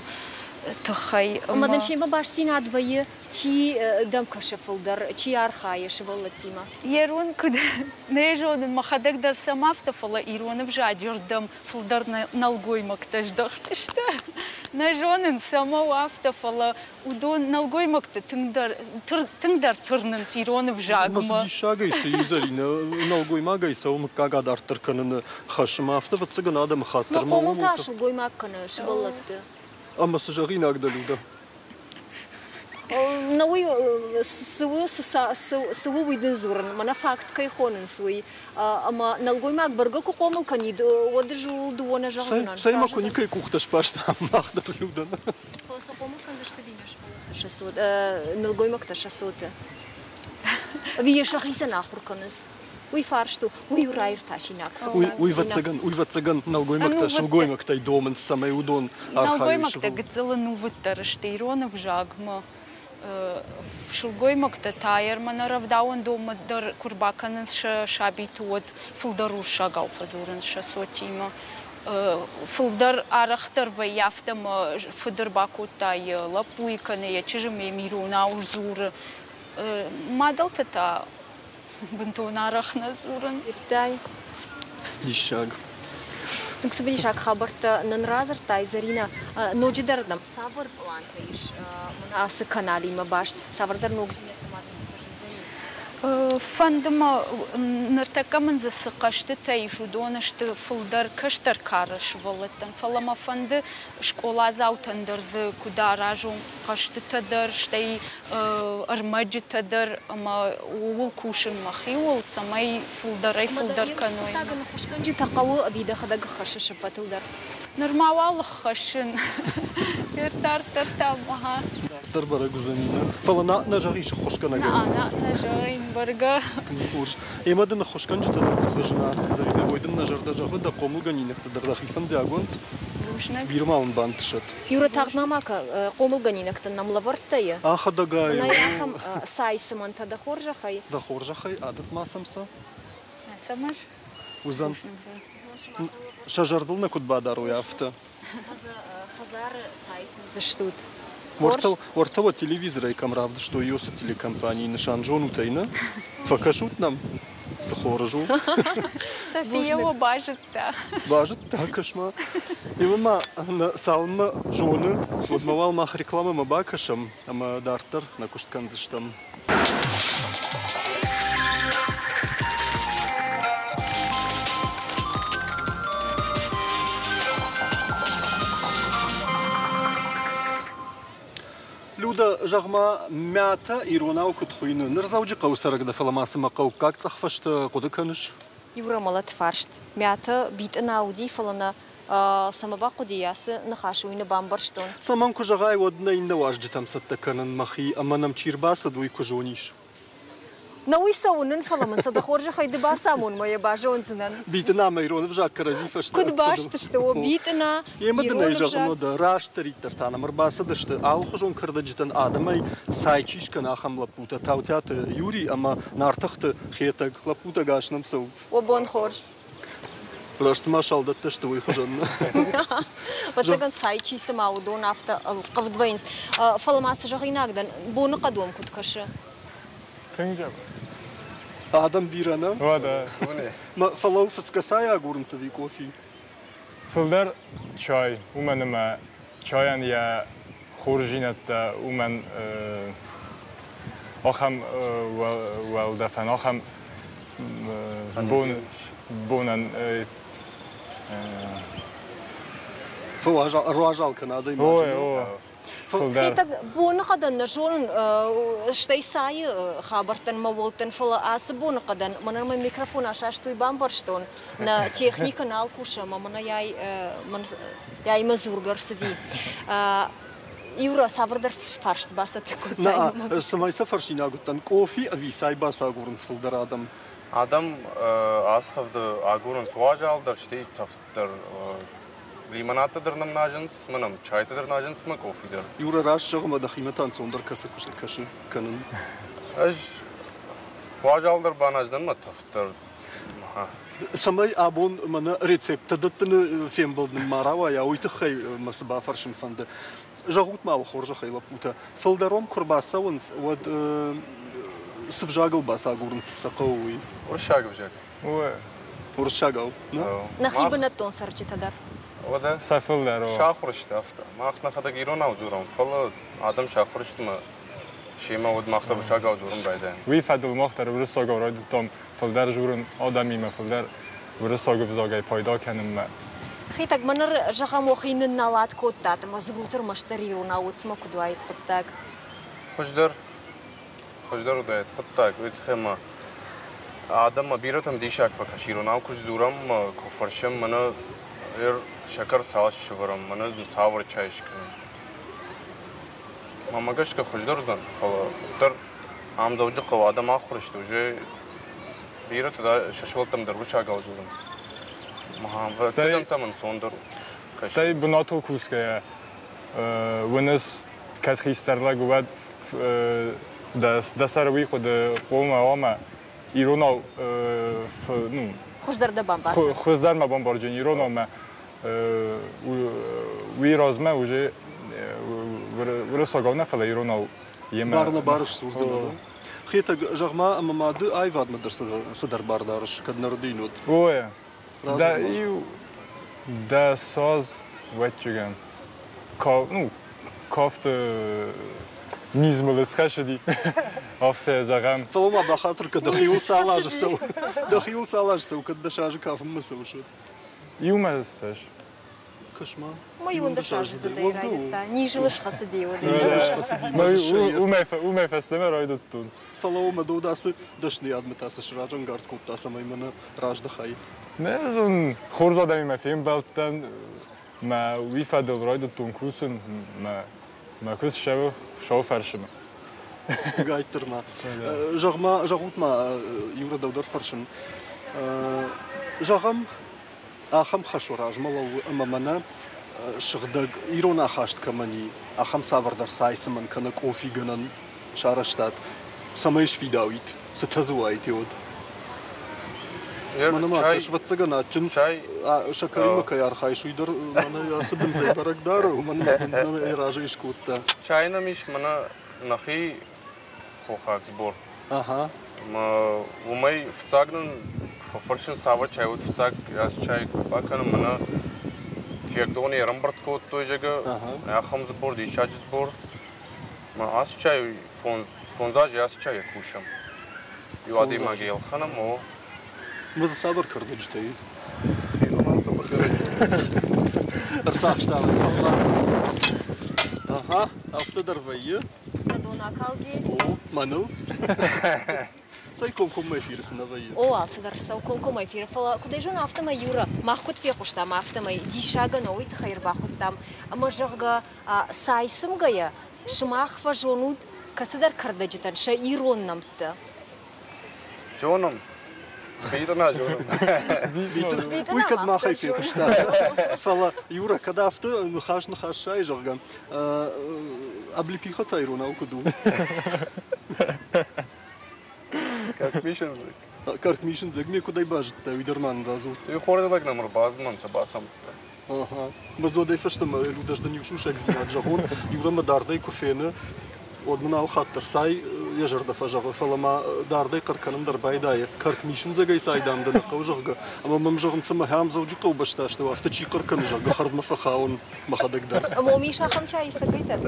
тыххӕй. Ӕмӕ дын семӕ бастдзинад вӕййы Чи дӕм кӕсы фылдӕр, чи архайы сывӕллӕттимӕ? Ирон куыд нӕ зонын, мӕхӕдӕг дӕр сӕм афтӕ, фӕлӕ ирон ӕвзаджы рдӕм фылдӕр нӕлгоймӕгтӕ здӕхт сты. Нӕ зонын, цӕмӕ у афтӕ, фӕлӕ уыдон нӕлгоймӕгты тынгдӕр, тынгдӕр тырнынц ирон ӕвзагмӕ. Ӕмӕ цы диссагӕй цы и, Зӕринӕ, нӕлгоймагӕй цӕуы мыггаг адарддӕр кӕныны хӕс, ӕмӕ афтӕ ӕвӕццӕгӕн адӕмы хатт дӕр. Хъомыл та сылгоймаг кӕны сывӕллӕтты. Ӕмӕ цы зӕгъинаг дӕ, Людӕ? На уый цы у, цы у, уый дын дзурын. Мӕнӕ факт кӕй хонынц, уый. Ӕмӕ нӕлгоймаг бӕргӕ куы хъомыл кӕнид, уӕд ӕз ууыл дыууӕ нӕ зӕгъдзынӕн. Цӕй ма куы никӕй къухтӕ сбастам мах дӕр Людӕн. Фӕлӕ сӕ хъомыл кӕндзысты ӕви нӕ сывӕллӕттӕ сӕ цот, нӕлгоймӕгтӕ сӕ цоты? Ӕви йӕ сӕхицӕн ахуыр кӕнынц? Уый фарст у, уый у раиртасинаг. Уый ӕвӕццӕгӕн, уый ӕвӕццӕгӕн нӕлгоймӕгтӕ сылгоймӕгтӕй домынц, цӕмӕй уыдон архайой. Нӕлгоймӕгтӕ гыццыл ӕнувыддӕр сты ирон ӕвзагмӕ. Сылгоймӕгтӕ та ӕрмӕ рӕвдауӕндонмӕ дӕр куы рбакӕнынц сӕ сабиты, уӕд фылдӕр урссагау фӕдзурынц сӕ цотимӕ. Фылдӕр арӕхдӕр вӕййы афтӕ ӕмӕ фыд ӕрбакодта йӕ лӕппуйы кӕнӕ йӕ чызджы ӕмӕ йӕм иронау дзуры. Мадӕлтӕ та бынтон арӕх нӕ дзурынц. Федтай? Диссаг. Тынг цымыдисаг хабӕрттӕ нын радзырдтай, Зӕринӕ. Ноджыдӕр нӕм цавӕр пълантӕ ис ацы каналимӕ баст? Цавӕрдӕр ногдзинӕдтӕ ма дын дзы фӕзындзӕни? Фӕнды мӕ, ныртӕккӕ мын дзы цы хъӕзтытӕ ис, уыдон сты фылдӕр кӕстӕр кары сывӕллӕттӕн, фӕлӕ мӕ фӕнды скъоладзаутӕн дӕр дзы куыд аразон хъӕзтытӕ дӕр, стӕй ӕрмӕджытӕ дӕр ӕмӕ ууыл кусын мӕхиуыл, цӕмӕй фылдӕрӕй-фылдӕр кӕной. Хъуыддагӕн ӕххуысгӕнджытӕ хъӕуы ӕви дӕхӕдӕг ӕххӕссыс ӕппӕтыл дӕр? Нырма уал ӕххӕссын. Дарддӕр та ага. Дарддӕр бӕрӕг уыдзӕни, нӕ? Фӕлӕ нӕ нӕ зӕгъис ӕххуысгӕнӕгӕн? Нӕ, нӕ зӕгъин бӕргӕ. Хорз. Ӕмӕ дын ӕххуысгӕнджытӕ дӕр куыд фӕзына, Зӕринӕ, уый дын нӕ зӕрдӕ зӕгъы, дӕ хъомылгӕнинӕгтӕ дӕр дӕхи фӕндиаг уӕнт. Бузныг. Бирӕ ма уын бантысӕд. Юра, тагъд ма ма хъомылгӕнинӕгтӕн нӕм лӕвӕрдтӕ и? Ахӕдӕгай. Нӕй ахӕм цай цымӕнтӕ дӕ хорзӕхӕй. Дӕ хорзӕхӕй, адӕт ма сӕм сӕ. Цӕмӕс? Уыдзӕн. Сӕ зӕрдыл нӕ куыд бадарой, афтӕ. Хӕдзары цай цымдзыстут. Уӕртӕ уӕ телевизорӕй кӕм равдыстой, уыцы телекомпанийы нысан зонут ӕй, нӕ? Фӕкӕсут нӕм? Цы хорз у. София его базыдта. Базыдта, кӕс-ма. Ӕмӕ ма цалынмӕ зоны, уӕдмӕ уал мах рекламӕмӕ бакӕсӕм ӕмӕ дарддӕр нӕ куыст кӕндзыстӕм. Людӕ, зӕгъ-ма, мӕтӕ иронау куыд хуыйны? Ныр Дзӕуджыхъӕуы цӕрӕг дӕ, фӕлӕ ма цымӕ хъӕуккаг цъӕхфӕстӕ хъуыды кӕныс? Иу рамӕлӕт фарст. Мӕтӕ битъына уыди, фӕлӕ нӕ цӕмӕ бахъуыди ацы ныхас, уый нӕ бамбӕрстон. Цӕмӕн куы зӕгъай, уӕд нӕ иннӕ уазджытӕм цӕттӕ кӕнын мӕхи ӕмӕ нӕм чи рбацыд, уый куы зонис. Нӕ уый сӕ уынын, фӕлӕ мын сӕ дӕ хорзӕхӕй ды бацамон, мӕ йӕ базондзынӕн. Битъына ӕмӕ ирон ӕвзаг кӕрӕдзи фӕстӕ. Куыд баст сты, о, битъына, Емӕ дын ирон ӕй зӕгъын, ӕвзаг. уӕдӕ растдӕриддӕр та нӕм ӕрбацыдысты алыхуызон кӕрдӕджытӕн адӕмӕй цай чи скӕны, ахӕм лӕппутӕ Таутиаты Юрий ӕмӕ Нартыхты Хетӕг. Лӕппутӕ гас нӕм цӕут. О, бон хорз. Раст цыма салдӕттӕ сты, уый хуызӕн. Ӕвӕццӕгӕн, цай чи цыма, уыдон афтӕ ӕлхъывд вӕййынц. Фӕлӕ ма цы зӕгъинаг дӕн, боныхъӕд уӕм куыд кӕсы? Тынг дзӕбӕх. Адӕм бирӕ нӕ? Уӕдӕ. Фӕлӕ фыцгӕ цай агурынц ӕви къофи? Фылдӕр чай, уымӕн ӕмӕ чайӕн йӕ хорздзинӕдтӕ уымӕн ахӕм уӕлдӕфӕн, ахӕм бонӕн Ӕруазал кӕна адӕймаджы. Хетӕг боныхъӕдӕн нӕ зонын, стӕй цайы хабӕрттӕн мӕ уӕлдтӕн, фӕлӕ ацы боныхъӕдӕн мӕнӕн мӕ микрофон асаст, уый бамбӕрстон. Нӕ техникӕ нал кусы ӕмӕ мӕнӕ яй яймӕ дзургӕ рцыди. Юра, цавӕрдӕр фарст бацӕттӕ кодтай? Нӕ, цӕмӕй сӕ фӕрсинаг уыдтӕн, къофи ӕви цай бацагурынц фылдӕр адӕм? Адӕм ацы тӕвды агурынц уазалдӕр, стӕй тӕвддӕр. Лимонадтӕ дӕр нӕм назынц, мӕнӕм чайтӕ дӕр назынц, мӕ къофи дӕр. Юра, раст зӕгъ, ӕмӕ дӕхимӕ та ӕнцондӕр кӕсы кӕсы кӕнын? Ӕз уазалдӕр баназдӕн мӕ тӕвддӕр. Цӕмӕй абон мӕнӕ рецепттӕ дӕттыны фембӕлд нын ма рауайа, уый тыххӕй мӕ цы бафӕрсын фӕнды. Зӕгъут ма уӕ хорзӕхӕй, лӕппутӕ, фылдӕр уӕм куы рбацӕуынц, уӕд цы взагыл бацагурынц сӕ хъӕуы, уый? Уырыссаг ӕвзаг. Уырыссагау, нӕ? Нӕхи бынӕттон цӕрджытӕ дӕр. Уӕдӕ? Сӕ фылдӕр. Сахуыр сты афтӕ. Мах нӕхӕдӕг иронау дзурӕм, фӕлӕ адӕм сахуыр сты мӕ семӕ уӕд мах дӕр уырыссагау дзурын райдайӕм. Уый фӕдыл мах дӕр уырыссагау райдыдтам фылдӕр дзурын адӕмимӕ, фылдӕр уырыссаг ӕвзагӕй пайда кӕнынмӕ. Хетӕг, мӕ ныр, зӕгъӕм, уӕхи нынналат кодтат ӕмӕ дзурут ӕрмӕстдӕр иронау, уыцмӕ куыд уаид хъуыддаг? Хуыздӕр. Хуыздӕр уыдаид хъуыддаг, уый тыххӕй ӕмӕ адӕммӕ бирӕтӕм диссаг фӕкӕсы, иронау куы сдзурӕм, куы фӕрсӕм, мӕнӕ сӕкӕр цал сӕвӕрӕм, мӕнӕ цавӕр чай скӕнӕм. Мӕнмӕ гӕсгӕ хуыздӕр уыдзӕн, фӕлӕ уӕддӕр ам Дзӕуджыхъӕуы адӕм ахуыр сты, уже бирӕтӕ сӕ сывӕллӕттӕм дӕр уырыссагау дзурынц. Ӕвӕццӕгӕн сӕм ӕнцондӕр у. Стӕй бынатыл кусгӕйӕ уыныс, кӕд хистӕр лӕг уӕд дӕ сӕры уый хъуыды хъуамӕ ӕмӕ иронау ну хуыздӕр дӕ бамбардзӕн. Хуыздӕр мӕ бамбарджын иронау мӕ уый размӕ уже уырыссагау нӕ, фӕлӕ иронау йемӕ. Бар нӕ бар сдзурдзынӕ. Хетӕг, зӕгъ-ма, ӕмӕ ма ды аивадмӕ дӕр цыдӕр бар дарыс, кӕд нӕ рыдин уыд? Ой, дӕ иу дӕ саз вӕччыгӕн ну, кафты низ мыл схӕссыди, афтӕ зӕгъӕм. Фӕлӕ ма бахатыр кӕн, дӕхиуыл цал азы цӕуы, дӕхиуыл цал азы цӕуы, кӕд дӕ азы кафынмӕ цӕуыс, уӕд? Иумӕ ссӕз. Кӕс-ма. Ма иуӕндӕс аздзыдӕй райдыдта, низыл схӕцыди уӕд. Уымӕй фӕстӕмӕ райдыдтон. Фӕлӕ уымӕ дод ацы дӕсныйадмӕ та цы сразӕнгард кодта, цӕмӕй мӕнӕ раздӕхай? Нӕ зон, хорз адӕмимӕ фембӕлдтӕн, мӕ уый фӕдыл райдыдтон кусын, мӕ мӕ куыдз ссӕуы сау фӕрсымӕ. Гайттыр ма. Зӕгъ-ма, зӕгъут-ма, иу дӕу дӕр фӕрсын. Зӕгъӕм, ахӕм хӕс уӕ размӕ лӕууы ӕмӕ мӕнӕ сыгъдӕг ирон ахаст кӕмӕн и, ахӕм цавӕрдӕр цайцымӕн кӕнӕ къофигӕнӕн сарӕзтат, цӕмӕй сфидауит, цытӕ дзы уаид, уӕд? Мӕнӕ ма ӕвӕццӕгӕн адджын сӕкӕримӕ кӕй архайыс, уый дӕр мӕнӕ ацы бындзӕй бӕрӕг дары, уымӕн ӕмӕ бындз нӕ разӕй скодта. Чай нӕм ис мӕнӕ нӕхи хохаг сбор. Ага. Ӕмӕ уымӕй фыццаг нын фӕфӕрсын цавӕр чай уыд фыццаг ацы чай куы бакӕнӕм, мӕнӕ Фиагдоны ӕрӕмбырд кодтой, зӕгъгӕ, ахӕм сбор, диссаджы сбор. Мӕ ацы чай фондз азы ацы чайӕ кусӕм. Иу адӕймагӕй ӕлхӕнӕм, о. Ма дзы цавӕр кӕрдӕджытӕ и? Ирон цавӕр кӕрдӕджытӕ? Ӕрцахста мӕ фӕллад. Ага, афтӕ дӕр вӕййы. Дӕ дон акалди? О, мӕныл. Цӕй комкоммӕ эфиры цы нӕ вӕййы. О, алцыдӕр цӕуы комкоммӕ эфиры, фӕлӕ куыд ӕй зонын, афтӕмӕй Юра, мах куыд фехъуыстам, афтӕмӕй диссагӕн уый тыххӕй ӕрбахуыдтам, ӕмӕ зӕгъгӕ, цай цымгӕйӕ сымах фӕзонут кӕцыдӕр кӕрдӕджытӕн сӕ ирон нӕмттӕ. Зонӕм. Битъына зонӕм. Уый кӕд махӕй фехъуыста. Фӕлӕ, Юра, кӕд афтӕ ныхас ныхас сайы, зӕгъгӕ, облепиха та иронау куыд у? Как Мишин. Кӕркмисындзӕг ме куыдӕй базыдта, уый дӕр ма нын радзур. Ты хорз лӕг нӕм ӕрбазмӕн сӕ бацамыдта. Ага. Мӕ фӕстӕмӕ Людӕ дын иу сусӕгдзинад зӕгъон, иу ӕмӕ дардӕй куы фены, уӕд мын алы хатт дӕр цай йӕ зӕрдӕ фӕзӕгъы, фӕлӕ ма дардӕй хъӕр кӕнын дӕр байдайы, кӕркмисындзӕгӕй цай, дам, дӕ нӕ хъӕуы, зӕгъгӕ. Ӕмӕ мӕм зӕгъынц, ӕмӕ ахӕм Дзӕуджыхъӕуы бӕстӕ афтӕ чи хъӕр кӕны, зӕгъгӕ, хӕрдмӕ фӕхауын мӕхӕдӕг дӕр. Ӕмӕ уым ис ахӕм чай исӕгӕй дӕр.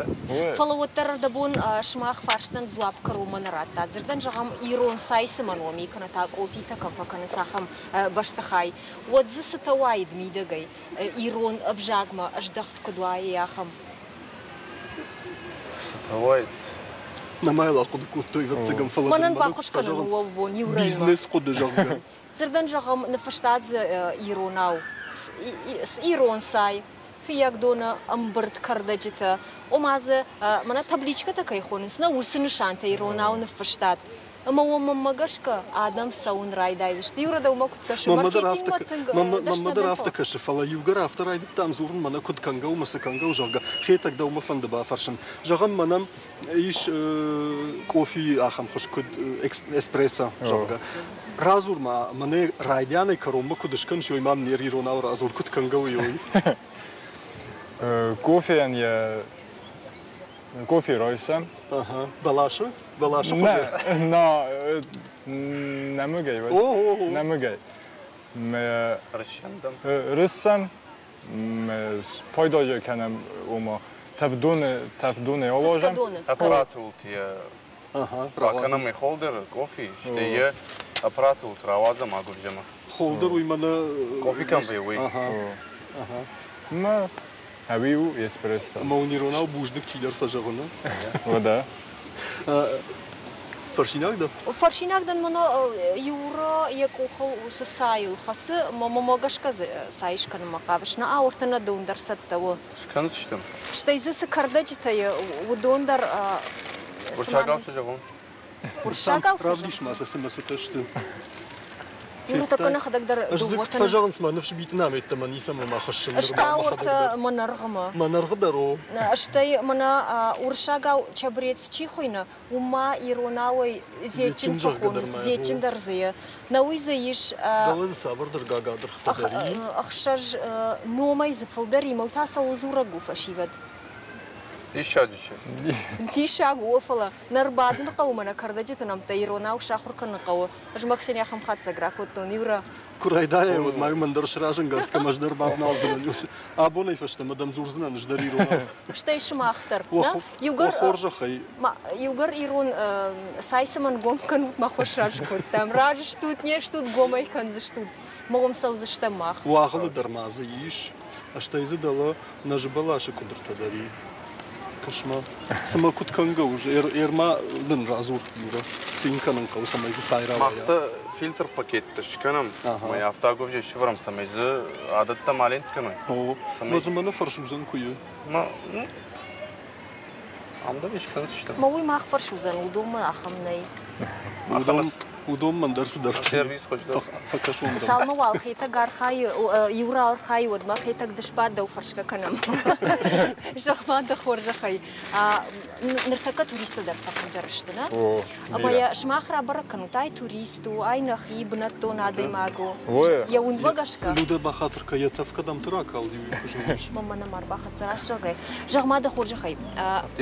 Фӕлӕ уӕддӕр ӕрдӕбон сымах фарстӕн дзуапп кӕронмӕ нӕ радтат. Дзырдӕн зӕгъӕм, ирон цай цымӕн уӕм и, кӕнӕ та къофитӕ кӕм фӕкӕнынц, ахӕм бӕстыхай. Уӕд дзы цытӕ уаид мидӕгӕй, ирон ӕвзагмӕ ӕздӕхт куыд уа, ахӕм? Цытӕ уаид? Нӕма йыл ахъуыды кодтой, ӕвӕццӕгӕн, фӕлӕ Мӕнӕн баххуыс кӕнын у бон иу Бизнес хъуыды, зӕгъгӕ. Дзырдӕн зӕгъӕм, ныффыста дзы иронау ирон цай, фыййагдоны ӕмбырд кӕрдӕджытӕ, ома дзы мӕнӕ табличкӕтӕ кӕй хонынц, нӕ уыцы нысантӕ иронау ныффыстат. Ӕмӕ уымӕ гӕсгӕ адӕм цӕуын райдайдзысты. Иу рӕдӕумӕ куыд кӕсы, маркетингмӕ тынг Мӕнмӕ дӕр афтӕ кӕсы, фӕлӕ иугӕр афтӕ райдыдтам дзурын, мӕнӕ куыд кӕнгӕ у, мӕ цы кӕнгӕ у, зӕгъгӕ, Хетӕг дӕумӕ фӕнды бафӕрсын. Зӕгъӕм, мӕнӕн ис къофийы ахӕм хуыз, куыд эспрессо, зӕгъгӕ. Радзур ма, мӕнӕ райдианӕй кӕронмӕ куыд скӕныс, уый ма мын иронау радзур, куыд кӕнгӕ у, уый. Кофейӕн йӕ кофе райсӕм. Ага. Бӕласы? Бӕласы хуызы? Нӕ, нӕмыгӕй. Нӕмыгӕй. Рыссӕн Рыссӕн. Спайда кӕнӕм, ома, тӕвдоны, тӕвдоны алазӕм. Аппараты уылты йӕ бакӕнӕм холдер, кофе, стӕй йӕ аппараты уылты рауадзӕм агуывзӕмӕ. Холдер уый мӕнӕ... Кофе кӕм вӕййы, уый. Ага. Мӕ Ӕви у эспрессо? Ӕмӕ уын иронау бузныг чидӕр фӕзӕгъы, нӕ? Уӕдӕ. Фӕрсинаг дӕ? Фӕрсинаг дӕн, мӕнӕ Юра йӕ къухыл уыцы цайыл хӕцы, мӕ гӕсгӕ дзы цай скӕнынмӕ хъавыс. Нӕ ауырты нӕ дон дӕр цӕттӕ у. Скӕндзыстӕм. Стӕй дзы цы кӕрдӕджытӕ и, уыдон дӕр Уырыссагау цы зӕгъон? Уырыссагау цы Равдис ма сӕ, цымӕ цытӕ сты. Ныртӕккӕ нӕхӕдӕг дӕр Ӕз дзы куыд фӕзӕгъынц, мӕ ныфс битъынамӕ ницӕмӕ ма хӕссын. Ыстауырты мӕнӕргъымӕ. Мӕнӕргъы дӕр о. Стӕй мӕнӕ уырыссагау чабрец чи хуыйны, уым ма иронауӕй зетджын фӕхонынц, зетджын дӕр дзы и. Нӕуый дзы ис Дӕлӕ дзы цавӕрдӕр гагадыргътӕ дӕр и. Ӕхсӕз номӕй дзы фылдӕр и, мӕ та цӕуыл дзурӕг у фӕсивӕд? Диссаджы чызг. Диссаг у, фӕлӕ нӕ рбадын хъӕуы мӕнӕ кӕрдӕджыты нӕмттӕ иронау сахуыр кӕнын хъӕуы. Ӕз мӕхицӕн ахӕм хатдзӕг ракодтон, Юра. Куы райдайай, уӕд ма мӕн дӕр сразӕнгард кӕм ӕз дӕр бавналдзынӕн. Абонӕй фӕстӕмӕ дӕм дзурдзынӕн ӕз дӕр иронау. Стӕй сымах дӕр. Нӕ? Иугӕр хорзӕхӕй. Иугӕр ирон цай цӕмӕн гом кӕнут, мах уӕ сразы кодтам. Разы стут, не стут, гомӕй кӕндзыстут. Мӕ уым цӕудзыстӕм мах. Уагъылы дӕр ма дзы ис, стӕй дзы дӕлӕ нӕзы бӕласы къуыдыртӕ дӕр и. Кӕс-ма, цымӕ куыд кӕнгӕ у? Ӕрма нын радзур, Юра, цы йын кӕнын хъӕуы, цӕмӕй дзы цай рауайа? Мах сӕ фильтр пакетты скӕнӕм, ӕмӕ афтӕ агуывзӕ сӕвӕрӕм, цӕмӕй дзы адӕттӕ ма ленк кӕной. О, мӕ дзы мӕнӕ фӕрсудзӕн куы и. Ма, ну, ам дӕр искӕндзыстӕм. Мӕ уый мах фӕрсудзӕн, уыдонмӕ ахӕм нӕй. Уыдон Уыдонмӕ дӕр цыдӕр сервис хуыздӕр. Фӕкӕсон дӕм. Цалынмӕ уал Хетӕг архайы, Юра архайы, уӕдмӕ Хетӕг ды сбад, дӕу фӕрсгӕ кӕнӕм. Зӕгъ-ма дӕ хорзӕхӕй, ныртӕккӕ туристтӕ дӕр фӕфылдӕр сты, нӕ? Ӕмӕ йӕ сымах рабӕрӕг кӕнут, ай турист у, ай нӕхи бынӕттон адӕймаг у. Йӕ уындмӕ гӕсгӕ. Людӕ бахатыр кӕ, йӕ тӕф кӕдӕмты ракалди, уый куы зоныс. Мӕнмӕ нӕма ӕрбахӕццӕ, раст зӕгъгӕй. Зӕгъ-ма дӕ хорзӕхӕй,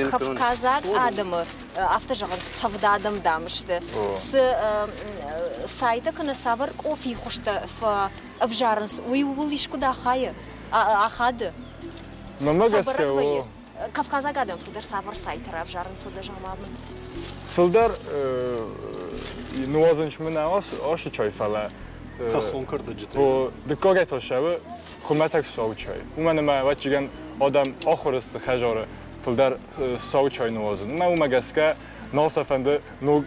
кавказаг адӕмы афтӕ зӕгъынц, тӕвд адӕм, дам, сты. Цы сайтӕ кӕнӕ цавӕр къофийы хуызтӕ фӕвзарынц, уый ууыл искуыд ахайы, ахады? Мӕнмӕ гӕсгӕ, о. Кавказаг адӕм фылдӕр цавӕр сайтӕ равзарынц, уӕдӕ зӕгъ-ма мын? Фылдӕр нуазынц мын ацы чай, фӕлӕ хӕххон кӕрдӕджытӕ. Дыккагӕй та сӕуы хуымӕтӕг сау чай. Уымӕн ӕмӕ, ӕвӕццӕгӕн, адӕм ахуыр сты хӕдзары фылдӕр сау чай нуазын. Ӕмӕ уымӕ гӕсгӕ нал сӕ фӕнды ног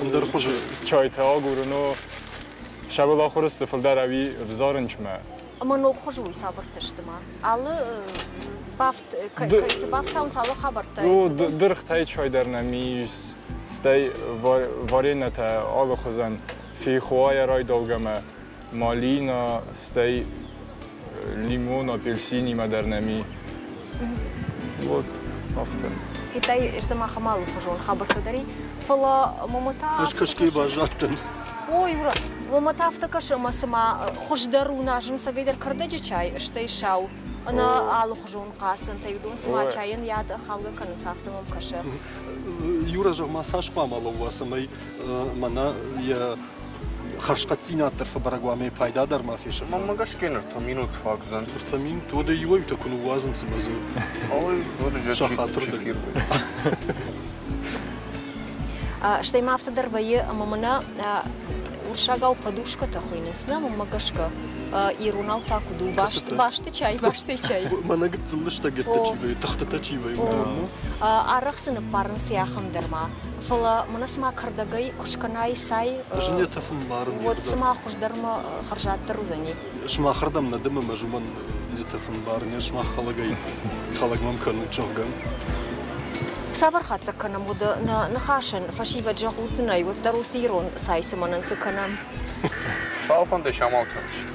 ӕндӕр хуызы чайтӕ агурын. Сӕуыл ахуыр сты фылдӕр ӕви ӕвзарынчмӕ. Ӕмӕ ног хуызы уый цавӕртӕ сты ма? Алы бафт, кӕй цы бафтауынц, алы хабӕрттӕ? Ну, дыргътӕй чай дӕр нӕм ис, стӕй варенӕтӕ алыхуызӕн фейхоайӕ райдаугӕмӕ малина, стӕй лимон, апельсинимӕ дӕр нӕм и. Вот. Афтӕ. Китай ӕрцӕм ахӕм алыхуызон хабӕрттӕ дӕр и, фӕлӕ мӕмӕ та Ӕз кӕсгӕ баззадтӕн. Ой, ура! Мӕмӕ та афтӕ кӕсы, ӕмӕ цыма хуыздӕр у назын цӕгӕйдӕр кӕрдӕджы чай, стӕй сау, ӕнӕ алыхуызон хъацӕнтӕй, уыдон цыма чайӕн йӕ ад халгӕ кӕнынц, афтӕ мӕм кӕсы. Юра, зӕгъ-ма, цас хъуамӕ лӕууа, цӕмӕй мӕнӕ йӕ хӕрзхъӕддзинад дӕр фӕбӕрӕг уа ӕмӕ пайда дӕр ма фесӕфа? Мӕнмӕ гӕсгӕ ӕртӕ минут фаг уыдзӕн. Ӕртӕ минут? Уӕдӕ иуӕй-иутӕ куы ныууадзынц ӕмӕ дзы Ой, уӕд уже сахатырдӕг. Стӕй ма афтӕ дӕр вӕййы, ӕмӕ мӕнӕ уырыссагау подушкӕтӕ хуыйнынц, нӕ, мӕнмӕ гӕсгӕ. Иронау та куыд у? Басты чай, бастӕй чай. Мӕнӕ гыццыл лыстӕгӕттӕ чи вӕййы, тыхтытӕ чи вӕййы, уыдон. Арӕх цы ныппарынц ахӕм дӕр ма. Фӕлӕ мӕнӕ цыма кӕрдӕгӕй куы скӕнай цай, Зынетӕ фынбарын. Уӕд цыма хуыздӕрмӕ хӕрзаддӕр уыдзӕни. Сымахырдӕм нӕ дымы ӕмӕ уымӕн нетӕ фынбарын, сымах хӕлӕгӕй хӕлӕг мӕм кӕнут, зӕгъгӕ. Цавӕр хатдзӕг кӕнӕм уыды нӕ ныхасӕн, фӕсивӕд зӕгъут нӕй, уӕддӕр уыцы ирон цай цымӕнӕн цы кӕнӕм? Цалфӕнды самал кӕндзысты.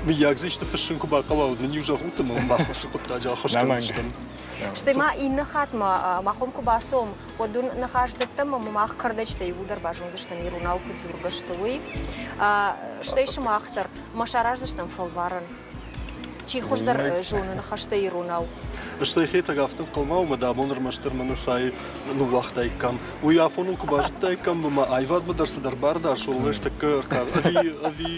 Мыййаг дзы исты фыссын куы бахъӕуа, уӕд мын-иу зӕгъут ӕмӕ мын баххуысы хъуыддаджы ӕххуыс кӕндзыстӕм. Стӕй ма иннӕ хатт ма махом куы бацӕуӕм, уӕд уын ныхас дӕттӕм ӕмӕ мах кӕрдӕджытӕй иууылдӕр базондзыстӕм иронау куыд дзургӕ сты, уый. Стӕй сымах дӕр ма сараздзыстӕм фӕлварӕн. Чи хуыздӕр зоны ныхӕстӕ иронау? Стӕй Хетӕг афтӕ ӕнхъӕлмӕ у, мӕ дӕ абон ӕрмӕстдӕр мӕнӕ цай ныууагътаиккам. Уый афоныл куы базыдтаиккам, ӕмӕ аивадмӕ дӕр цыдӕр бар дӕр солвӕй тӕккӕ ӕви ӕви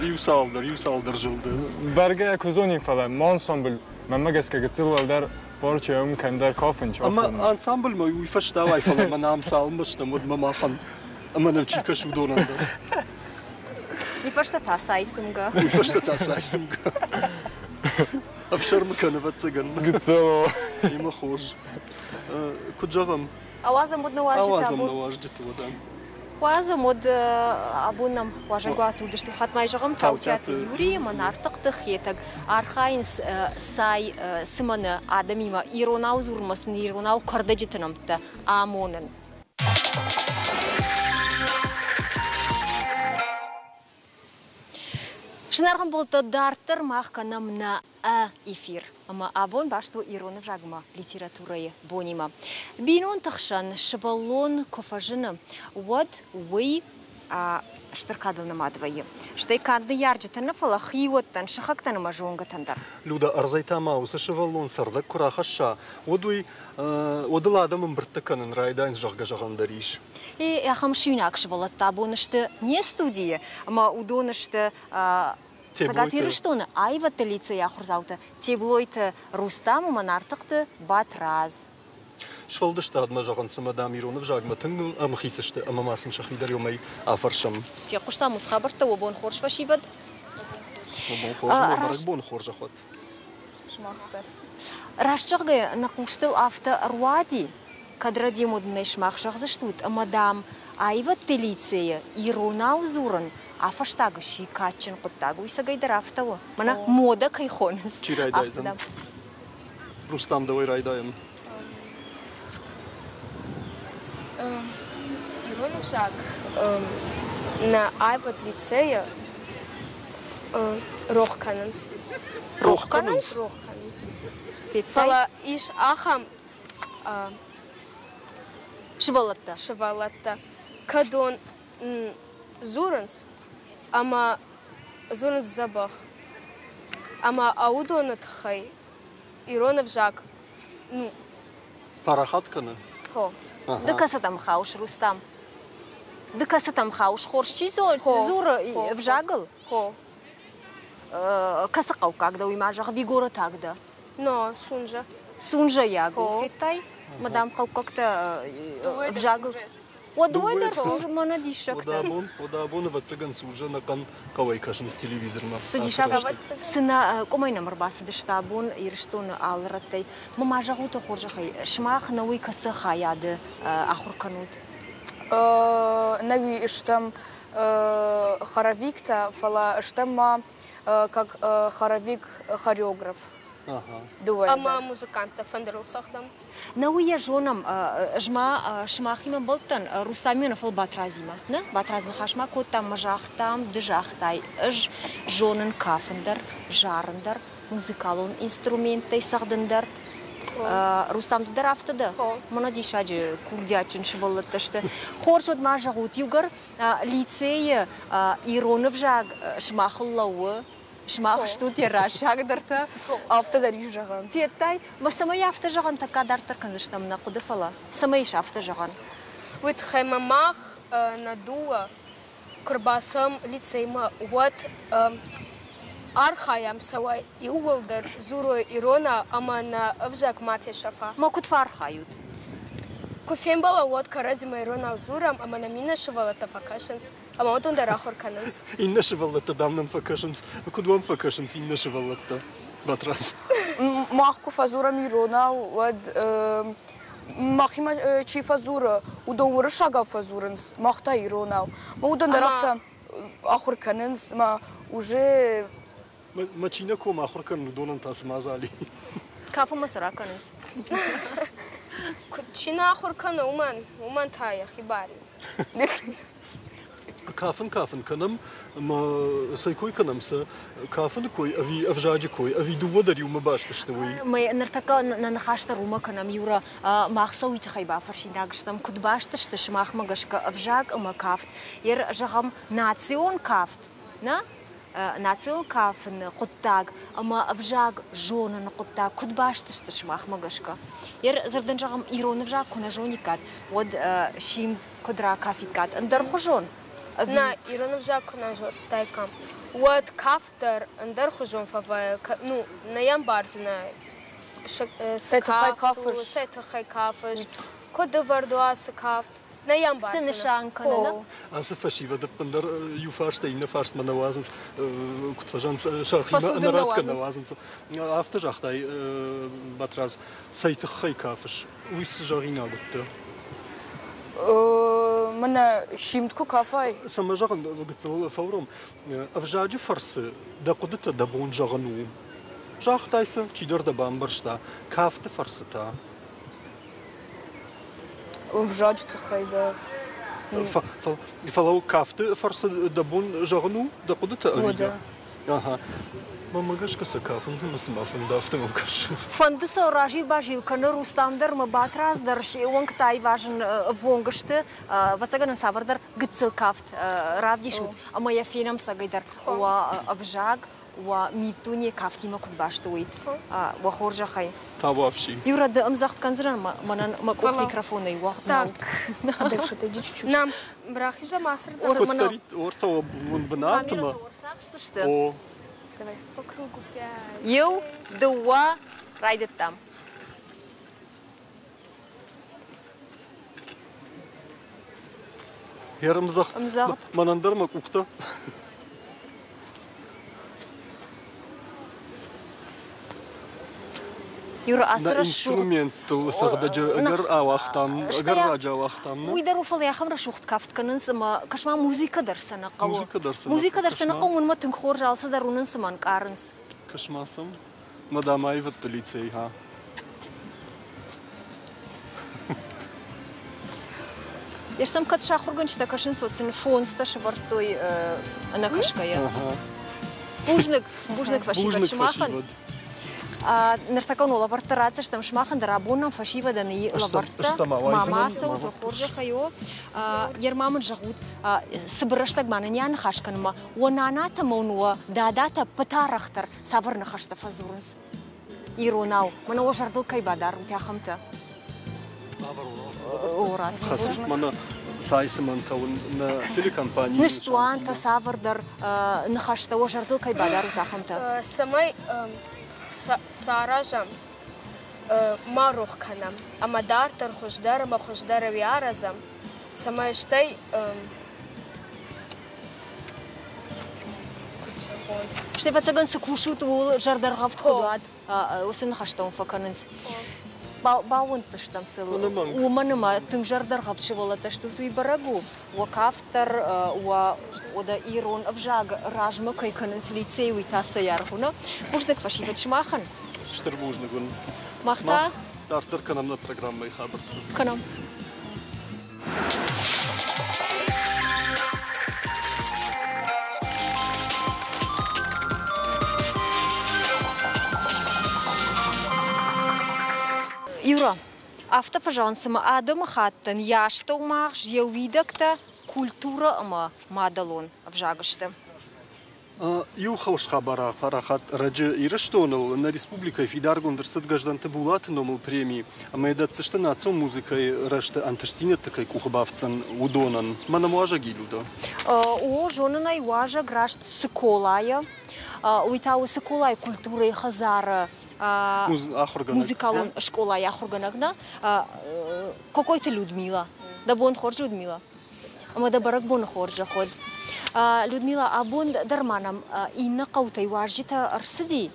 иу цалдӕр, иу цалдӕр зылды. Бӕргӕ куы зонин, фӕлӕ ма ансамбль мӕнмӕ гӕсгӕ гыццыл уӕлдӕр порчы ӕм кӕндӕр кафын чи Ӕмӕ ансамбльмӕ уый фӕстӕ уай, фӕлӕ мӕнӕ ам цалынмӕ стӕм, уӕдмӕ махӕн ӕмӕ нӕм чи кӕсы, уыдонӕн дӕр. Уый фӕстӕ та цай цымгӕ. Уый фӕстӕ та цай цымгӕ. Ӕфсӕрмы кӕны, ӕвӕццӕгӕн. Гыццыл. Ӕмӕ хорз. Куыд зӕгъӕм? Ауадзӕм уӕд нӕ уазджыты Ауадзӕм нӕ уазджыты уӕдӕ. Уадзӕм уӕд абон нӕм уазӕгуаты уыдысты хатт ма зӕгъӕм Таутиаты Юрий ӕмӕ Нартыхъты Хетӕг архайынц цай цымӕны адӕмимӕ иронау дзурынмӕ сын иронау кӕрдӕджыты нӕмттӕ амонын. Зынаргъ ӕмбӕлттӕ, дарддӕр мах кӕнӕм нӕ эфир. Ӕмӕ абон баст у ирон ӕвзагмӕ литературӕйы бонимӕ. Бинонты хсӕн сывӕллон куы фӕзыны, уӕд уый стыр кадыл нымад вӕййы. Стӕй канд ныййарджытӕн нӕ, фӕлӕ хиуӕттӕн, сыхӕгтӕн ӕмӕ зонгӕтӕн дӕр. Люда, ӕрдзӕй та ма уыцы сывӕллон цӕрдӕг куы рахӕсса, уӕд уый уӕд ыл адӕм ӕмбырдтӕ кӕнын райдайынц, зӕгъгӕ, зӕгъӕн дӕр ис. Ахӕм суинаг сывӕллӕттӕ абон сты не студийы, ӕмӕ уыдон сты Цӕгат Ирыстоны аивӕдты лицейы ахуырдзаутӕ Теблойты Рустам ӕмӕ Нартыхъты Батрадз. Сфӕлдыстадмӕ зӕгъын, цымӕ дам ирон ӕвзагмӕ тынг ӕмхиц сты ӕмӕ ма сын сӕхи дӕр уымӕй афӕрсӕм. Фехъуыстам уыцы хабӕрттӕ, уӕ бон хорз, фӕсивӕд. Уӕ бон хорз, уӕ бӕрӕгбон хорзӕх уӕд. Сымах дӕр. Раст зӕгъгӕйӕ, нӕ хъустыл афтӕ ӕруади, кӕд Радимуднӕй сымах зӕгъдзыстут, ӕмӕ, дам, аивӕдты лицейы иронау дзурын а-фӕстаг сси кадджын хъуыддаг. Уый цӕгӕйдӕр афтӕ у. Мӕнӕ модӕ кӕй хонынц. Чи райдайдзӕн? Рустам, дӕуӕй райдайӕм. Ирон ӕвзаг нӕ аивад лицейы рох кӕнынц. Рох кӕнынц? Рох кӕнынц. Фӕлӕ ис ахӕм сывӕллӕттӕ. Сывӕллӕттӕ, кӕдон дзурынц ӕмӕ дзурынц дзӕбӕх. Ӕмӕ уыдоны тыххӕй ирон ӕвзаг ну Парахат кӕны? Хо. Ды кӕцытӕм хауыс, Рустам? Ды кӕцытӕм хауыс? Хорз чи дзуры ӕвзагыл? Хо. Кӕцы хъӕуккаг дӕ, уый ма зӕгъ, Бигоротаг дӕ? Но, Сунжа. Сунжайаг у, федтай? Мадам хъӕуккӕгтӕ ӕвзагыл. Уӕ дыууӕ дӕр Сунжа, мӕнӕ диссӕгтӕ. Уӕдӕ абон, ӕвӕццӕгӕн, Сунжа ӕнӕхъӕн хъӕуӕй кӕсынц телевизормӕ. Цы диссаг, цы нӕ къуымӕй нӕм ӕрбацыдысты абон Ирыстоны алы рӕттӕй. Ма ма зӕгъут хорзӕхӕй, сымах нӕуый кӕцы хайады ахуыр кӕнут? Нӕуи стӕм хоровиктӕ, фӕлӕ стӕм ма как хоровик-хореограф. Дыууӕ Ӕмӕ музыканттӕ фӕндырыл цӕгъдӕм. Нӕ уый йӕ зонӕм, ӕз ма сымахимӕ ӕмбӕлдтӕн Рустамимӕ нӕ, фӕлӕ Батрадзимӕ. Нӕ, Батрадз ныхас ма кодтам ӕмӕ загътам, ды загътай, ӕз зонын кафын дӕр, зарын дӕр, музыкалон инструменттӕй цӕгъдын дӕр. Рустам, ды дӕр афтӕ дӕ? Мӕнӕ диссаджы курдиатджын сывӕллӕттӕ сты. Хорз, уӕд ма зӕгъут, иугӕр лицейы ирон ӕвзаг сымахыл лӕууы, сымах стут йӕ раззагдӕртӕ. Афтӕ дӕр ис зӕгъӕн. Федтай, мӕ цӕмӕй афтӕ зӕгъӕн, тӕккӕ дарддӕр кӕндзыстӕм нӕ хъуыды, фӕлӕ цӕмӕй ис афтӕ зӕгъӕн? Уый тыххӕй ма мах нӕ дыууӕ куы рбацӕуӕм лицеймӕ, уӕд архайӕм, цӕуӕй иууылдӕр дзурой иронау ӕмӕ нӕ ӕвзаг ма фесӕфа. Ма куыд фӕархайут? Куы фембӕлӕм, уӕд кӕрӕдзимӕ иронау дзурӕм ӕмӕ нӕм иннӕ сывӕллӕттӕ фӕкӕсынц ӕмӕ уыдон дӕр ахуыр кӕнынц. Иннӕ сывӕллӕттӕ, дам, нӕм фӕкӕсынц. Куыд уӕм фӕкӕсынц иннӕ сывӕллӕттӕ, Батрадз? Мах куы фӕдзурӕм иронау, уӕд махимӕ чи фӕдзуры, уыдон уырыссагау фӕдзурынц, мах та иронау. Мӕ уыдон дӕр афтӕ ахуыр кӕнынц, мӕ уже Мӕ чи нӕ ком ахуыр кӕнын, уыдонӕн та цы мадзал и? Кафынмӕ цы ракӕнынц? Куыд чи нӕ ахуыр кӕны, уымӕн, уымӕн та йӕхи бар и. Кафын кафын кӕнӕм ӕмӕ цӕй кой кӕнӕм, цы кафыны кой ӕви ӕвзаджы кой, ӕви дыууӕ дӕр иумӕ баст сты, уый? Мӕ ныртӕккӕ нӕ ныхас дӕр уымӕ кӕнӕм, Юра. Мах сӕ уый тыххӕй бафӕрсинаг стӕм, куыд баст сты сымахмӕ гӕсгӕ ӕвзаг ӕмӕ кафт. Ер, зӕгъӕм, национ кафт, нӕ? Национ кафыны хъуыддаг ӕмӕ ӕвзаг зоныны хъуыддаг куыд баст сты сымахмӕ гӕсгӕ? Ер дзырдӕн зӕгъӕм, ирон ӕвзаг куы нӕ зониккат, уӕд симд куыд ракафиккат, ӕндӕрхуызон? Нӕ, ирон ӕвзаг куы нӕ зондтаиккам, уӕд кафт дӕр ӕндӕрхуызон фӕвӕййы, ну, нӕ йӕм бардзынӕ цы кафт у, цӕй тыххӕй кафыс, куыд ӕвӕрд у ацы кафт, нӕ йӕм Цы нысан кӕны? Ацы фӕсивӕд ӕппындӕр иу фарстӕй иннӕ фарстмӕ нӕ уадзынц, куыд фӕзӕгъынц, сӕхимӕ ӕнӕрадгӕ нӕ уадзынц. Афтӕ загътай, Батрадз, цӕй тыххӕй кафыс, уый цы зӕгъинаг уыдтӕ? Мӕнӕ симд куы кафай. Цӕмӕ зӕгъын, гыццыл фӕуром, ӕвзаджы фӕрцы дӕ хъуыдытӕ дӕ бон зӕгъын у. Загътай сӕ, чидӕр дӕ бамбӕрста, кафты фӕрцы та. Ӕвзаджы тыххӕй дӕр. Фӕлӕ кафты фӕрцы дӕ бон зӕгъын у дӕ хъуыдытӕ ӕви дӕ? Ага. Мӕнмӕ гӕсгӕ сӕ кафын дын цыма фӕнды, афтӕ мӕм кӕсы. Фӕнды сӕ разил-базил кӕны Рустам дӕр ӕмӕ Батрадз дӕр се уӕнгтӕ айвазын ӕввонг сты. Ӕвӕццӕгӕн ын цавӕрдӕр гыццыл кафт равдисут ӕмӕ йӕ фенӕм цӕгӕйдӕр уӕ ӕвзаг, уӕ миддуне кафтимӕ куыд баст у, уый. Уӕ хорзӕхӕй. Табуафси. Юра, ды ӕмдзӕгъд кӕндзынӕ мӕнӕн мӕ къух микрофонӕй уӕгъд нӕу. Дальше отойди чуть-чуть. Нам рахизӕм ацырдӕм. Куыддӕрид ортӕ уын бынатмӕ. Ӕрцахсдзысты. Иу, дыууӕ, райдыдтам. Ӕрымдзӕгъд. Ӕмдзӕгъд. Мӕнӕн дӕр мӕ къухтӕ. Юра, ацы Нӕ рӕсугъд инструменттыл цӕгъдӕджы ӕгӕр ауагътам, ӕгӕр раджы ауагътам. Уый дӕр у, фӕлӕ ахӕм рӕсугъд кафт кӕнынц ӕмӕ кӕс-ма, музыкӕ дӕр сӕ нӕ хъӕуы. Музыкӕ дӕр сӕ нӕ Музыкӕ дӕр сӕ нӕ хъӕуы, уымӕн тынг хорз алцыдӕр уынынц ӕмӕ ӕнкъарынц. Кӕс-ма сӕм. Мадам аивӕдты лицей, ха. Ес сӕм кӕд сахуыргӕнджытӕ кӕсынц, уӕд сын фондзтӕ сӕвӕрдтой ӕнӕкӕсгӕйӕ. Бузныг, бузныг фӕсивӕд сымахӕн. Ныртӕккӕ уын лӕвӕрттӕ ратдзыстӕм сымахӕн дӕр абон нӕм фӕсивӕдӕн и лӕвӕрттӕ. Ма ацӕут, уӕ хорзӕхӕй о. Ерма мын зӕгъут, цыбыр рӕстӕг ма нын йӕ аныхас кӕнынмӕ, уӕ нанатӕ ӕмӕ уын уӕ дадатӕ ӕппӕтарӕхдӕр цавӕр ныхӕстӕ фӕдзурынц? Иронау, мӕнӕ уӕ зӕрдыл кӕй бадарут, ахӕмтӕ. Хӕсут мӕнӕ цай цымӕнтӕ уын нӕ телекомпанийы. Ныстуантӕ, цавӕрдӕр ныхӕстӕ уӕ зӕрдыл кӕй бадарут, ахӕмтӕ. Цӕмӕй цы аразӕм, ма рох кӕнӕм ӕмӕ дарддӕр хуыздӕр ӕмӕ хуыздӕр уый аразӕм, цӕмӕй стӕй Стӕй, ӕвӕццӕгӕн, цы кусут, ууыл зӕрдӕргъӕвд куыд уат, уыцы ныхӕстӕ уын фӕкӕнынц. Баууӕнддзыстӕм сыл, уымӕн ӕмӕ тынг зӕрдӕргъӕвд сывӕллӕттӕ стут, уый бӕрӕг у. Уӕ кафт дӕр, уӕ уӕдӕ ирон ӕвзаг размӕ кӕй кӕнынц лицейы, уый та цӕй аргъ у, нӕ? Бузныг фӕсивӕд сымахӕн. Стыр бузныг уын. Мах та дарддӕр кӕнӕм нӕ программӕйы хабӕрттӕ. Кӕнӕм. Юра, афтӕ фӕзӕгъынц, цыма адӕмыхаттӕн йӕ астӕумагъз, йӕ уидӕгтӕ культурӕ ӕмӕ мадӕлон ӕвзаг сты. Иу хорз хабар апарахат ӕрӕджы Ирыстоныл. Нӕ республикӕйы фидаргонд ӕрцыд Гӕздӕнты Булаты номыл преми ӕмӕ йӕ дӕтдзысты национ музыкӕйы рӕзты ӕнтыстдзинӕдты кӕй къухы бафтдзӕн, уыдонӕн. Мӕнӕ уазӕг Илюда. О, зонын ӕй, уазӕг раст Цыколайӕ. Уый та у Цыколайы культурӕйы хӕдзары музыкалон скъолайы ахуыргӕнӕг нӕ, Кокойты Людмила. Дӕ бон хорз, Людмила. Ӕмӕ дӕ бӕрӕгбоны хорзӕх уӕд. Людмила, абон дӕр ма нӕм иннӕ хъӕутӕй уазджытӕ ӕрцыди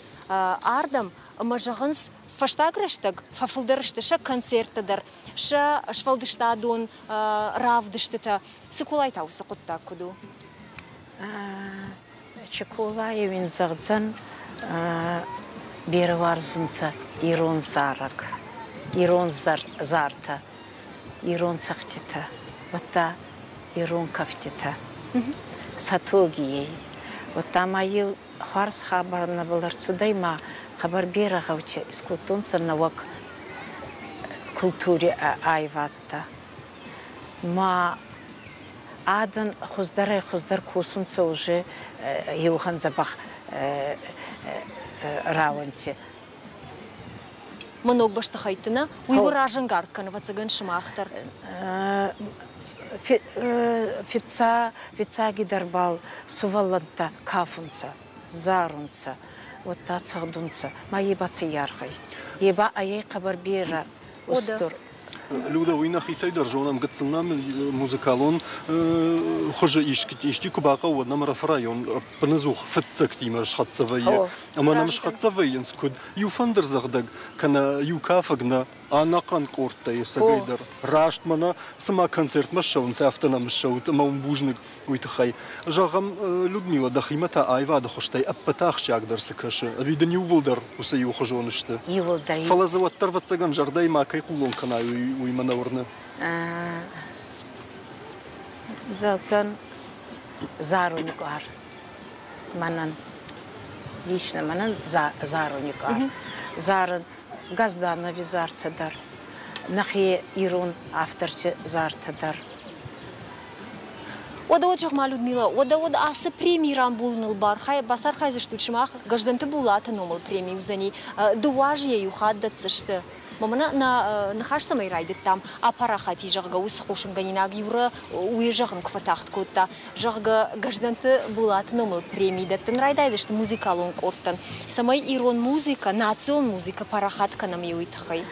ардӕм ӕмӕ зӕгъынц, фӕстаг рӕстӕг фӕфылдӕр сты сӕ концерттӕ дӕр, сӕ сфӕлдыстадон равдыстытӕ. Цыколайы та уыцы хъуыддаг куыд у? Чиколайы уин зӕгъдзӕн, берӕ уарзунцӕ ирон зарӕг, ирон зартӕ, ирон цӕгъдтитӕ, уӕдта ирон кӕфтитӕ. Сӕ тогийӕй. Уӕдта ма еу хуарз хабар нӕбӕл ӕрцудӕй ма хъӕбӕр берӕ гъӕутӕ искодтонцӕ нӕуӕг культури айвӕдтӕ. Ма адӕн хуздӕрӕй-хуздӕр косунцӕ уже еуӕн дзӕбӕх рауӕнти. Мӕ ног бӕстыхӕйтты нӕ, уый уӕ разӕнгард кӕны, ӕвӕццӕгӕн, сымах дӕр. Фиццагидӕр бал сувӕллӕнттӕ кафунцӕ, зарунцӕ, уӕдта цӕгъдунцӕ, ма е ба ци аргъ ӕй? Е ба ӕй хъӕбӕр берӕ устур. Люда, уый нӕхицӕй дӕр зонӕм, гыццыл нӕм музыкалон хуызы исчи куы бахъӕуы, уӕд нӕм Ӕрӕфы район ӕппынӕдзух фыццӕгтимӕ схӕццӕ вӕййы. Ӕмӕ нӕм схӕццӕ вӕййынц куыд иу фӕндырдзӕгъдӕг кӕнӕ иу кафӕг нӕ, ӕнӕхъӕн къордтӕй ӕцӕгӕйдӕр. Раст мӕнӕ цыма концертмӕ ссӕуынц, афтӕ нӕм ссӕут ӕмӕ уын бузныг уый тыххӕй. Зӕгъӕм, Людмила, дӕхимӕ та аивады хуызтӕй ӕппӕты ахсджиагдӕр цы кӕсы? Ӕви дын иууылдӕр уыцы иухуызон сты? Иууылдӕр. Фӕлӕ дзы уӕддӕр, ӕвӕццӕгӕн, зӕрдӕйы макӕй хъулон кӕнай, уый мӕ нӕ уырны. Зӕгъдзӕн заруни къуар мӕнӕн. Лично мӕнӕн заруни къуар. Зарын Газданови зартӕ дӕр, нӕхе ирон авторти зартӕ дӕр. Уӕдӕ уӕд зӕгъ-ма, Людмила, уӕдӕ уӕд ацы преми рамбулыныл бацархайдзыстут сымах Гӕздӕнты Булаты номыл преми уыдзӕни. Дыууӕ азы йӕ иу хатт дӕтдзысты. Мӕнӕ нӕ ныхас цӕмӕй райдыдтам, апарахат и, зӕгъгӕ, уыцы хъусынгӕнинаг Юра уый зӕгъын куы фӕтагъд кодта, зӕгъгӕ, Гӕздӕнты Булаты номыл преми дӕттын райдайдзысты музыкалон къордтӕн, цӕмӕй ирон музыкӕ, национ музыкӕ парахат кӕнӕм уый тыххӕй.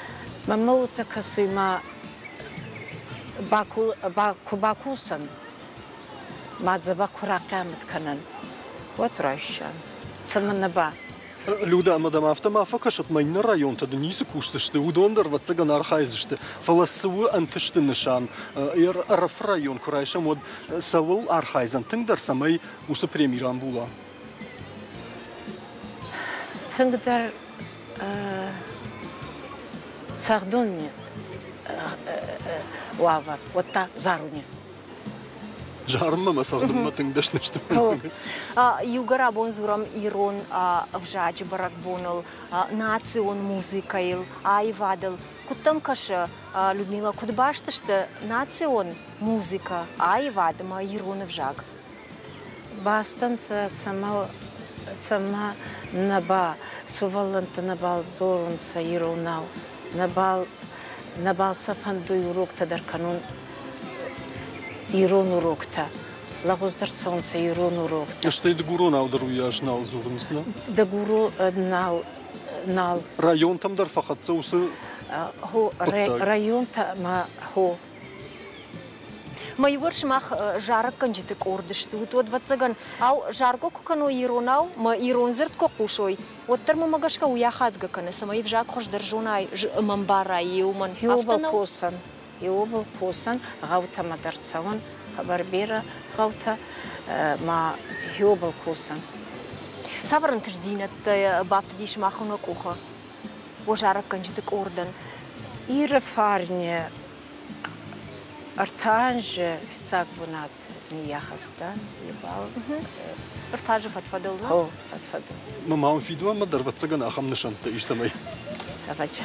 Мӕнмӕ уотӕ кӕсуй ма ку бакосӕн, ма дзӕбӕх ку рахъиамӕт кӕнӕн, уӕд райсӕн. Цӕмӕннӕ ба? Люда, ӕмӕ дӕм афтӕ ма фӕкӕсӕд, мӕ иннӕ районтӕ дын ницы кусдзысты, уыдон дӕр, ӕвӕццӕгӕн, архайдзысты. Фӕлӕ цы у ӕнтысты нысан? Ӕрӕфы район куы райсӕм, уӕд цӕуыл архайдзӕн тынгдӕр, цӕмӕй уыцы преми рамбула? Тынгдӕр цӕгъдун уавӕр, уӕдта заруни. Зарынмӕ мӕ цӕгъдынмӕ тынг дӕсны сты. Иугӕр абон дзурӕм ирон ӕвзаджы бӕрӕгбоныл, национ музыкӕйыл, аивадыл. Куыд дӕм кӕсы, Людмила, куыд баст сты национ музыкӕ, аивад ӕмӕ ирон ӕвзаг? Бастӕнцӕ цӕмӕ, цӕмӕ нӕ ба сувӕллӕнттӕ нӕбал дзорунцӕ иронау, нӕбал, нӕбал сӕ фӕндуй уроктӕ дӕр кӕнун ирон уроктӕ. Лӕгъуздӕр цӕунцӕ ирон уроктӕ. Стӕй дыгуронау дӕр уыйас нал дзурынц, нӕ? Дыгуронау нал. Районтӕм дӕр фӕхӕццӕ уыцы хъуыддаг? Районтӕмӕ хо. Мӕ иугӕр сымах зарӕггӕнджыты къорд стут, уӕд, ӕвӕццӕгӕн, ау, заргӕ куы кӕной иронау, мӕ ирон дзырд куы хъусой, уӕддӕр мӕмӕ гӕсгӕ уый ахадгӕ кӕны, цӕмӕй ӕвзаг хуыздӕр зонай ӕмӕ ӕмбарай уымӕн. Афтӕ нӕу? Косӕн, еуобӕл косӕн, гъӕутӕмӕ дӕр цӕуӕн, хъӕбӕр берӕ гъӕутӕ, ма еуобӕл косӕн. Цавӕр ӕнтыстдзинӕдтӕ бафтыди сымах уӕ къухы уӕ зарӕггӕнджыты къордӕн? Иры фарни Ӕртӕ анзы фиццаг бунат ниййахӕстан ибӕл. Ӕртӕ азы фӕдфӕдыл, О, фӕдфӕдыл. Мӕ ма фидуанмӕ дӕр, ӕвӕццӕгӕн, ахӕм нысӕнттӕ ис, цӕмӕй. Ӕвӕджы.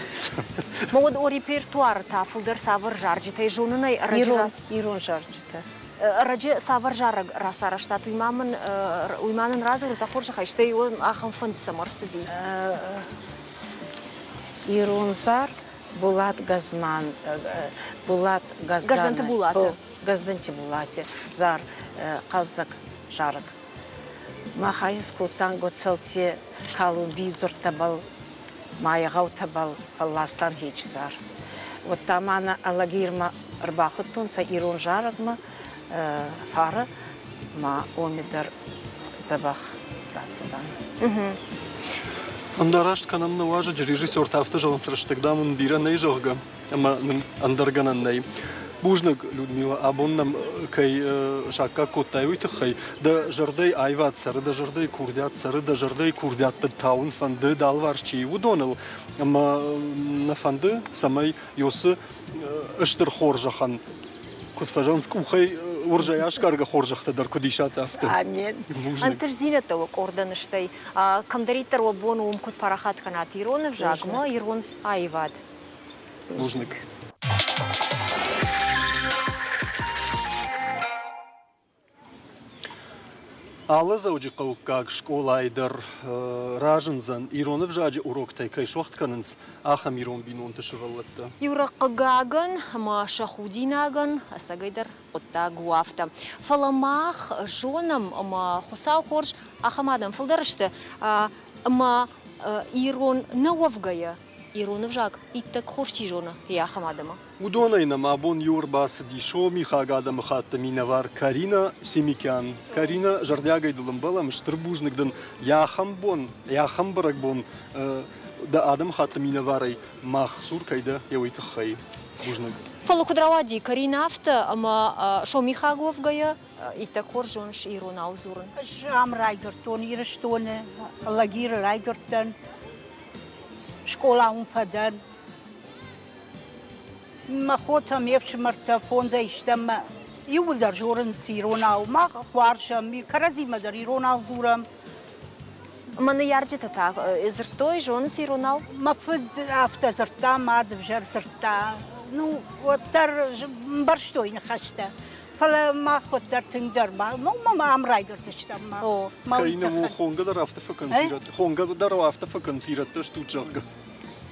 Ма уӕд о репертуары та фылдӕр цавӕр зарджытӕй зонынӕй ӕрӕджы Ирон, ирон зарджытӕ. Ӕрӕджы цавӕр зарӕг рацарӕзтат, уый ма мын уый ма нын радзурут, хорзӕхӕй, стӕй ахӕм фӕнд цӕмӕ ӕрцыди? Ирон зар Булат Газман, Булат Газданты Булаты. Газданти Булати зар хъӕлдзӕг зарӕг. Мах ӕй скодтан Гоцӕлти Калумбий дзурдтӕбӕл ма егъаутӕбӕл фӕлластан хечи зар. Уӕдта ма нӕ Алагирмӕ ӕрбахудтонцӕ ирон зарӕгмӕ фарӕ ма уоми дӕр дзӕбӕх рацудан. Ӕндӕраст кӕнӕм нӕ уазӕджы режиссертӕ афтӕ зӕгъынц рӕстӕг, дам, ын бирӕ нӕй, зӕгъгӕ, ӕмӕ нын ӕндӕр гӕнӕн нӕй. Бузныг, Людмила, абон нӕм кӕй саккаг кодтай, уый тыххӕй. Дӕ зӕрдӕйы аивад цӕры, дӕ зӕрдӕйы курдиат цӕры, дӕ зӕрдӕйы курдиӕттӕ тауын фӕнды, дӕ алыварс чи уыдоныл. Ӕмӕ нӕ фӕнды, цӕмӕй Йосы стыр хорзӕхӕн куыд фӕзӕгъынц, къухӕй уырзӕй асгаргӕ хорзӕхтӕ дӕр куыд исат, афтӕ. Амен. Ӕнтыстдзинӕдтӕ уӕ къордӕн стӕй кӕмдӕриддӕр уӕ бон уым куыд парахат кӕнат ирон ӕвзагмӕ, ирон аивад. Бузныг. Алы дзӕуджыхъӕуккаг скъолайы дӕр разындзӕн, ирон ӕвзаджы уроктӕй кӕй суӕгъд кӕнынц, ахӕм ирон бинонты сывӕллӕттӕ. Иу хъыгагӕн ӕмӕ сӕ худинагӕн ӕцӕгӕйдӕр хъуыддаг у афтӕ. Фӕлӕ мах зонӕм ӕмӕ Хуыцау хорз, ахӕм адӕм фылдӕр сты, ӕмӕ ирон нӕ уӕвгӕйӕ ирон ӕвзаг иттӕг хорз чи зоны, йӕ ахӕм адӕмы. Уыдонӕй нӕм абон иу ӕрбацыди сомихаг адӕмыхатты минӕвар Карина Семикян. Карина, зӕрдиагӕй дыл ӕмбӕлӕм, стыр бузныг дын йӕ ахӕм бон, йӕ ахӕм бӕрӕгбон дӕ адӕмыхатты минӕварӕй мах цур кӕй дӕ, йӕ уый тыххӕй. Бузныг. Фӕлӕ куыд рауади Карина афтӕ, ӕмӕ сомихаг уӕвгӕйӕ иттӕг хорз зоныс иронау дзурын? Ӕз ам райгуырдтон Ирыстоны, Алагиры райгуырдтӕн, скъола уым фӕдӕн. Мӕ хотӕ, ме фсымӕртӕ фондзӕй стӕм мӕ иууылдӕр зонынц иронау. Мах уарзӕм, кӕрӕдзимӕ дӕр иронау дзурӕм. Мӕ ныййарджытӕ та дзырдтой, зонынц иронау? Мӕ фыд афтӕ дзырдта, мад ӕвзӕр дзырдта. Ну, уӕддӕр мбӕрстой ныхӕстӕ. Фӕлӕ мах уӕддӕр тынгдӕр мӕ ам райгуырдыстӕм. Кӕй у хонгӕ дӕр афтӕ фӕкӕнынц ирӕттӕ? Хонгӕ дӕр афтӕ фӕкӕнынц ирӕттӕ стут, зӕгъгӕ?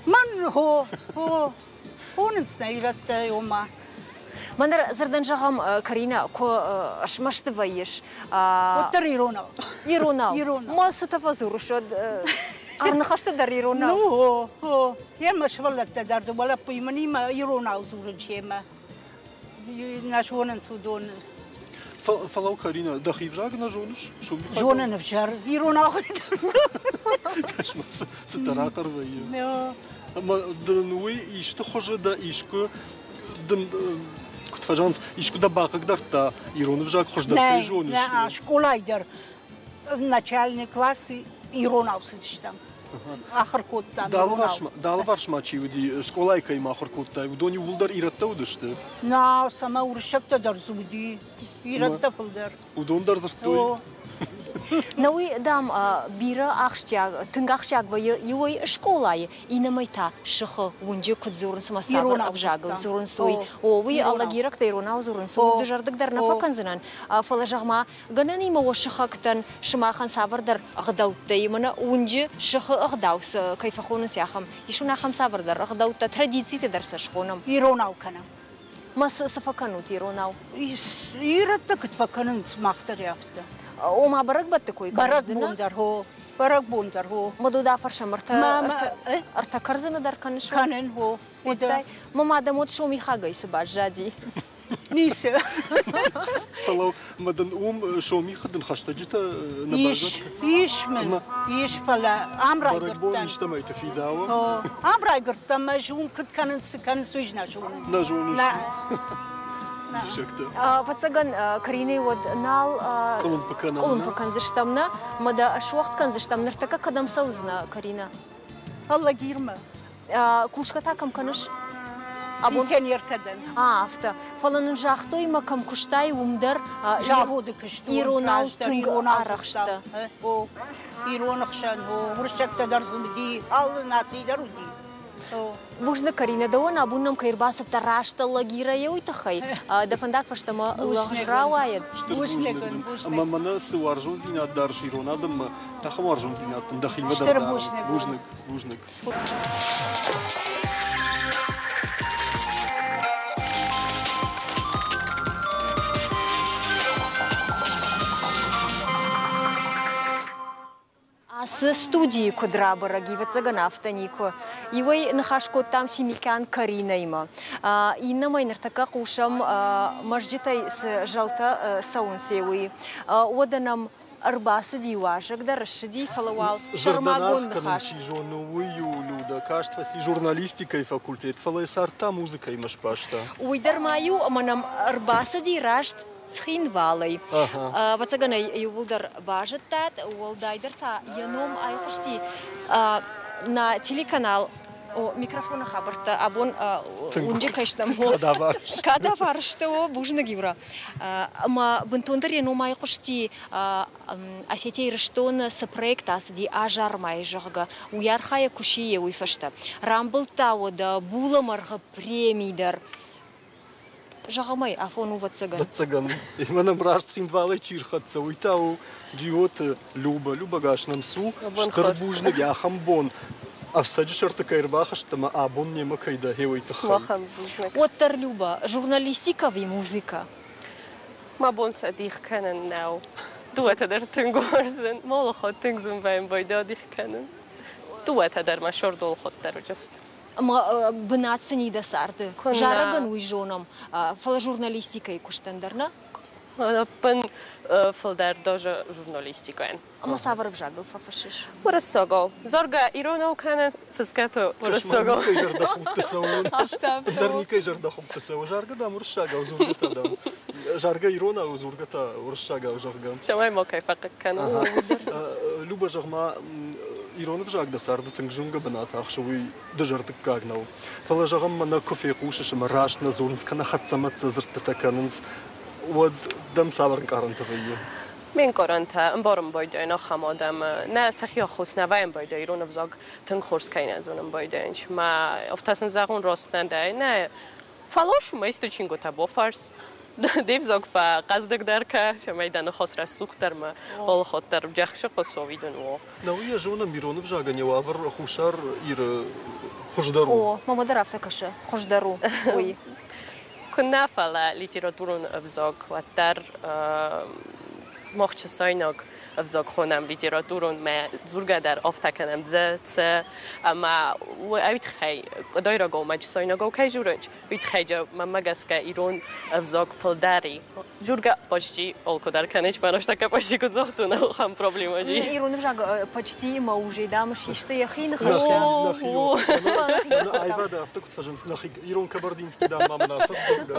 Мӕн хо, хо, хонынц нӕ ирӕттӕ, ома. Мӕн дӕр дзырдӕн зӕгъӕм, Карина, куы смӕсты вӕййыс. Уӕддӕр иронау. Иронау. Иронау. Ма цытӕ фӕдзурыс, уӕд хъӕрныхӕсты дӕр иронау. Ну, хо, хо. Йемӕ сывӕллӕттӕ дӕр дыууӕ лӕппуйы мынимӕ иронау дзурын семӕ. Нӕ зонынц уыдон. Фӕлӕу, Карина, дӕхи взаг нӕ зоныс? Зонын ӕвзӕр иронау. Кӕс-ма, цытӕ рахъӕр вӕййы. Ӕмӕ дын уый исты хуызы дӕ искуы дын куыд фӕзӕгъынц, искуы дӕ бахъыгдардта ирон ӕвзаг хуыздӕр кӕй зоныс? Нӕ, скъолайы дӕр начальный классы иронау цыдыстӕм. Ахуыр кодтам иронау. Дӕ алыварс ма чи уыди, скъолайы кӕимӕ ахуыр кодтай, уыдон иууылдӕр ирӕттӕ уыдысты? Нӕ, цӕмӕ уырыссӕгтӕ дӕр дзы уыди, ирӕттӕ фылдӕр. Уыдон дӕр дзырдтой? Науи, дам, бирӕ ахсджиаг, тынг ахсджиаг вӕййы иуӕй скъолайы, иннӕмӕй та сыхы уынджы куыд дзурынц ӕмӕ цавӕр ӕвзагыл дзурынц, уый. О, уый алагирӕгтӕ иронау дзурынц, уый дызӕрдыг дӕр нӕ фӕкӕндзынӕн. Фӕлӕ, зӕгъ-ма, гӕнӕнимӕ уӕ сыхӕгтӕн сымахӕн цавӕрдӕр ӕгъдӕуттӕ мӕнӕ уынджы сыхы ӕгъдау цы кӕй фӕхонынц, ахӕм ис уын ахӕм цавӕрдӕр ӕгъдӕуттӕ, традицитӕ дӕр сӕ схонӕм? Иронау кӕнӕм. Ма цы фӕкӕнут иронау? Ирӕттӕ куыд фӕкӕнынц, мах дӕр афтӕ. Ома бӕрӕгбӕтты кой кӕныс Бӕрӕгбон дӕр, хо. Бӕрӕгбон дӕр, хо. Мадуда фӕрсӕм ӕртӕ кӕрдзыны дӕр кӕныс? Кӕнын, хо. Мӕ мадӕм уӕд сомихагӕй цы баззади? Ницы. Фӕлӕ ма дын уым Сомихы дын хӕстӕджытӕ нӕ Ис, ис мын, ис, фӕлӕ ам райгуырдтӕн. Бӕрӕгбон истӕмӕйты фидауы. Ам райгуырдтӕн, мӕ уым куыд кӕнынц, цы кӕнынц, уый нӕ зонын. Нӕ зоныс? Нӕ. Диссӕгтӕ. Ӕвӕццӕгӕн, Каринӕ уӕд нал къуылымпы кӕнӕм. Къуылымпы кӕндзыстӕм нӕ, мӕ дӕ суӕгъд кӕндзыстӕм. Ныртӕккӕ кӕдӕм цӕудзынӕ, Каринӕ? Алагирмӕ. Кусгӕ та кӕм кӕныс? Пенсионеркӕ дӕн. А, афтӕ. Фӕлӕ нын загътой, мӕ кӕм куыстай, уым дӕр заводы куыстон. Иронау тынг арӕхстӕ. О, ирон ӕхсӕн, о, уырыссӕгтӕ дӕр дзы уыди, алы наци дӕр уыди. Бузныг, Каринӕ, дӕуӕн абон нӕм кӕй ӕрбацыдтӕ раст лӕгирӕйӕ, уый тыххӕй. Дӕ фӕндаг фӕстӕмӕ лӕгъз рауайӕд. Стыр бузныг дын. Ӕмӕ мӕнӕ цы уарзондзинад дарыс ирон адӕммӕ, ахӕм уарзондзинад дын дӕхимӕ дӕр Стыр дарӕм. бузныг. Бузныг, бузныг. Ацы студийы куыд рабӕрӕг, ӕвӕццӕгӕн, афтӕ никуы. Иуӕй ныхас кодтам Семикян Каринӕимӕ. Иннӕмӕй ныртӕккӕ хъусӕм, мӕзджытӕй цы зӕлтӕ цӕуынц, уый. Уӕдӕ нӕм ӕрбацыди уазӕг дӕр, ссыди, фӕлӕ уал сӕрмагонд ныхас. Чи зоны, уый у Люда, каст фӕци журналистикӕйы факультет, фӕлӕ йӕ цард та музыкӕимӕ сбаста. Уый дӕр ма иу ӕмӕ нӕм ӕрбацыди раст Цхинвалӕй. Ӕвӕццӕгӕн ӕй иууылдӕр базыдтат, уӕлдайдӕр та йӕ ном айхъуысти нӕ телеканал О, микрофоны хабӕрттӕ абон уынджы кӕй стӕм, кадавар сты, о, бузныг, Юра. Ӕмӕ бынтондӕр йӕ ном айхъуысти Осетия Ирыстоны цы проект ацыди Азармайы, зӕгъгӕ, уый архайӕг куы сийы, уый фӕстӕ. Рамбылдта уӕдӕ булӕмӕргъы преми дӕр. Зӕгъӕм ӕй, афон у, ӕвӕццӕгӕн. Ӕвӕццӕгӕн. Ӕмӕ нӕм раст Цхинвалӕй чи рхӕццӕ, уый та у Джиоты Люба. Люба гас нӕм цу. Стыр бузныг ахӕм бон ӕфцӕджы сӕрты кӕй ӕрбахызт ӕмӕ абон немӕ кӕй дӕ, гъе уый тыххӕй. Махӕн бузныг. Уӕддӕр, Люба, журналистикӕ ӕви музыкӕ? Мӕ бон сӕ дих кӕнын нӕу. Дыууӕтӕ дӕр тынг уарзын. Молохо тынг зын вӕййы дих кӕнын. Дыууӕтӕ дӕр мӕ сордолхот дӕр уыдысты. Ӕмӕ бынат сын и дӕ царды. Зарӕгӕн уый зонӕм, фӕлӕ журналистикӕйы куыстӕн дӕр нӕ? Ӕппын фылдӕр даже журналистикӕйӕн. Ӕмӕ цавӕр ӕвзагыл фӕфыссыс? Уырыссагау. Заргӕ иронау кӕны, фысгӕ та уырыссагау. Никӕй зӕрдӕхудты цӕуын. Ӕндӕр никӕй зӕрдӕхудты цӕуы. Заргӕ дам уырыссагау, дзургӕ та дам. Заргӕ иронау, дзургӕ та уырыссагау, зӕгъгӕ. Цӕмӕй макӕй фӕхъыг кӕнон. Люба, зӕгъ-ма, ирон ӕвзаг дӕ царды тынг зынгӕ бынат ахсы, уый дызӕрдыггаг нӕу. Фӕлӕ, зӕгъӕм, мӕнӕ куы фехъусыс ӕмӕ раст нӕ дзурынц кӕнӕ хӕццӕ-мӕццӕ дзырдтытӕ кӕнынц, уӕд дӕм цавӕр ӕнкъарӕнтӕ вӕййы? Ме нкъарӕнтӕ ӕмбарын байдайын ахӕм адӕмы. Нӕ сӕхи аххос нӕ вӕййын байдайы, ирон ӕвзаг тынг хорз кӕй нӕ зонын байдайын. Мӕ афтӕ сын зӕгъон раст нӕ дӕ. Нӕ, фӕлӕ уымӕ исты чингуытӕ бафӕрс. Де взаг фӕхъӕздыгдӕр кӕ, цӕмӕй дӕ ныхас рӕсугъддӕр ма алыхатт дӕр джӕхсы хъусовидын уа. Науы йӕ зонӕм, ирон ӕвзагӕн йӕ уавӕр Хуссар Иры хуыздӕр у. О, мӕмӕ дӕр афтӕ кӕсы, хуыздӕр у уый. Куыннӕ, фӕлӕ литературон ӕвзаг уӕддӕр мах чысайнаг ӕвзаг хонӕм литературон, мӕ дзургӕ дӕр афтӕ кӕнӕм дзы, цы, ӕмӕ уый тыххӕй къуыдайрагау мӕ чысайнагау кӕй дзурынц, уый тыххӕй мӕнмӕ гӕсгӕ ирон ӕвзаг фылдӕр и. Дзургӕ почти алкуыдӕр кӕныс, мӕ почти куыд загътон, ахӕм проблемӕ ис. Ирон ӕвзаг почти ӕмӕ уже дам систы йӕхи ныхӕстӕ. Аивады афтӕ куыд фӕзынц, нӕхи ирон кабардинский дам ма мын ацы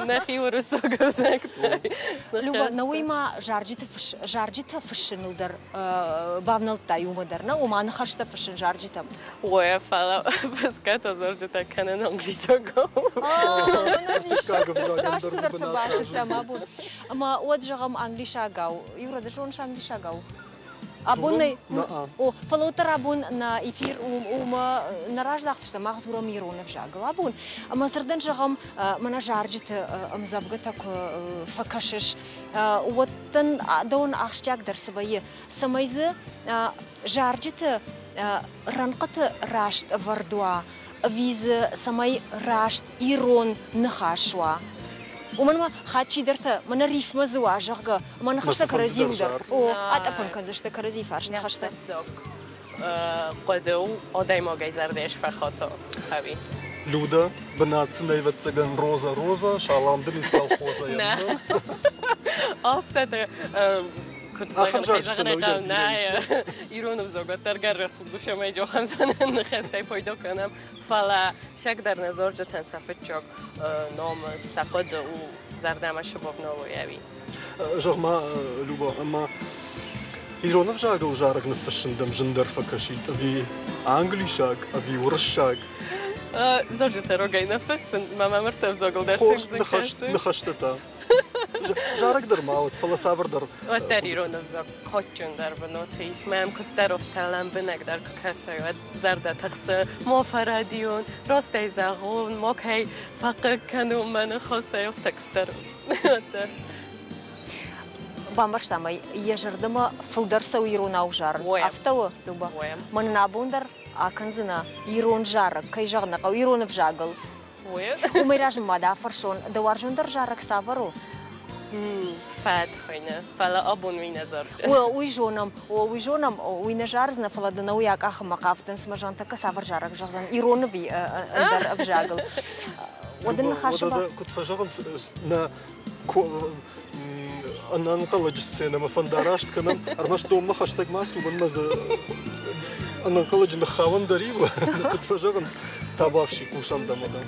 Нӕхи уырыссаг ӕвзӕгтӕй. Люба, науӕй ма зарджытӕ фыссыныл дӕр бавнӕлдтай уымӕ дӕр, нӕ? Ома ныхӕстӕ фыссын зарджытӕм. Ой, фӕлӕ фысгӕ та зарджытӕ кӕнын англисагау. Цас цыдӕртӕ базыдтам абон. Ӕмӕ уӕд зӕгъӕм англисагау. Юра, ды зоныс англисагау? Абон нӕ О, фӕлӕ уӕддӕр абон нӕ эфир уымӕ нӕ раздахдзыстӕм, мах дзурӕм ирон ӕвзагыл абон. Ӕмӕ дзырдӕн зӕгъӕм, мӕнӕ зарджыты ӕмдзӕвгӕтӕ куы фӕкӕсыс, уӕд дын дӕуӕн ахсджиагдӕр цы вӕййы, цӕмӕй дзы зарджыты рӕнхъыты раст ӕвӕрд уа, ӕви дзы цӕмӕй раст ирон ныхас уа? Уымӕн ӕмӕ хатт чидӕртӕ мӕнӕ рифмӕ дзы уа, зӕгъгӕ, ӕмӕ ныхӕстӕ кӕрӕдзиуыл дӕр о, атъӕпӕн кӕндзысты кӕрӕдзи фарс ныхӕстӕ. Хъуыды у адӕймагӕй зӕрдӕ сфӕхата, ӕви? Люда, бынат сын ӕвӕццӕгӕн Роза, Роза, салам дын из колхоза. Нӕ. Афтӕ куыд зӕгъын ӕй нӕ ирон ӕвзаг уӕддӕр гӕррӕсугъд у, цӕмӕй джохӕмзӕнӕн ныхӕстӕй пайда кӕнӕм, фӕлӕ сӕгдӕр нӕ зарджытӕн сӕ фыццаг ном сӕ хъуыды у зӕрдӕмӕ сыбавналой ӕви. Зӕгъ-ма, Люба, ӕмӕ ирон ӕвзагыл зарӕг ныффыссын дӕм зындӕр фӕкӕсид ӕви англисаг, ӕви уырыссаг? Зарджытӕ рогӕй нӕ фыссын, мӕ мӕм ӕртӕ ӕвзагыл дӕр тынг зын кӕсы. Ныхӕстӕ та? Зарӕг дӕр ма уыд, фӕлӕ цавӕрдӕр. Уӕддӕр ирон ӕвзаг кадджындӕр бынаты ис. Мӕм куыддӕр афтӕ лӕмбынӕгдӕр куы кӕсай, уӕд зӕрдӕ тыхсы. Ма фӕрӕдийон, растӕй зӕгъон, ма кӕй фӕхъыг кӕнон мӕ ныхасӕй, афтӕ куыддӕр. Уӕддӕр. Бамбӕрстам ӕй, йӕ зӕрдӕмӕ фылдӕр цӕуы иронау зарын. Афтӕ у, Люба? Мӕнӕн абон дӕр акӕндзынӕ ирон зарӕг, кӕй зӕгъын ӕй хъӕуы, ирон ӕвзагыл. Уымӕй размӕ ма дӕ афӕрсон, дӕ уарзондӕр зарӕг цавӕр у? Фӕд хуыйны, фӕлӕ абон уый нӕ зардзӕн. О, уый зонӕм, о, уый зонӕм, уый нӕ зардзынӕ, фӕлӕ дын уый акъахынмӕ хъавдтӕн, цымӕ зӕгъын, тӕккӕ цавӕр зарӕг зӕгъдзӕн, ирон ӕви ӕндӕр ӕвзагыл. Уӕд ын ныхасы Куыд фӕзӕгъынц, нӕ ӕнӕнхъӕлӕджы сценӕмӕ фӕндараст кӕнӕм, ӕрмӕст донмӕ хӕстӕг ма цу, мӕнмӕ дзы ӕнӕнхъӕлӕджы ныххауӕн дӕр и, куыд фӕзӕгъынц, табуафси хъусӕм дӕм уӕдӕ.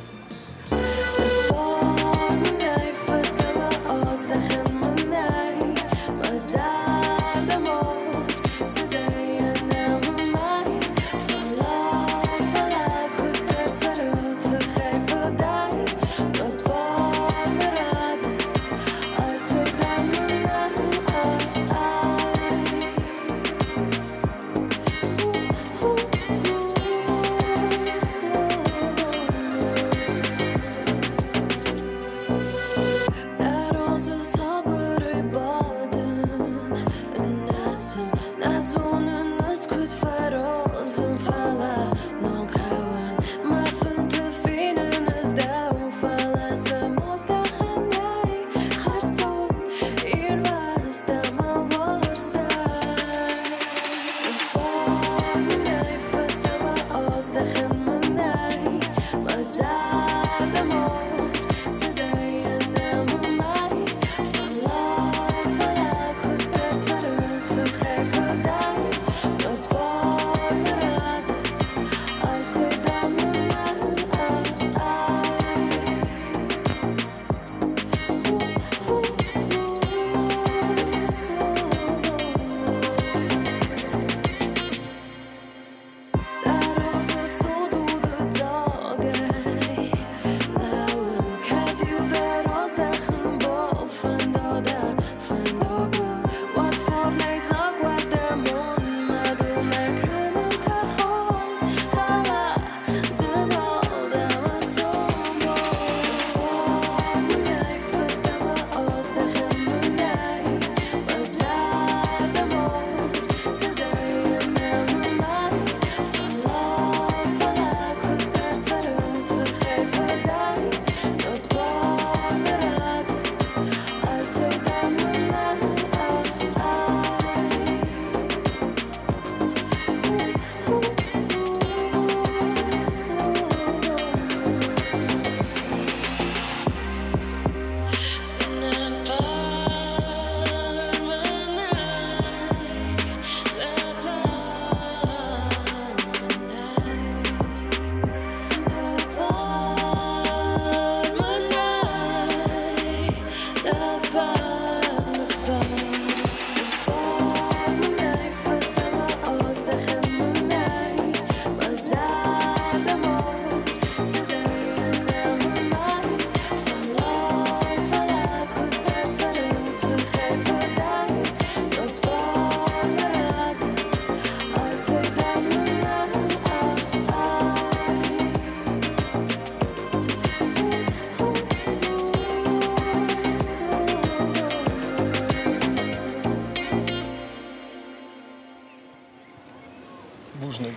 Бузныг.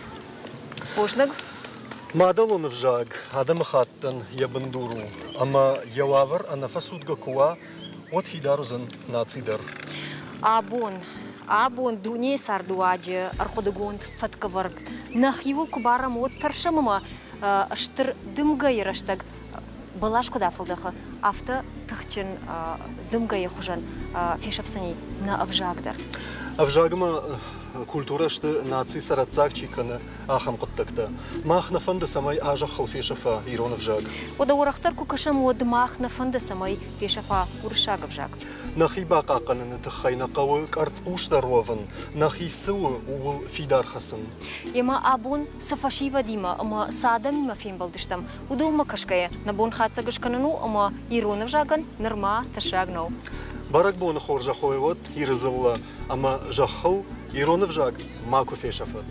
Бузныг. Мадӕлон ӕвзаг адӕмыхаттӕн йӕ бындур у, ӕмӕ йӕ уавӕр ӕнӕфӕцудгӕ куы уа, уӕд фидар уыдзӕн наци дӕр. Абон, абон дунейы цардыуаджы ӕрхъуыдыгонд фӕткӕвӕрд нӕхиуыл куы барӕм, уӕд тӕрсӕм ӕмӕ стыр дымгӕйы рӕстӕг бӕлас куыд афӕлдӕхы, афтӕ тыхджын дымгӕйы хуызӕн фесӕфдзӕни нӕ ӕвзаг дӕр. Ӕвзагмӕ культурӕ сты наци цӕрӕццаг чи кӕны, ахӕм хъуыддӕгтӕ. Мах нӕ фӕнды, цӕмӕй а-зӕххыл фесӕфа ирон ӕвзаг. Уӕдӕ уӕрӕхдӕр куы кӕсӕм, уӕд мах нӕ фӕнды, цӕмӕй фесӕфа уырыссаг ӕвзаг. Нӕхи бахъахъхъӕныны тыххӕй нӕ хъӕуы къӕрцхъусдӕр уӕвын, нӕхи цы у, ууыл фидар хӕцын. Емӕ абон цы фӕсивӕдимӕ ӕмӕ цы адӕмимӕ фембӕлдыстӕм, уыдонмӕ кӕсгӕйӕ нӕ бон хатдзӕг скӕнын у ӕмӕ ирон ӕвзагӕн нырма тӕссаг нӕу. Бӕрӕгбоны хорзӕх уӕ уӕд, Иры дзыллӕ, ӕмӕ зӕххыл ирон ӕвзаг макуы фесӕфӕд.